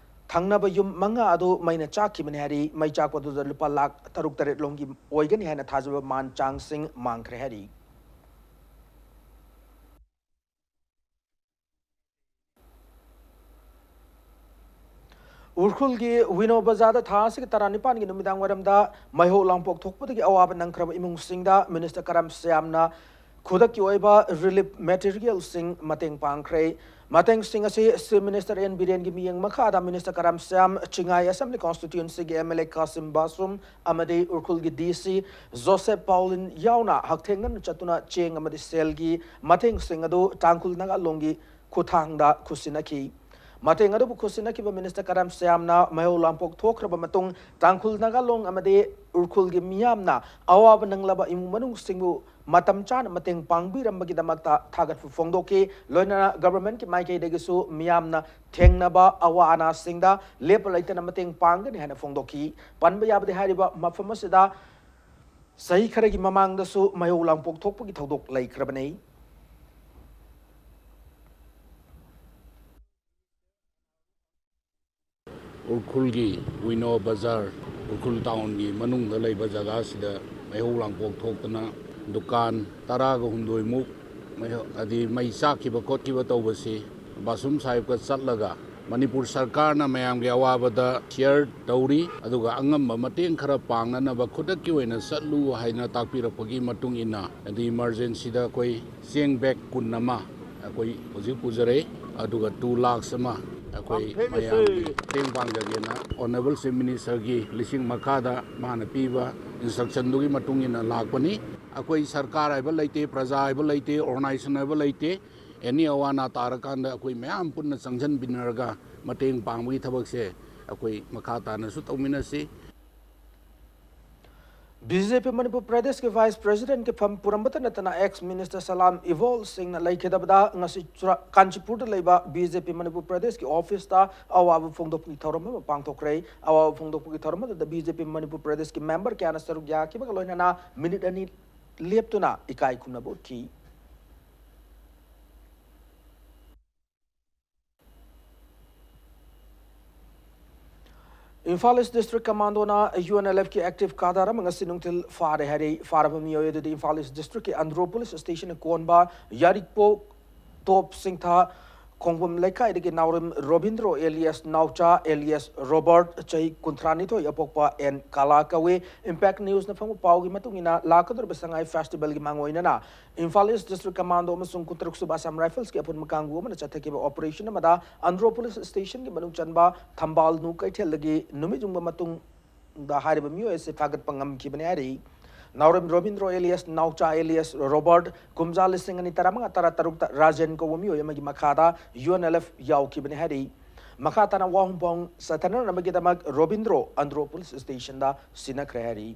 ꯊꯪꯅꯕ ꯌꯨꯝ ꯃꯉꯥ ꯑꯗꯨ ꯃꯩꯅ ꯆꯥꯛꯈꯤꯕꯅꯤ ꯍꯥꯏꯔꯤ꯫ ꯃꯩ ꯆꯥꯛꯄꯗꯨꯗ ꯂꯨꯄꯥ ꯂꯥꯈ ꯇꯔꯨꯛ ꯇꯔꯦꯠ ꯂꯣꯝꯒꯤ ꯑꯣꯏꯒꯅꯤ ꯍꯥꯏꯅ ꯊꯥꯖꯕ ꯃꯥꯟ ꯆꯥꯡꯁꯤꯡ ꯃꯥꯡꯈ꯭ꯔꯦ ꯍꯥꯏꯔꯤ꯫ ꯎꯈ꯭ꯔꯨꯜꯒꯤ ꯋꯤꯅꯣ ꯕꯖꯥꯔꯗ ꯊꯥ ꯑꯁꯤꯒꯤ ꯇꯔꯥꯅꯤꯄꯥꯟꯒꯤ ꯅꯨꯃꯤꯗꯥꯡ ꯋꯥꯏꯔꯝꯗ ꯃꯩꯍꯧ ꯂꯥꯡꯄꯣꯛ ꯊꯣꯛꯄꯗꯒꯤ ꯑꯋꯥꯕ ꯅꯪꯈ꯭ꯔꯕ ꯏꯃꯨꯡꯁꯤꯡꯗ ꯃꯤꯅꯤꯁꯇꯔ ꯀꯔꯝ ꯁ꯭ꯌꯥꯝꯅ ꯈꯨꯗꯛꯀꯤ ꯑꯣꯏꯕ ꯔꯤꯂꯤꯐ ꯃꯦꯇꯤꯔꯤꯌꯦꯜꯁꯤꯡ ꯃꯇꯦꯡ ꯄꯥꯡꯈ꯭ꯔꯦ꯫ ꯃꯇꯦꯡꯁꯤꯡ ꯑꯁꯤ ꯆꯤꯐ ꯃꯤꯅꯤꯁꯇꯔ ꯑꯦꯟ ꯕꯤꯔꯦꯟꯒꯤ ꯃꯤꯠꯌꯦꯡ ꯃꯈꯥꯗ ꯃꯤꯅꯤꯁꯇꯔ ꯀꯔꯝ ꯁ꯭ꯌꯥꯝ, ꯆꯤꯡꯉꯥꯏ ꯑꯦꯁꯦꯝꯕ꯭ꯂꯤ ꯀꯣꯟꯁꯇꯤꯇ꯭ꯌꯨꯟꯁꯤꯒꯤ M L A Kashim Vashum ꯑꯃꯗꯤ ꯎꯈ꯭ꯔꯨꯜꯒꯤ ꯗꯤ ꯁꯤ ꯖꯣꯁꯦꯐ ꯄꯥꯎꯂꯤꯟ ꯌꯥꯎꯅ ꯍꯛꯊꯦꯡꯅꯅ ꯆꯠꯇꯨꯅ ꯆꯦꯡ ꯑꯃꯗꯤ ꯁꯦꯜꯒꯤ ꯃꯇꯦꯡꯁꯤꯡ ꯑꯗꯨ ꯇꯥꯡꯈꯨꯜ ꯅꯥꯒꯥ ꯂꯣꯟꯒꯤ ꯈꯨꯠꯊꯥꯡꯗ ꯈꯨꯠꯁꯤꯟꯅꯈꯤ꯫ ꯃꯇꯦꯡ ꯑꯗꯨꯕꯨ ꯈꯨꯠꯁꯤꯟꯅꯈꯤꯕ ꯃꯤꯅꯤꯁꯇꯔ ꯀꯔꯝ ꯁ꯭ꯌꯥꯝꯅ ꯃꯩꯍꯧ ꯂꯥꯡꯄꯣꯛ ꯊꯣꯛꯈ꯭ꯔꯕ ꯃꯇꯨꯡ ꯇꯥꯡꯈꯨꯜ ꯅꯥꯒꯥ ꯂꯣꯡ ꯑꯃꯗꯤ ꯎꯈ꯭ꯔꯨꯜꯒꯤ ꯃꯤꯌꯥꯝꯅ ꯑꯋꯥꯕ ꯅꯪꯂꯕ ꯏꯃꯨꯡ ꯃꯅꯨꯡꯁꯤꯡꯕꯨ ꯃꯇꯝ ꯆꯥꯅ ꯃꯇꯦꯡ ꯄꯥꯡꯕꯤꯔꯝꯕꯒꯤꯗꯃꯛꯇ ꯊꯥꯒꯠꯄ ꯐꯣꯡꯗꯣꯛꯈꯤ꯫ ꯂꯣꯏꯅꯅ ꯒꯚꯔꯟꯃꯦꯟꯠꯀꯤ ꯃꯥꯏꯀꯩꯗꯒꯤꯁꯨ ꯃꯤꯌꯥꯝꯅ ꯊꯦꯡꯅꯕ ꯑꯋꯥ ꯑꯅꯥꯁꯤꯡꯗ ꯂꯦꯞꯄ ꯂꯩꯇꯅ ꯃꯇꯦꯡ ꯄꯥꯡꯒꯅꯤ ꯍꯥꯏꯅ ꯐꯣꯡꯗꯣꯛꯈꯤ꯫ ꯄꯟꯕ ꯌꯥꯕꯗꯤ ꯍꯥꯏꯔꯤꯕ ꯃꯐꯝ ꯑꯁꯤꯗ ꯆꯍꯤ ꯈꯔꯒꯤ ꯃꯃꯥꯡꯗꯁꯨ ꯃꯩꯍꯧ ꯂꯥꯡꯄꯣꯛ ꯊꯣꯛꯄꯒꯤ ꯊꯧꯗꯣꯛ ꯂꯩꯈ꯭ꯔꯕꯅꯤ꯫ ꯎꯈ꯭ꯔꯨꯜꯒꯤ ꯋꯤꯅꯣ ꯕꯖꯥꯔ, ꯎꯈ꯭ꯔꯨꯜ ꯇꯥꯎꯟꯒꯤ ꯃꯅꯨꯡꯗ ꯂꯩꯕ ꯖꯒꯥꯁꯤꯗ ꯃꯩꯍꯧ ꯂꯥꯡꯄꯣꯛ ꯊꯣꯛꯇꯨꯅ ꯗꯨꯀꯥꯟ ꯇꯔꯥꯒ ꯍꯨꯝꯗꯣꯏꯃꯨꯛ ꯃꯩꯍꯧ-, ꯍꯥꯏꯗꯤ ꯃꯩ ꯆꯥꯛꯈꯤꯕ ꯈꯣꯠꯈꯤꯕ ꯇꯧꯕꯁꯤ ꯕꯥꯁꯨꯝ ꯁꯥꯍꯤꯕꯀ ꯆꯠꯂꯒ ꯃꯅꯤꯄꯨꯔ ꯁꯔꯀꯥꯔꯅ ꯃꯌꯥꯝꯒꯤ ꯑꯋꯥꯕꯗ ꯁꯤꯌꯔ ꯇꯧꯔꯤ, ꯑꯗꯨꯒ ꯑꯉꯝꯕ ꯃꯇꯦꯡ ꯈꯔ ꯄꯥꯡꯅꯅꯕ ꯈꯨꯗꯛꯀꯤ ꯑꯣꯏꯅ ꯆꯠꯂꯨ ꯍꯥꯏꯅ ꯇꯥꯛꯄꯤꯔꯛꯄꯒꯤ ꯃꯇꯨꯡ ꯏꯟꯅ, ꯍꯥꯏꯗꯤ ꯏꯃꯥꯔꯖꯦꯟꯁꯤꯗ ꯑꯩꯈꯣꯏ ꯆꯦꯡ ꯕꯦꯒ ꯀꯨꯟ ꯑꯃ ꯑꯩꯈꯣꯏ ꯍꯧꯖꯤꯛ ꯄꯨꯖꯔꯦ, ꯑꯗꯨꯒ ꯇꯨ ꯂꯥꯛꯁ ꯑꯃ ꯑꯩꯈꯣꯏ ꯃꯌꯥꯝꯒꯤ ꯃꯇꯦꯡ ꯄꯥꯡꯖꯒꯦꯅ ꯑꯣꯅꯔꯦꯕꯜ ꯆꯤꯐ ꯃꯤꯅꯤꯁꯇꯔꯒꯤ ꯂꯤꯁꯤꯡ ꯃꯈꯥꯗ ꯃꯥꯅ ꯄꯤꯕ ꯏꯟꯁꯇ꯭ꯔꯛꯁꯟꯗꯨꯒꯤ ꯃꯇꯨꯡ ꯏꯟꯅ ꯂꯥꯛꯄꯅꯤ꯫ ꯑꯩꯈꯣꯏ ꯁꯔꯀꯥꯔ ꯍꯥꯏꯕ ꯂꯩꯇꯦ, ꯄ꯭ꯔꯖꯥ ꯍꯥꯏꯕ ꯂꯩꯇꯦ, ꯑꯣꯔꯒꯅꯥꯏꯖꯦꯁꯟ ꯍꯥꯏꯕ ꯂꯩꯇꯦ꯫ ꯑꯦꯅꯤ ꯑꯋꯥ ꯑꯅꯥ ꯇꯥꯔꯀꯥꯟꯗ ꯑꯩꯈꯣꯏ ꯃꯌꯥꯝ ꯄꯨꯟꯅ ꯆꯪꯁꯤꯟꯕꯤꯅꯔꯒ ꯃꯇꯦꯡ ꯄꯥꯡꯕꯒꯤ ꯊꯕꯛꯁꯦ ꯑꯩꯈꯣꯏ ꯃꯈꯥ ꯇꯥꯅꯁꯨ ꯇꯧꯃꯤꯟꯅꯁꯤ꯫ ꯕꯤꯖꯦꯄꯤ ꯃꯅꯤꯄꯨꯔ ꯄ꯭ꯔꯗꯦꯁꯀꯤ ꯚꯥꯏꯁ ꯄ꯭ꯔꯦꯁꯤꯗꯦꯟꯠꯀꯤ ꯐꯝ ꯄꯨꯔꯝꯕꯇ ꯅꯠꯇꯅ ꯑꯦꯛꯁ ꯃꯤꯅꯤꯁꯇꯔ ꯁꯂꯥꯝ ꯏꯕꯣꯜ ꯁꯤꯡꯅ ꯂꯩꯈꯤꯗꯕꯗ ꯉꯁꯤ ꯆꯨꯔꯥ-, ꯀꯥꯟꯆꯤꯄꯨꯔꯗ ꯂꯩꯕ ꯕꯤꯖꯦꯄꯤ ꯃꯅꯤꯄꯨꯔ ꯄ꯭ꯔꯗꯦꯁꯀꯤ ꯑꯣꯐꯤꯁꯇ ꯑꯋꯥꯕ ꯐꯣꯡꯗꯣꯛꯄꯒꯤ ꯊꯧꯔꯝ ꯑꯃ ꯄꯥꯡꯊꯣꯛꯈ꯭ꯔꯦ꯫ ꯑꯋꯥꯕ ꯐꯣꯡꯗꯣꯛꯄꯒꯤ ꯊꯧꯔꯝ ꯑꯗꯨꯗ ꯕꯤꯖꯦꯄꯤ ꯃꯅꯤꯄꯨꯔ ꯄ꯭ꯔꯗꯦꯁꯀꯤ ꯃꯦꯝꯕꯔ ꯀꯌꯥꯅ ꯁꯔꯨꯛ ꯌꯥꯈꯤꯕꯒ ꯂꯣꯏꯅꯅ ꯃꯤꯅꯤꯠ ꯑꯅꯤ ꯂꯦꯞꯇꯨꯅ ꯏꯀꯥꯏ ꯈꯨꯝꯅꯕ ꯎꯠꯈꯤ꯫ ꯏꯝꯐꯥꯜ ꯏꯁ ꯗꯤꯁꯇ꯭ꯔꯤꯛ ꯀꯃꯥꯟꯗꯣꯅ ꯌꯨ ꯑꯦꯟ ꯑꯦꯜ ꯑꯦꯐꯀꯤ ꯑꯦꯛꯇꯤꯚ ꯀꯥꯗꯔ ꯑꯃ ꯉꯁꯤ ꯅꯨꯡꯊꯤꯜ ꯐꯥꯔꯦ ꯍꯥꯏꯔꯤ꯫ ꯐꯥꯔꯕ ꯃꯤꯑꯣꯏ ꯑꯗꯨꯗꯤ ꯏꯝꯐꯥꯜ ꯏꯁ ꯗꯤꯁꯇ꯭ꯔꯤꯛꯀꯤ ꯑꯟꯗ꯭ꯔꯣ ꯄꯨꯂꯤꯁ ꯁ꯭ꯇꯦꯁꯟꯅ ꯀꯣꯟꯕ ꯌꯥꯔꯤꯄꯣꯛ ꯇꯣꯞ ꯁꯤꯡꯊꯥ ꯈꯣꯡꯕꯝ ꯂꯩꯀꯥꯏꯗꯒꯤ ꯅꯥꯎꯔꯦꯝ ꯔꯣꯕꯤꯟꯗ꯭ꯔꯣ alias ꯅꯥꯎꯆꯥ alias ꯔꯣꯕꯔꯠ, ꯆꯍꯤ ꯀꯨꯟꯊ꯭ꯔꯥ ꯅꯤꯊꯣꯏ ꯑꯄꯣꯛꯄ ꯑꯦꯟ ꯀꯥꯂꯥ ꯀꯧꯏ꯫ Impact Newsꯅ ꯐꯪꯕ ꯄꯥꯎꯒꯤ ꯃꯇꯨꯡ ꯏꯟꯅ, ꯂꯥꯛꯀꯗꯧꯔꯤꯕ ꯁꯉꯥꯏ Festivalꯒꯤ ꯃꯥꯡꯑꯣꯏꯅꯅ ꯏꯝꯐꯥꯜ East District Commando ꯑꯃꯁꯨꯡ ꯀꯨꯟꯇꯔꯨꯛ ꯁꯨꯕ Assam Riflesꯀꯤ ꯑꯄꯨꯟꯕ ꯀꯥꯡꯕꯨ ꯑꯃꯅ ꯆꯠꯊꯈꯤꯕ operation ꯑꯃꯗ ꯑꯟꯗ꯭ꯔꯣ Police Stationꯒꯤ ꯃꯅꯨꯡ ꯆꯟꯕ ꯊꯝꯕꯥꯜ ꯅꯨ ꯀꯩꯊꯦꯜꯗꯒꯤ ꯅꯨꯃꯤꯠ ꯌꯨꯡꯕ ꯃꯇꯨꯡ ꯗ ꯍꯥꯏꯔꯤꯕ ꯃꯤꯑꯣꯏ ꯑꯁꯤ ꯐꯥꯒꯠꯄ ꯉꯝꯈꯤꯕꯅꯤ ꯍꯥꯏꯔꯤ꯫ ꯅꯥꯎꯔꯦꯝ ꯔꯣꯕꯤꯟꯗ꯭ꯔꯣ alias ꯅꯥꯎꯆꯥ alias ꯔꯣꯕꯔꯠ, ꯀꯨꯝꯖꯥ ꯂꯤꯁꯤꯡ ꯑꯅꯤ ꯇꯔꯥꯃꯉꯥ ꯇꯔꯥꯇꯔꯨꯛꯇ ꯔꯥꯖꯦꯟ ꯀꯧꯕ ꯃꯤꯑꯣꯏ ꯑꯃꯒꯤ ꯃꯈꯥꯗ UNLF ꯌꯥꯎꯈꯤꯕꯅꯤ ꯍꯥꯏꯔꯤ꯫ ꯃꯈꯥ ꯇꯥꯅ ꯋꯥꯍꯪ ꯄꯥꯎꯍꯪ ꯆꯠꯊꯅꯅꯕꯒꯤꯗꯃꯛ ꯔꯣꯕꯤꯟꯗ꯭ꯔꯣ ꯑꯟꯗ꯭ꯔꯣ Police Stationꯗ ꯁꯤꯟꯅꯈ꯭ꯔꯦ ꯍꯥꯏꯔꯤ꯫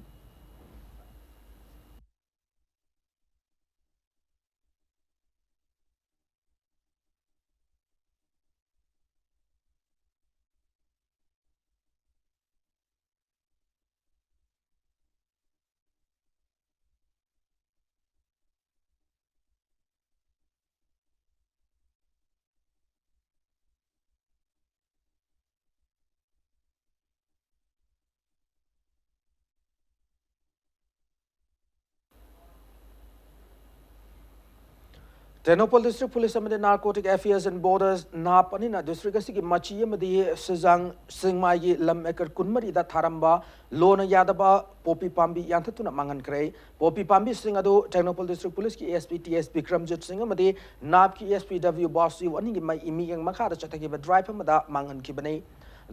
ꯇꯦꯡꯅꯧꯄꯜ District Police ꯑꯃꯗꯤ Narcotic Affairs and Borders, NAP, ꯑꯅꯤꯅ district ꯑꯁꯤꯒꯤ ꯃꯆꯤ ꯑꯃꯗꯤ ꯁꯤꯖꯥꯡ ꯁꯤꯡꯃꯥꯏꯒꯤ ꯂꯝ acre ꯀꯨꯟꯃꯔꯤꯗ ꯊꯥꯔꯝꯕ ꯂꯣꯅ ꯌꯥꯗꯕ ꯄꯣꯄꯤ ꯄꯥꯝꯕꯤ ꯌꯥꯟꯊꯠꯇꯨꯅ ꯃꯥꯡꯍꯟꯈ꯭ꯔꯦ꯫ ꯄꯣꯄꯤ ꯄꯥꯝꯕꯤꯁꯤꯡ ꯑꯗꯨ ꯇꯦꯡꯅꯧꯄꯜ District Policeꯀꯤ SP ꯇꯤ ꯑꯦꯁ ꯕꯤꯀ꯭ꯔꯝꯖꯤꯠ ꯁꯤꯡ ꯑꯃꯗꯤ NAPꯀꯤ SP ꯗꯕ꯭ꯂꯤꯎ ꯕꯥꯁꯨ ꯑꯅꯤꯒꯤ ꯃ-, ꯃꯤꯠꯌꯦꯡ ꯃꯈꯥꯗ ꯆꯠꯊꯈꯤꯕ drive ꯑꯃꯗ ꯃꯥꯡꯍꯟꯈꯤꯕꯅꯤ꯫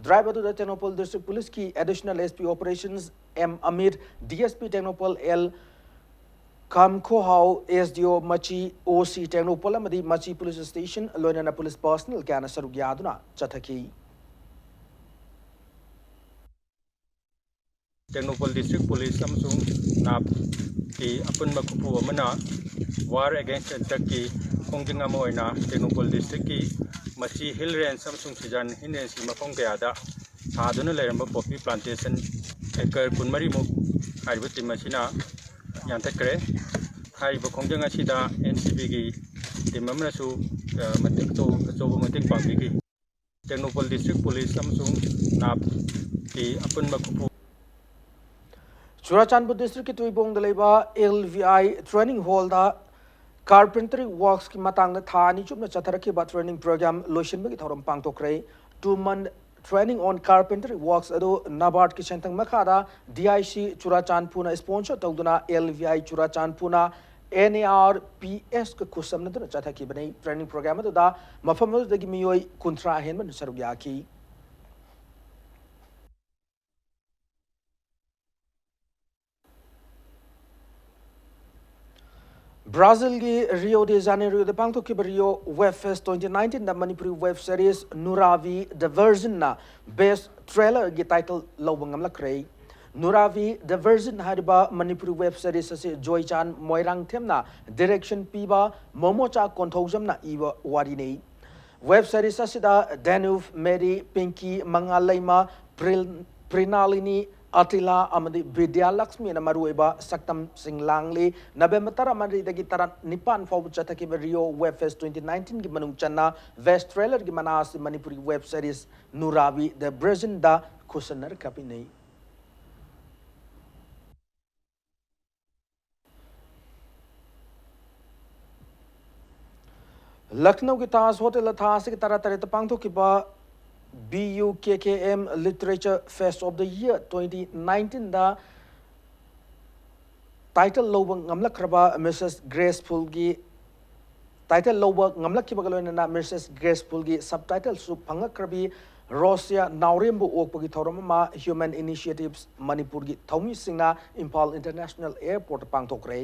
Drive ꯑꯗꯨꯗ ꯇꯦꯡꯅꯧꯄꯜ District Policeꯀꯤ Additional SP Operations M Amit, DSP Tengnoupal L Khamkhohao, SDO ꯃꯆꯤ, OC ꯇꯦꯡꯅꯧꯄꯜ ꯑꯃꯗꯤ ꯃꯆꯤ Police Station, ꯂꯣꯏꯅꯅ police personnel ꯀꯌꯥꯅ ꯁꯔꯨꯛ ꯌꯥꯗꯨꯅ ꯆꯠꯊꯈꯤ꯫ ꯇꯦꯡꯅꯧꯄꯜ District Police ꯑꯃꯁꯨꯡ NAPꯀꯤ ꯑꯄꯨꯟꯕ ꯈꯨꯠꯄꯨ ꯑꯃꯅ War Against Drugsꯀꯤ ꯈꯣꯡꯖꯪ ꯑꯃ ꯑꯣꯏꯅ ꯇꯦꯡꯅꯧꯄꯜ Districtꯀꯤ ꯃꯆꯤ Hill Range ꯑꯃꯁꯨꯡ ꯁꯤꯖꯥꯟ Hill Rangeꯀꯤ ꯃꯐꯝ ꯀꯌꯥꯗ ꯊꯥꯗꯨꯅ ꯂꯩꯔꯝꯕ poppy plantation acre ꯀꯨꯟꯃꯔꯤꯃꯨꯛ ꯍꯥꯏꯔꯤꯕ team ꯑꯁꯤꯅ ꯌꯥꯟꯊꯠꯈ꯭ꯔꯦ꯫ ꯍꯥꯏꯔꯤꯕ ꯈꯣꯡꯖꯪ ꯑꯁꯤꯗ NCBꯒꯤ team ꯑꯃꯅꯁꯨ, ꯑ, ꯃꯇꯦꯡ ꯑꯆꯧ-, ꯑꯆꯧꯕ ꯃꯇꯦꯡ ꯄꯥꯡꯕꯤꯈꯤ꯫ ꯇꯦꯡꯅꯧꯄꯜ District Police ꯑꯃꯁꯨꯡ NAPꯀꯤ ꯑꯄꯨꯟꯕ ꯈꯨꯠꯄꯨ꯫ ꯆꯨꯔꯥꯆꯥꯟꯄꯨꯔ Districtꯀꯤ ꯇꯨꯏꯕꯣꯡꯗ ꯂꯩꯕ LVI Training Hallꯗ Carpentry Worksꯀꯤ ꯃꯇꯥꯡꯗ ꯊꯥ ꯑꯅꯤ ꯆꯨꯞꯅ ꯆꯠꯊꯔꯛꯈꯤꯕ training program ꯂꯣꯏꯁꯤꯟꯕꯒꯤ ꯊꯧꯔꯝ ꯄꯥꯡꯊꯣꯛꯈ꯭ꯔꯦ꯫ Two month training on carpentry works ꯑꯗꯨ NABARDꯀꯤ ꯁꯦꯟꯊꯪ ꯃꯈꯥꯗ DIC ꯆꯨꯔꯥꯆꯥꯟꯄꯨꯔꯅ sponsor ꯇꯧꯗꯨꯅ LVI ꯆꯨꯔꯥꯆꯥꯟꯄꯨꯔꯅ NARPSꯀ ꯈꯨꯠꯁꯝꯅꯗꯨꯅ ꯆꯠꯊꯈꯤꯕꯅꯤ꯫ Training program ꯑꯗꯨꯗ ꯃꯐꯝ ꯑꯗꯨꯗꯒꯤ ꯃꯤꯑꯣꯏ ꯀꯨꯟꯊ꯭ꯔꯥ ꯍꯦꯟꯕꯅ ꯁꯔꯨꯛ ꯌꯥꯈꯤ꯫ ꯕ꯭ꯔꯥꯖꯤꯜꯒꯤ ꯔꯤꯑꯣ ꯗꯦ ꯖꯥꯅꯦꯔꯤꯑꯣꯗ ꯄꯥꯡꯊꯣꯛꯈꯤꯕ Rio Web Fest twenty nineteenꯗ Manipuri web series ꯅꯨꯔꯥꯕꯤ The Virginꯅ best trailerꯒꯤ title ꯂꯧꯕ ꯉꯝꯂꯛꯈ꯭ꯔꯦ꯫ ꯅꯨꯔꯥꯕꯤ The Virgin ꯍꯥꯏꯔꯤꯕ ꯃꯅꯤꯄꯨꯔꯤ web series ꯑꯁꯤ ꯖꯣꯏꯆꯥꯟ ꯃꯣꯏꯔꯥꯡꯊꯦꯝꯅ direction ꯄꯤꯕ, ꯃꯣꯃꯣꯆꯥ ꯀꯣꯟꯊꯧꯖꯝꯅ ꯏꯕ ꯋꯥꯔꯤꯅꯤ꯫ Web series ꯑꯁꯤꯗ ꯗꯦꯅꯨꯞ, ꯃꯦꯔꯤ, ꯄꯤꯡꯀꯤ, ꯃꯉꯥꯜꯂꯩꯃ, ꯄ꯭ꯔꯤꯜ-, ꯄ꯭ꯔꯤꯅꯥꯂꯤꯅꯤ, ꯑꯇꯤꯂꯥ ꯑꯃꯗꯤ ꯕꯤꯗ꯭ꯌꯥꯂꯛꯁꯃꯤꯅ ꯃꯔꯨꯑꯣꯏꯕ ꯁꯛꯇꯝꯁꯤꯡ ꯂꯥꯡꯂꯤ꯫ ꯅꯕꯦꯝꯕꯔ ꯇꯔꯥꯃꯔꯤꯗꯒꯤ ꯇꯔꯥꯅꯤꯄꯥꯟ ꯐꯥꯎꯕ ꯆꯠꯊꯈꯤꯕ Rio Web Fest twenty nineteenꯒꯤ ꯃꯅꯨꯡ ꯆꯟꯅ best trailerꯒꯤ ꯃꯅꯥ ꯑꯁꯤ Manipuri web series ꯅꯨꯔꯥꯕꯤ The Virginꯗ ꯈꯨꯠꯁꯟꯅꯔꯛꯈꯤꯕꯅꯤ꯫ ꯂꯈꯅꯧꯒꯤ Taj ꯍꯣꯇꯦꯜꯗ ꯊꯥ ꯑꯁꯤꯒꯤ ꯇꯔꯥꯇꯔꯦꯠꯇ ꯄꯥꯡꯊꯣꯛꯈꯤꯕ BUKKM Literature Fest of the Year twenty nineteenꯗ title ꯂꯧꯕ ꯉꯝꯂꯛꯈ꯭ꯔꯕ Mrs Gracefulꯒꯤ title ꯂꯧꯕ ꯉꯝꯂꯛꯈꯤꯕꯒ ꯂꯣꯏꯅꯅ Mrs Gracefulꯒꯤ subtitleꯁꯨ ꯐꯪꯂꯛꯈ꯭ꯔꯕꯤ ꯔꯣꯁꯤꯌꯥ ꯅꯥꯎꯔꯦꯝꯕꯨ ꯑꯣꯛꯄꯒꯤ ꯊꯧꯔꯝ ꯑꯃ Human Initiatives ꯃꯅꯤꯄꯨꯔꯒꯤ ꯊꯧꯃꯤꯁꯤꯡꯅ ꯏꯝꯐꯥꯜ International Airportꯇ ꯄꯥꯡꯊꯣꯛꯈ꯭ꯔꯦ꯫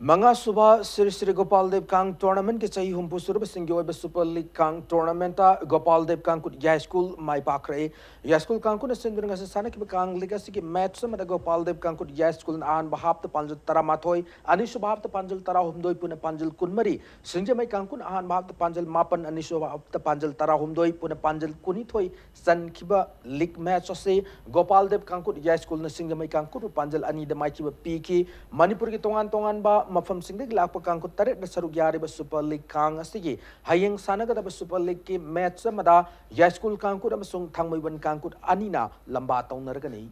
ꯃꯉꯥ ꯁꯨꯕ ꯁ꯭ꯔꯤ ꯁ꯭ꯔꯤ ꯒꯣꯄꯥꯜ ꯗꯦꯕ ꯀꯥꯡ ꯇꯣꯔꯅꯥꯃꯦꯟꯠꯀꯤ ꯆꯍꯤ ꯍꯨꯝꯐꯨ ꯁꯨꯔꯕꯁꯤꯡꯒꯤ ꯑꯣꯏꯕ ꯁꯨꯄꯔ ꯂꯤꯒ ꯀꯥꯡ ꯇꯣꯔꯅꯥꯃꯦꯟꯠꯇ ꯒꯣꯄꯥꯜ ꯗꯦꯕ ꯀꯥꯡꯈꯨꯠ ꯌꯥꯏꯁ꯭ꯀꯨꯜ ꯃꯥꯏ ꯄꯥꯛꯈ꯭ꯔꯦ꯫ ꯌꯥꯏꯁ꯭ꯀꯨꯜ ꯀꯥꯡꯈꯨꯠꯅ ꯁꯤꯟꯗꯨꯅ ꯉꯁꯤ ꯁꯥꯟꯅꯈꯤꯕ ꯀꯥꯡ ꯂꯤꯒ ꯑꯁꯤꯒꯤ ꯃꯦꯠꯆ ꯑꯃꯗ ꯒꯣꯄꯥꯜ ꯗꯦꯕ ꯀꯥꯡꯈꯨꯠ ꯌꯥꯏꯁ꯭ꯀꯨꯜꯅ ꯑꯍꯥꯟꯕ ꯍꯥꯞꯇ ꯄꯥꯟꯖꯜ ꯇꯔꯥꯃꯥꯊꯣꯏ, ꯑꯅꯤꯁꯨꯕ ꯍꯥꯞꯇ ꯄꯥꯟꯖꯜ ꯇꯔꯥꯍꯨꯝꯗꯣꯏ, ꯄꯨꯟꯅ ꯄꯥꯟꯖꯜ ꯀꯨꯟꯃꯔꯤ, ꯁꯤꯡꯖꯃꯩ ꯀꯥꯡꯈꯨꯠꯅ ꯑꯍꯥꯟꯕ ꯍꯥꯞꯇ ꯄꯥꯟꯖꯜ ꯃꯥꯄꯟ, ꯑꯅꯤꯁꯨꯕ ꯍꯥꯞꯇ ꯄꯥꯟꯖꯜ ꯇꯔꯥꯍꯨꯝꯗꯣꯏ, ꯄꯨꯟꯅ ꯄꯥꯟꯖꯜ ꯀꯨꯟꯅꯤꯊꯣꯏ ꯆꯟꯈꯤꯕ ꯂꯤꯒ ꯃꯦꯠꯆ ꯑꯁꯤ ꯒꯣꯄꯥꯜ ꯗꯦꯕ ꯀꯥꯡꯈꯨꯠ ꯌꯥꯏꯁ꯭ꯀꯨꯜꯅ ꯁꯤꯡꯖꯃꯩ ꯀꯥꯡꯈꯨꯠꯄꯨ ꯄꯥꯟꯖꯜ ꯑꯅꯤꯗ ꯃꯥꯏꯊꯤꯕ ꯄꯤꯈꯤ꯫ ꯃꯅꯤꯄꯨꯔꯒꯤ ꯇꯣꯉꯥꯟ ꯇꯣꯉꯥꯟꯕ ꯃꯐꯝꯁꯤꯡꯗꯒꯤ ꯂꯥꯛꯄ ꯀꯥꯡꯈꯨꯠ ꯇꯔꯦꯠꯅ ꯁꯔꯨꯛ ꯌꯥꯔꯤꯕ ꯁꯨꯄꯔ ꯂꯤꯒ ꯀꯥꯡ ꯑꯁꯤꯒꯤ ꯍꯌꯦꯡ ꯁꯥꯟꯅꯒꯗꯕ ꯁꯨꯄꯔ ꯂꯤꯒꯀꯤ ꯃꯦꯠꯆ ꯑꯃꯗ ꯌꯥꯏꯁ꯭ꯀꯨꯜ ꯀꯥꯡꯈꯨꯠ ꯑꯃꯁꯨꯡ ꯊꯥꯡꯃꯩꯕꯟ ꯀꯥꯡꯈꯨꯠ ꯑꯅꯤꯅ ꯂꯝꯕꯥ ꯇꯧꯅꯔꯒꯅꯤ꯫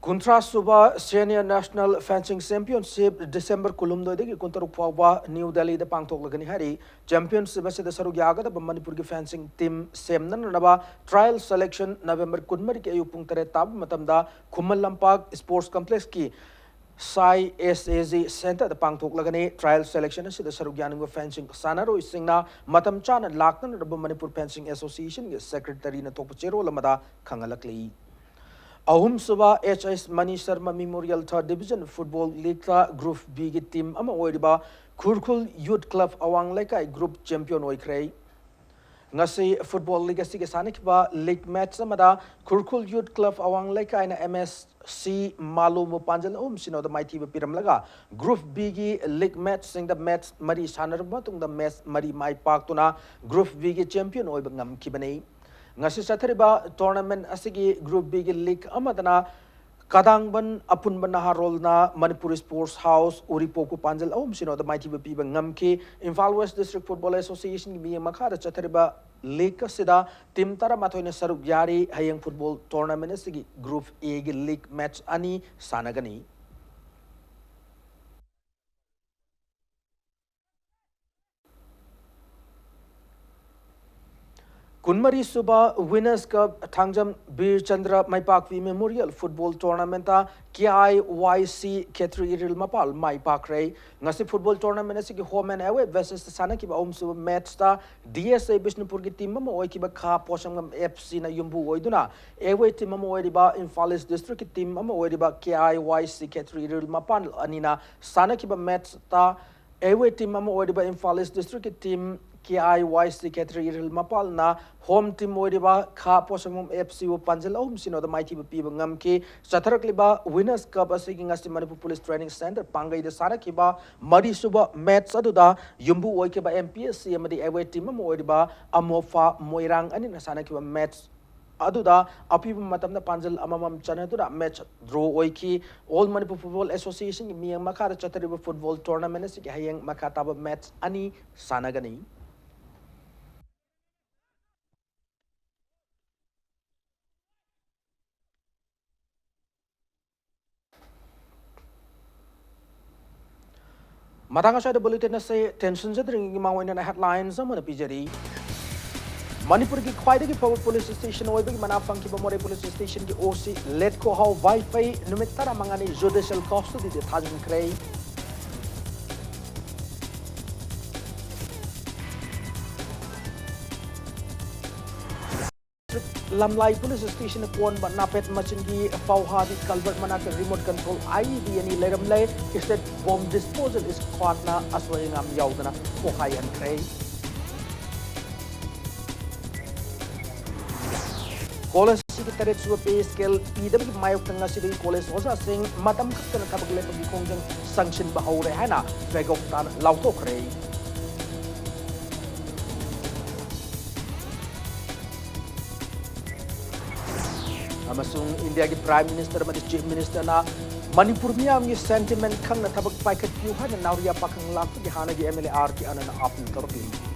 ꯀꯨꯟꯊ꯭ꯔꯥ ꯁꯨꯕ senior national fencing championship December ꯀꯨꯟꯍꯨꯝꯗꯣꯏꯗꯒꯤ ꯀꯨꯟꯇꯔꯨꯛ ꯐꯥꯎꯕ ꯅ꯭ꯌꯨ ꯗꯦꯜꯂꯤꯗ ꯄꯥꯡꯊꯣꯛꯂꯒꯅꯤ ꯍꯥꯏꯔꯤ꯫ ꯆꯦꯝꯄꯤꯌꯟꯁꯤꯞ ꯑꯁꯤꯗ ꯁꯔꯨꯛ ꯌꯥꯒꯗꯕ ꯃꯅꯤꯄꯨꯔꯒꯤ ꯐꯦꯟꯁꯤꯡ ꯇꯤꯝ ꯁꯦꯝꯅꯅꯕ ꯇ꯭ꯔꯥꯌꯦꯜ ꯁꯦꯂꯦꯛꯁꯟ ꯅꯕꯦꯝꯕꯔ ꯀꯨꯟꯃꯔꯤꯒꯤ ꯑꯌꯨꯛ ꯄꯨꯡ ꯇꯔꯦꯠ ꯇꯥꯕ ꯃꯇꯝꯗ ꯈꯨꯃꯟ ꯂꯝꯄꯥꯛ ꯁ꯭ꯄꯣꯔꯠꯁ ꯀꯝꯄ꯭ꯂꯦꯛꯁꯀꯤ ꯁꯥꯏ ꯑꯦꯁ ꯑꯦ ꯖꯤ ꯁꯦꯟꯇꯔꯗ ꯄꯥꯡꯊꯣꯛꯂꯒꯅꯤ꯫ ꯇ꯭ꯔꯥꯌꯦꯜ ꯁꯦꯂꯦꯛꯁꯟ ꯑꯁꯤꯗ ꯁꯔꯨꯛ ꯌꯥꯅꯤꯡꯕ ꯐꯦꯟꯁꯤꯡ, ꯁꯥꯟꯅꯔꯣꯏꯁꯤꯡꯅ ꯃꯇꯝ ꯆꯥꯅ ꯂꯥꯛꯅꯅꯕ ꯃꯅꯤꯄꯨꯔ ꯐꯦꯟꯁꯤꯡ ꯑꯦꯁꯣꯁꯤꯌꯦꯁꯟꯒꯤ ꯁꯦꯀ꯭ꯔꯦꯇꯔꯤꯅ ꯊꯣꯛꯄ ꯆꯦꯔꯣꯜ ꯑꯃꯗ ꯈꯪꯍꯜꯂꯛꯂꯤ꯫ ꯑꯍꯨꯝꯁꯨꯕ H S Mani Sharma memorial ꯊꯔꯗ ꯗꯤꯕꯤꯖꯟ ꯐꯨꯠꯕꯣꯜ ꯂꯤꯒꯇ ꯒ꯭ꯔꯨꯞ ꯕꯤꯒꯤ ꯇꯤꯝ ꯑꯃ ꯑꯣꯏꯔꯤꯕ ꯈꯨꯔꯈꯨꯜ ꯌꯨꯠ ꯀ꯭ꯂꯕ ꯑꯋꯥꯡ ꯂꯩꯀꯥꯏ ꯒ꯭ꯔꯨꯞ ꯆꯦꯝꯄꯤꯌꯟ ꯑꯣꯏꯈ꯭ꯔꯦ꯫ ꯉꯁꯤ ꯐꯨꯠꯕꯣꯜ ꯂꯤꯒ ꯑꯁꯤꯒꯤ ꯁꯥꯟꯅꯈꯤꯕ ꯂꯤꯒ ꯃꯦꯠꯆ ꯑꯃꯗ ꯈꯨꯔꯈꯨꯜ ꯌꯨꯠ ꯀ꯭ꯂꯕ ꯑꯋꯥꯡ ꯂꯩꯀꯥꯏꯅ ꯑꯦꯝ ꯑꯦꯁ ꯁꯤ ꯃꯥꯂꯣꯝꯕꯨ ꯄꯥꯟꯖꯜ ꯑꯍꯨꯝ ꯁꯤꯅꯣꯗ ꯃꯥꯏꯊꯤꯕ ꯄꯤꯔꯝꯂꯒ, ꯒ꯭ꯔꯨꯞ ꯕꯤꯒꯤ ꯂꯤꯒ ꯃꯦꯠꯆꯁꯤꯡꯗ ꯃꯦꯠꯆ ꯃꯔꯤ ꯁꯥꯟꯅꯔꯕ ꯃꯇꯨꯡꯗ ꯃꯦꯠꯆ ꯃꯔꯤ ꯃꯥꯏ ꯄꯥꯛꯇꯨꯅ ꯒ꯭ꯔꯨꯞ ꯕꯤꯒꯤ ꯆꯦꯝꯄꯤꯌꯟ ꯑꯣꯏꯕ ꯉꯝꯈꯤꯕꯅꯤ꯫ ꯉꯁꯤ ꯆꯠꯊꯔꯤꯕ ꯇꯣꯔꯅꯥꯃꯦꯟꯠ ꯑꯁꯤꯒꯤ ꯒ꯭ꯔꯨꯞ ꯕꯤꯒꯤ ꯂꯤꯒ ꯑꯃꯗꯅ ꯀꯗꯥꯡꯕꯟ ꯑꯄꯨꯟꯕ ꯅꯍꯥꯔꯣꯜꯅ ꯃꯅꯤꯄꯨꯔ ꯁ꯭ꯄꯣꯔꯠꯁ ꯍꯥꯎꯁ ꯎꯔꯤꯄꯣꯛꯄꯨ ꯄꯥꯟꯖꯜ ꯑꯍꯨꯝ ꯁꯤꯅꯣꯗ ꯃꯥꯏꯊꯤꯕ ꯄꯤꯕ ꯉꯝꯈꯤ꯫ ꯏꯝꯐꯥꯜ ꯋꯦꯁ ꯗꯤꯁꯇ꯭ꯔꯤꯛ ꯐꯨꯠꯕꯣꯜ ꯑꯦꯁꯣꯁꯤꯌꯦꯁꯟꯒꯤ ꯃꯤꯠꯌꯦꯡ ꯃꯈꯥꯗ ꯆꯠꯊꯔꯤꯕ ꯂꯤꯒ ꯑꯁꯤꯗ ꯇꯤꯝ ꯇꯔꯥꯃꯥꯊꯣꯏꯅ ꯁꯔꯨꯛ ꯌꯥꯔꯤ꯫ ꯍꯌꯦꯡ ꯐꯨꯠꯕꯣꯜ ꯇꯣꯔꯅꯥꯃꯦꯟꯠ ꯑꯁꯤꯒꯤ ꯒ꯭ꯔꯨꯞ ꯑꯦꯒꯤ ꯂꯤꯒ ꯃꯦꯠꯆ ꯑꯅꯤ ꯁꯥꯟꯅꯒꯅꯤ꯫ ꯀꯨꯟꯃꯔꯤ ꯁꯨꯕ Winners' Cup ꯊꯥꯡꯖꯝ ꯕꯤꯔ ꯆꯟꯗ꯭ꯔ ꯃꯥꯏꯄꯥꯛꯄꯤ Memorial Football Tournament ꯀꯦ ꯑꯥꯏ ꯋꯥꯏ ꯁꯤ ꯈꯦꯇ꯭ꯔꯤ ꯏꯔꯤꯜ ꯃꯄꯥꯜ ꯃꯥꯏ ꯄꯥꯛꯈ꯭ꯔꯦ꯫ ꯉꯁꯤ football tournament ꯑꯁꯤꯒꯤ home and away basis ꯇ ꯁꯥꯟꯅꯈꯤꯕ ꯑꯍꯨꯝꯁꯨꯕ match ꯇ ꯗꯤ ꯑꯦꯁ ꯑꯦ ꯕꯤꯁꯅꯨꯄꯨꯔꯒꯤ team ꯑꯃ ꯑꯣꯏꯈꯤꯕ ꯈꯥ ꯄꯣꯁꯪꯕꯝ ꯑꯦꯐ ꯁꯤ ꯅ ꯌꯨꯝꯕꯨ ꯑꯣꯏꯗꯨꯅ away team ꯑꯃ ꯑꯣꯏꯔꯤꯕ ꯏꯝꯐꯥꯜ East District ꯀꯤ team ꯑꯃ ꯑꯣꯏꯔꯤꯕ ꯀꯦ ꯑꯥꯏ ꯋꯥꯏ ꯁꯤ ꯈꯦꯇ꯭ꯔꯤ ꯏꯔꯤꯜ ꯃꯄꯥꯜ ꯑꯅꯤꯅ ꯁꯥꯟꯅꯈꯤꯕ match ꯇ away team ꯑꯃ ꯑꯣꯏꯔꯤꯕ ꯏꯝꯐꯥꯜ East District ꯀꯤ team ꯀꯦ ꯑꯥꯏ ꯋꯥꯏ ꯁꯤ ꯈꯦꯇ꯭ꯔꯤ ꯏꯔꯤꯜ ꯃꯄꯥꯜꯅ home team ꯑꯣꯏꯔꯤꯕ ꯈꯥ ꯄꯣꯁꯪꯕꯝ ꯑꯦꯐ ꯁꯤ ꯕꯨ ꯄꯥꯟꯖꯜ ꯑꯍꯨꯝ ꯁꯤꯅꯣꯗ ꯃꯥꯏꯊꯤꯕ ꯄꯤꯕ ꯉꯝꯈꯤ꯫ ꯆꯠꯊꯔꯛꯂꯤꯕ Winners' Cup ꯑꯁꯤꯒꯤ ꯉꯁꯤ ꯃꯅꯤꯄꯨꯔ ꯄꯨꯂꯤꯁ training centre ꯄꯥꯡꯒꯩꯗ ꯁꯥꯟꯅꯈꯤꯕ ꯃꯔꯤꯁꯨꯕ match ꯑꯗꯨꯗ ꯌꯨꯝꯕꯨ ꯑꯣꯏꯈꯤꯕ ꯑꯦꯝ ꯄꯤ ꯑꯦꯁ ꯁꯤ ꯑꯃꯗꯤ away team ꯑꯃ ꯑꯣꯏꯔꯤꯕ ꯑꯃꯣꯐꯥ ꯃꯣꯏꯔꯥꯡ ꯑꯅꯤꯅ ꯁꯥꯟꯅꯈꯤꯕ match ꯑꯗꯨꯗ ꯑꯄꯤꯕ ꯃꯇꯝꯗ ꯄꯥꯟꯖꯜ ꯑꯃꯃꯝ ꯆꯟꯅꯗꯨꯅ match draw ꯑꯣꯏꯈꯤ꯫ All Manipur Football Association ꯒꯤ ꯃꯤꯠꯌꯦꯡ ꯃꯈꯥꯗ ꯆꯠꯊꯔꯤꯕ football tournament ꯑꯁꯤꯒꯤ ꯍꯌꯦꯡ ꯃꯈꯥ ꯇꯥꯕ match ꯑꯅꯤ ꯁꯥꯟꯅꯒꯅꯤ꯫ ꯃꯇꯥꯡ ꯑꯁ꯭ꯋꯥꯏꯗ bulletin ꯑꯁꯤ ꯇꯦꯟꯁꯤꯟꯖꯗ꯭ꯔꯤꯉꯩꯒꯤ ꯃꯥꯡꯑꯣꯏꯅꯅ headlines ꯑꯃꯅ ꯄꯤꯖꯔꯤ꯫ ꯃꯅꯤꯄꯨꯔꯒꯤ ꯈ꯭ꯋꯥꯏꯗꯒꯤ ꯐꯕ police station ꯑꯣꯏꯕꯒꯤ ꯃꯅꯥ ꯐꯪꯈꯤꯕ ꯃꯣꯔꯦ police station ꯒꯤ ꯑꯣ ꯁꯤ ꯂꯦꯠꯀꯣꯍꯥꯎ ꯋꯥꯏꯐꯩ ꯅꯨꯃꯤꯠ ꯇꯔꯥꯃꯉꯥꯅꯤ judicial custody ꯗ ꯊꯥꯖꯤꯟꯈ꯭ꯔꯦ꯫ ꯂꯝꯂꯥꯏ police station ꯀꯣꯟꯕ ꯅꯥꯄꯦꯠ ꯃꯆꯤꯟꯒꯤ ꯐꯧꯍꯥꯕꯤ culvert ꯃꯅꯥꯛꯇ remote control I E D ꯑꯅꯤ ꯂꯩꯔꯝꯂꯦ꯫ State Bomb Disposal Squad ꯅ ꯑꯁꯣꯏ ꯑꯉꯥꯝ ꯌꯥꯎꯗꯅ ꯄꯣꯈꯥꯏꯍꯟꯈ꯭ꯔꯦ꯫ College ꯑꯁꯤꯒꯤ ꯇꯔꯦꯠ ꯁꯨꯕ pay scale ꯄꯤꯗꯕꯒꯤ ꯃꯥꯌꯣꯛꯇ ꯉꯁꯤꯗꯒꯤ college ꯑꯣꯖꯥꯁꯤꯡ ꯃꯇꯝ ꯈꯛꯇꯅ ꯊꯕꯛ ꯂꯦꯞꯄꯒꯤ ꯈꯣꯡꯖꯪ ꯆꯪꯁꯤꯟꯕ ꯍꯧꯔꯦ ꯍꯥꯏꯅ ꯐꯦꯒꯣꯛ ꯇꯥꯅ ꯂꯥꯎꯊꯣꯛꯈ꯭ꯔꯦ꯫ ꯑꯃꯁꯨꯡ ꯏꯟꯗꯤꯌꯥꯒꯤ Prime Minister ꯑꯃꯗꯤ Chief Minister ꯅ ꯃꯅꯤꯄꯨꯔ ꯃꯤꯌꯥꯝꯒꯤ sentiment ꯈꯪꯅ ꯊꯕꯛ ꯄꯥꯏꯈꯠꯄꯤꯌꯨ ꯍꯥꯏꯅ ꯅꯥꯎꯔꯤꯌꯥ ꯄꯥꯈꯪ ꯂꯥꯛꯄꯒꯤ ꯍꯥꯟꯅꯒꯤ M L A R K ꯑꯅꯟꯅ appeal ꯇꯧꯔꯛꯂꯤ꯫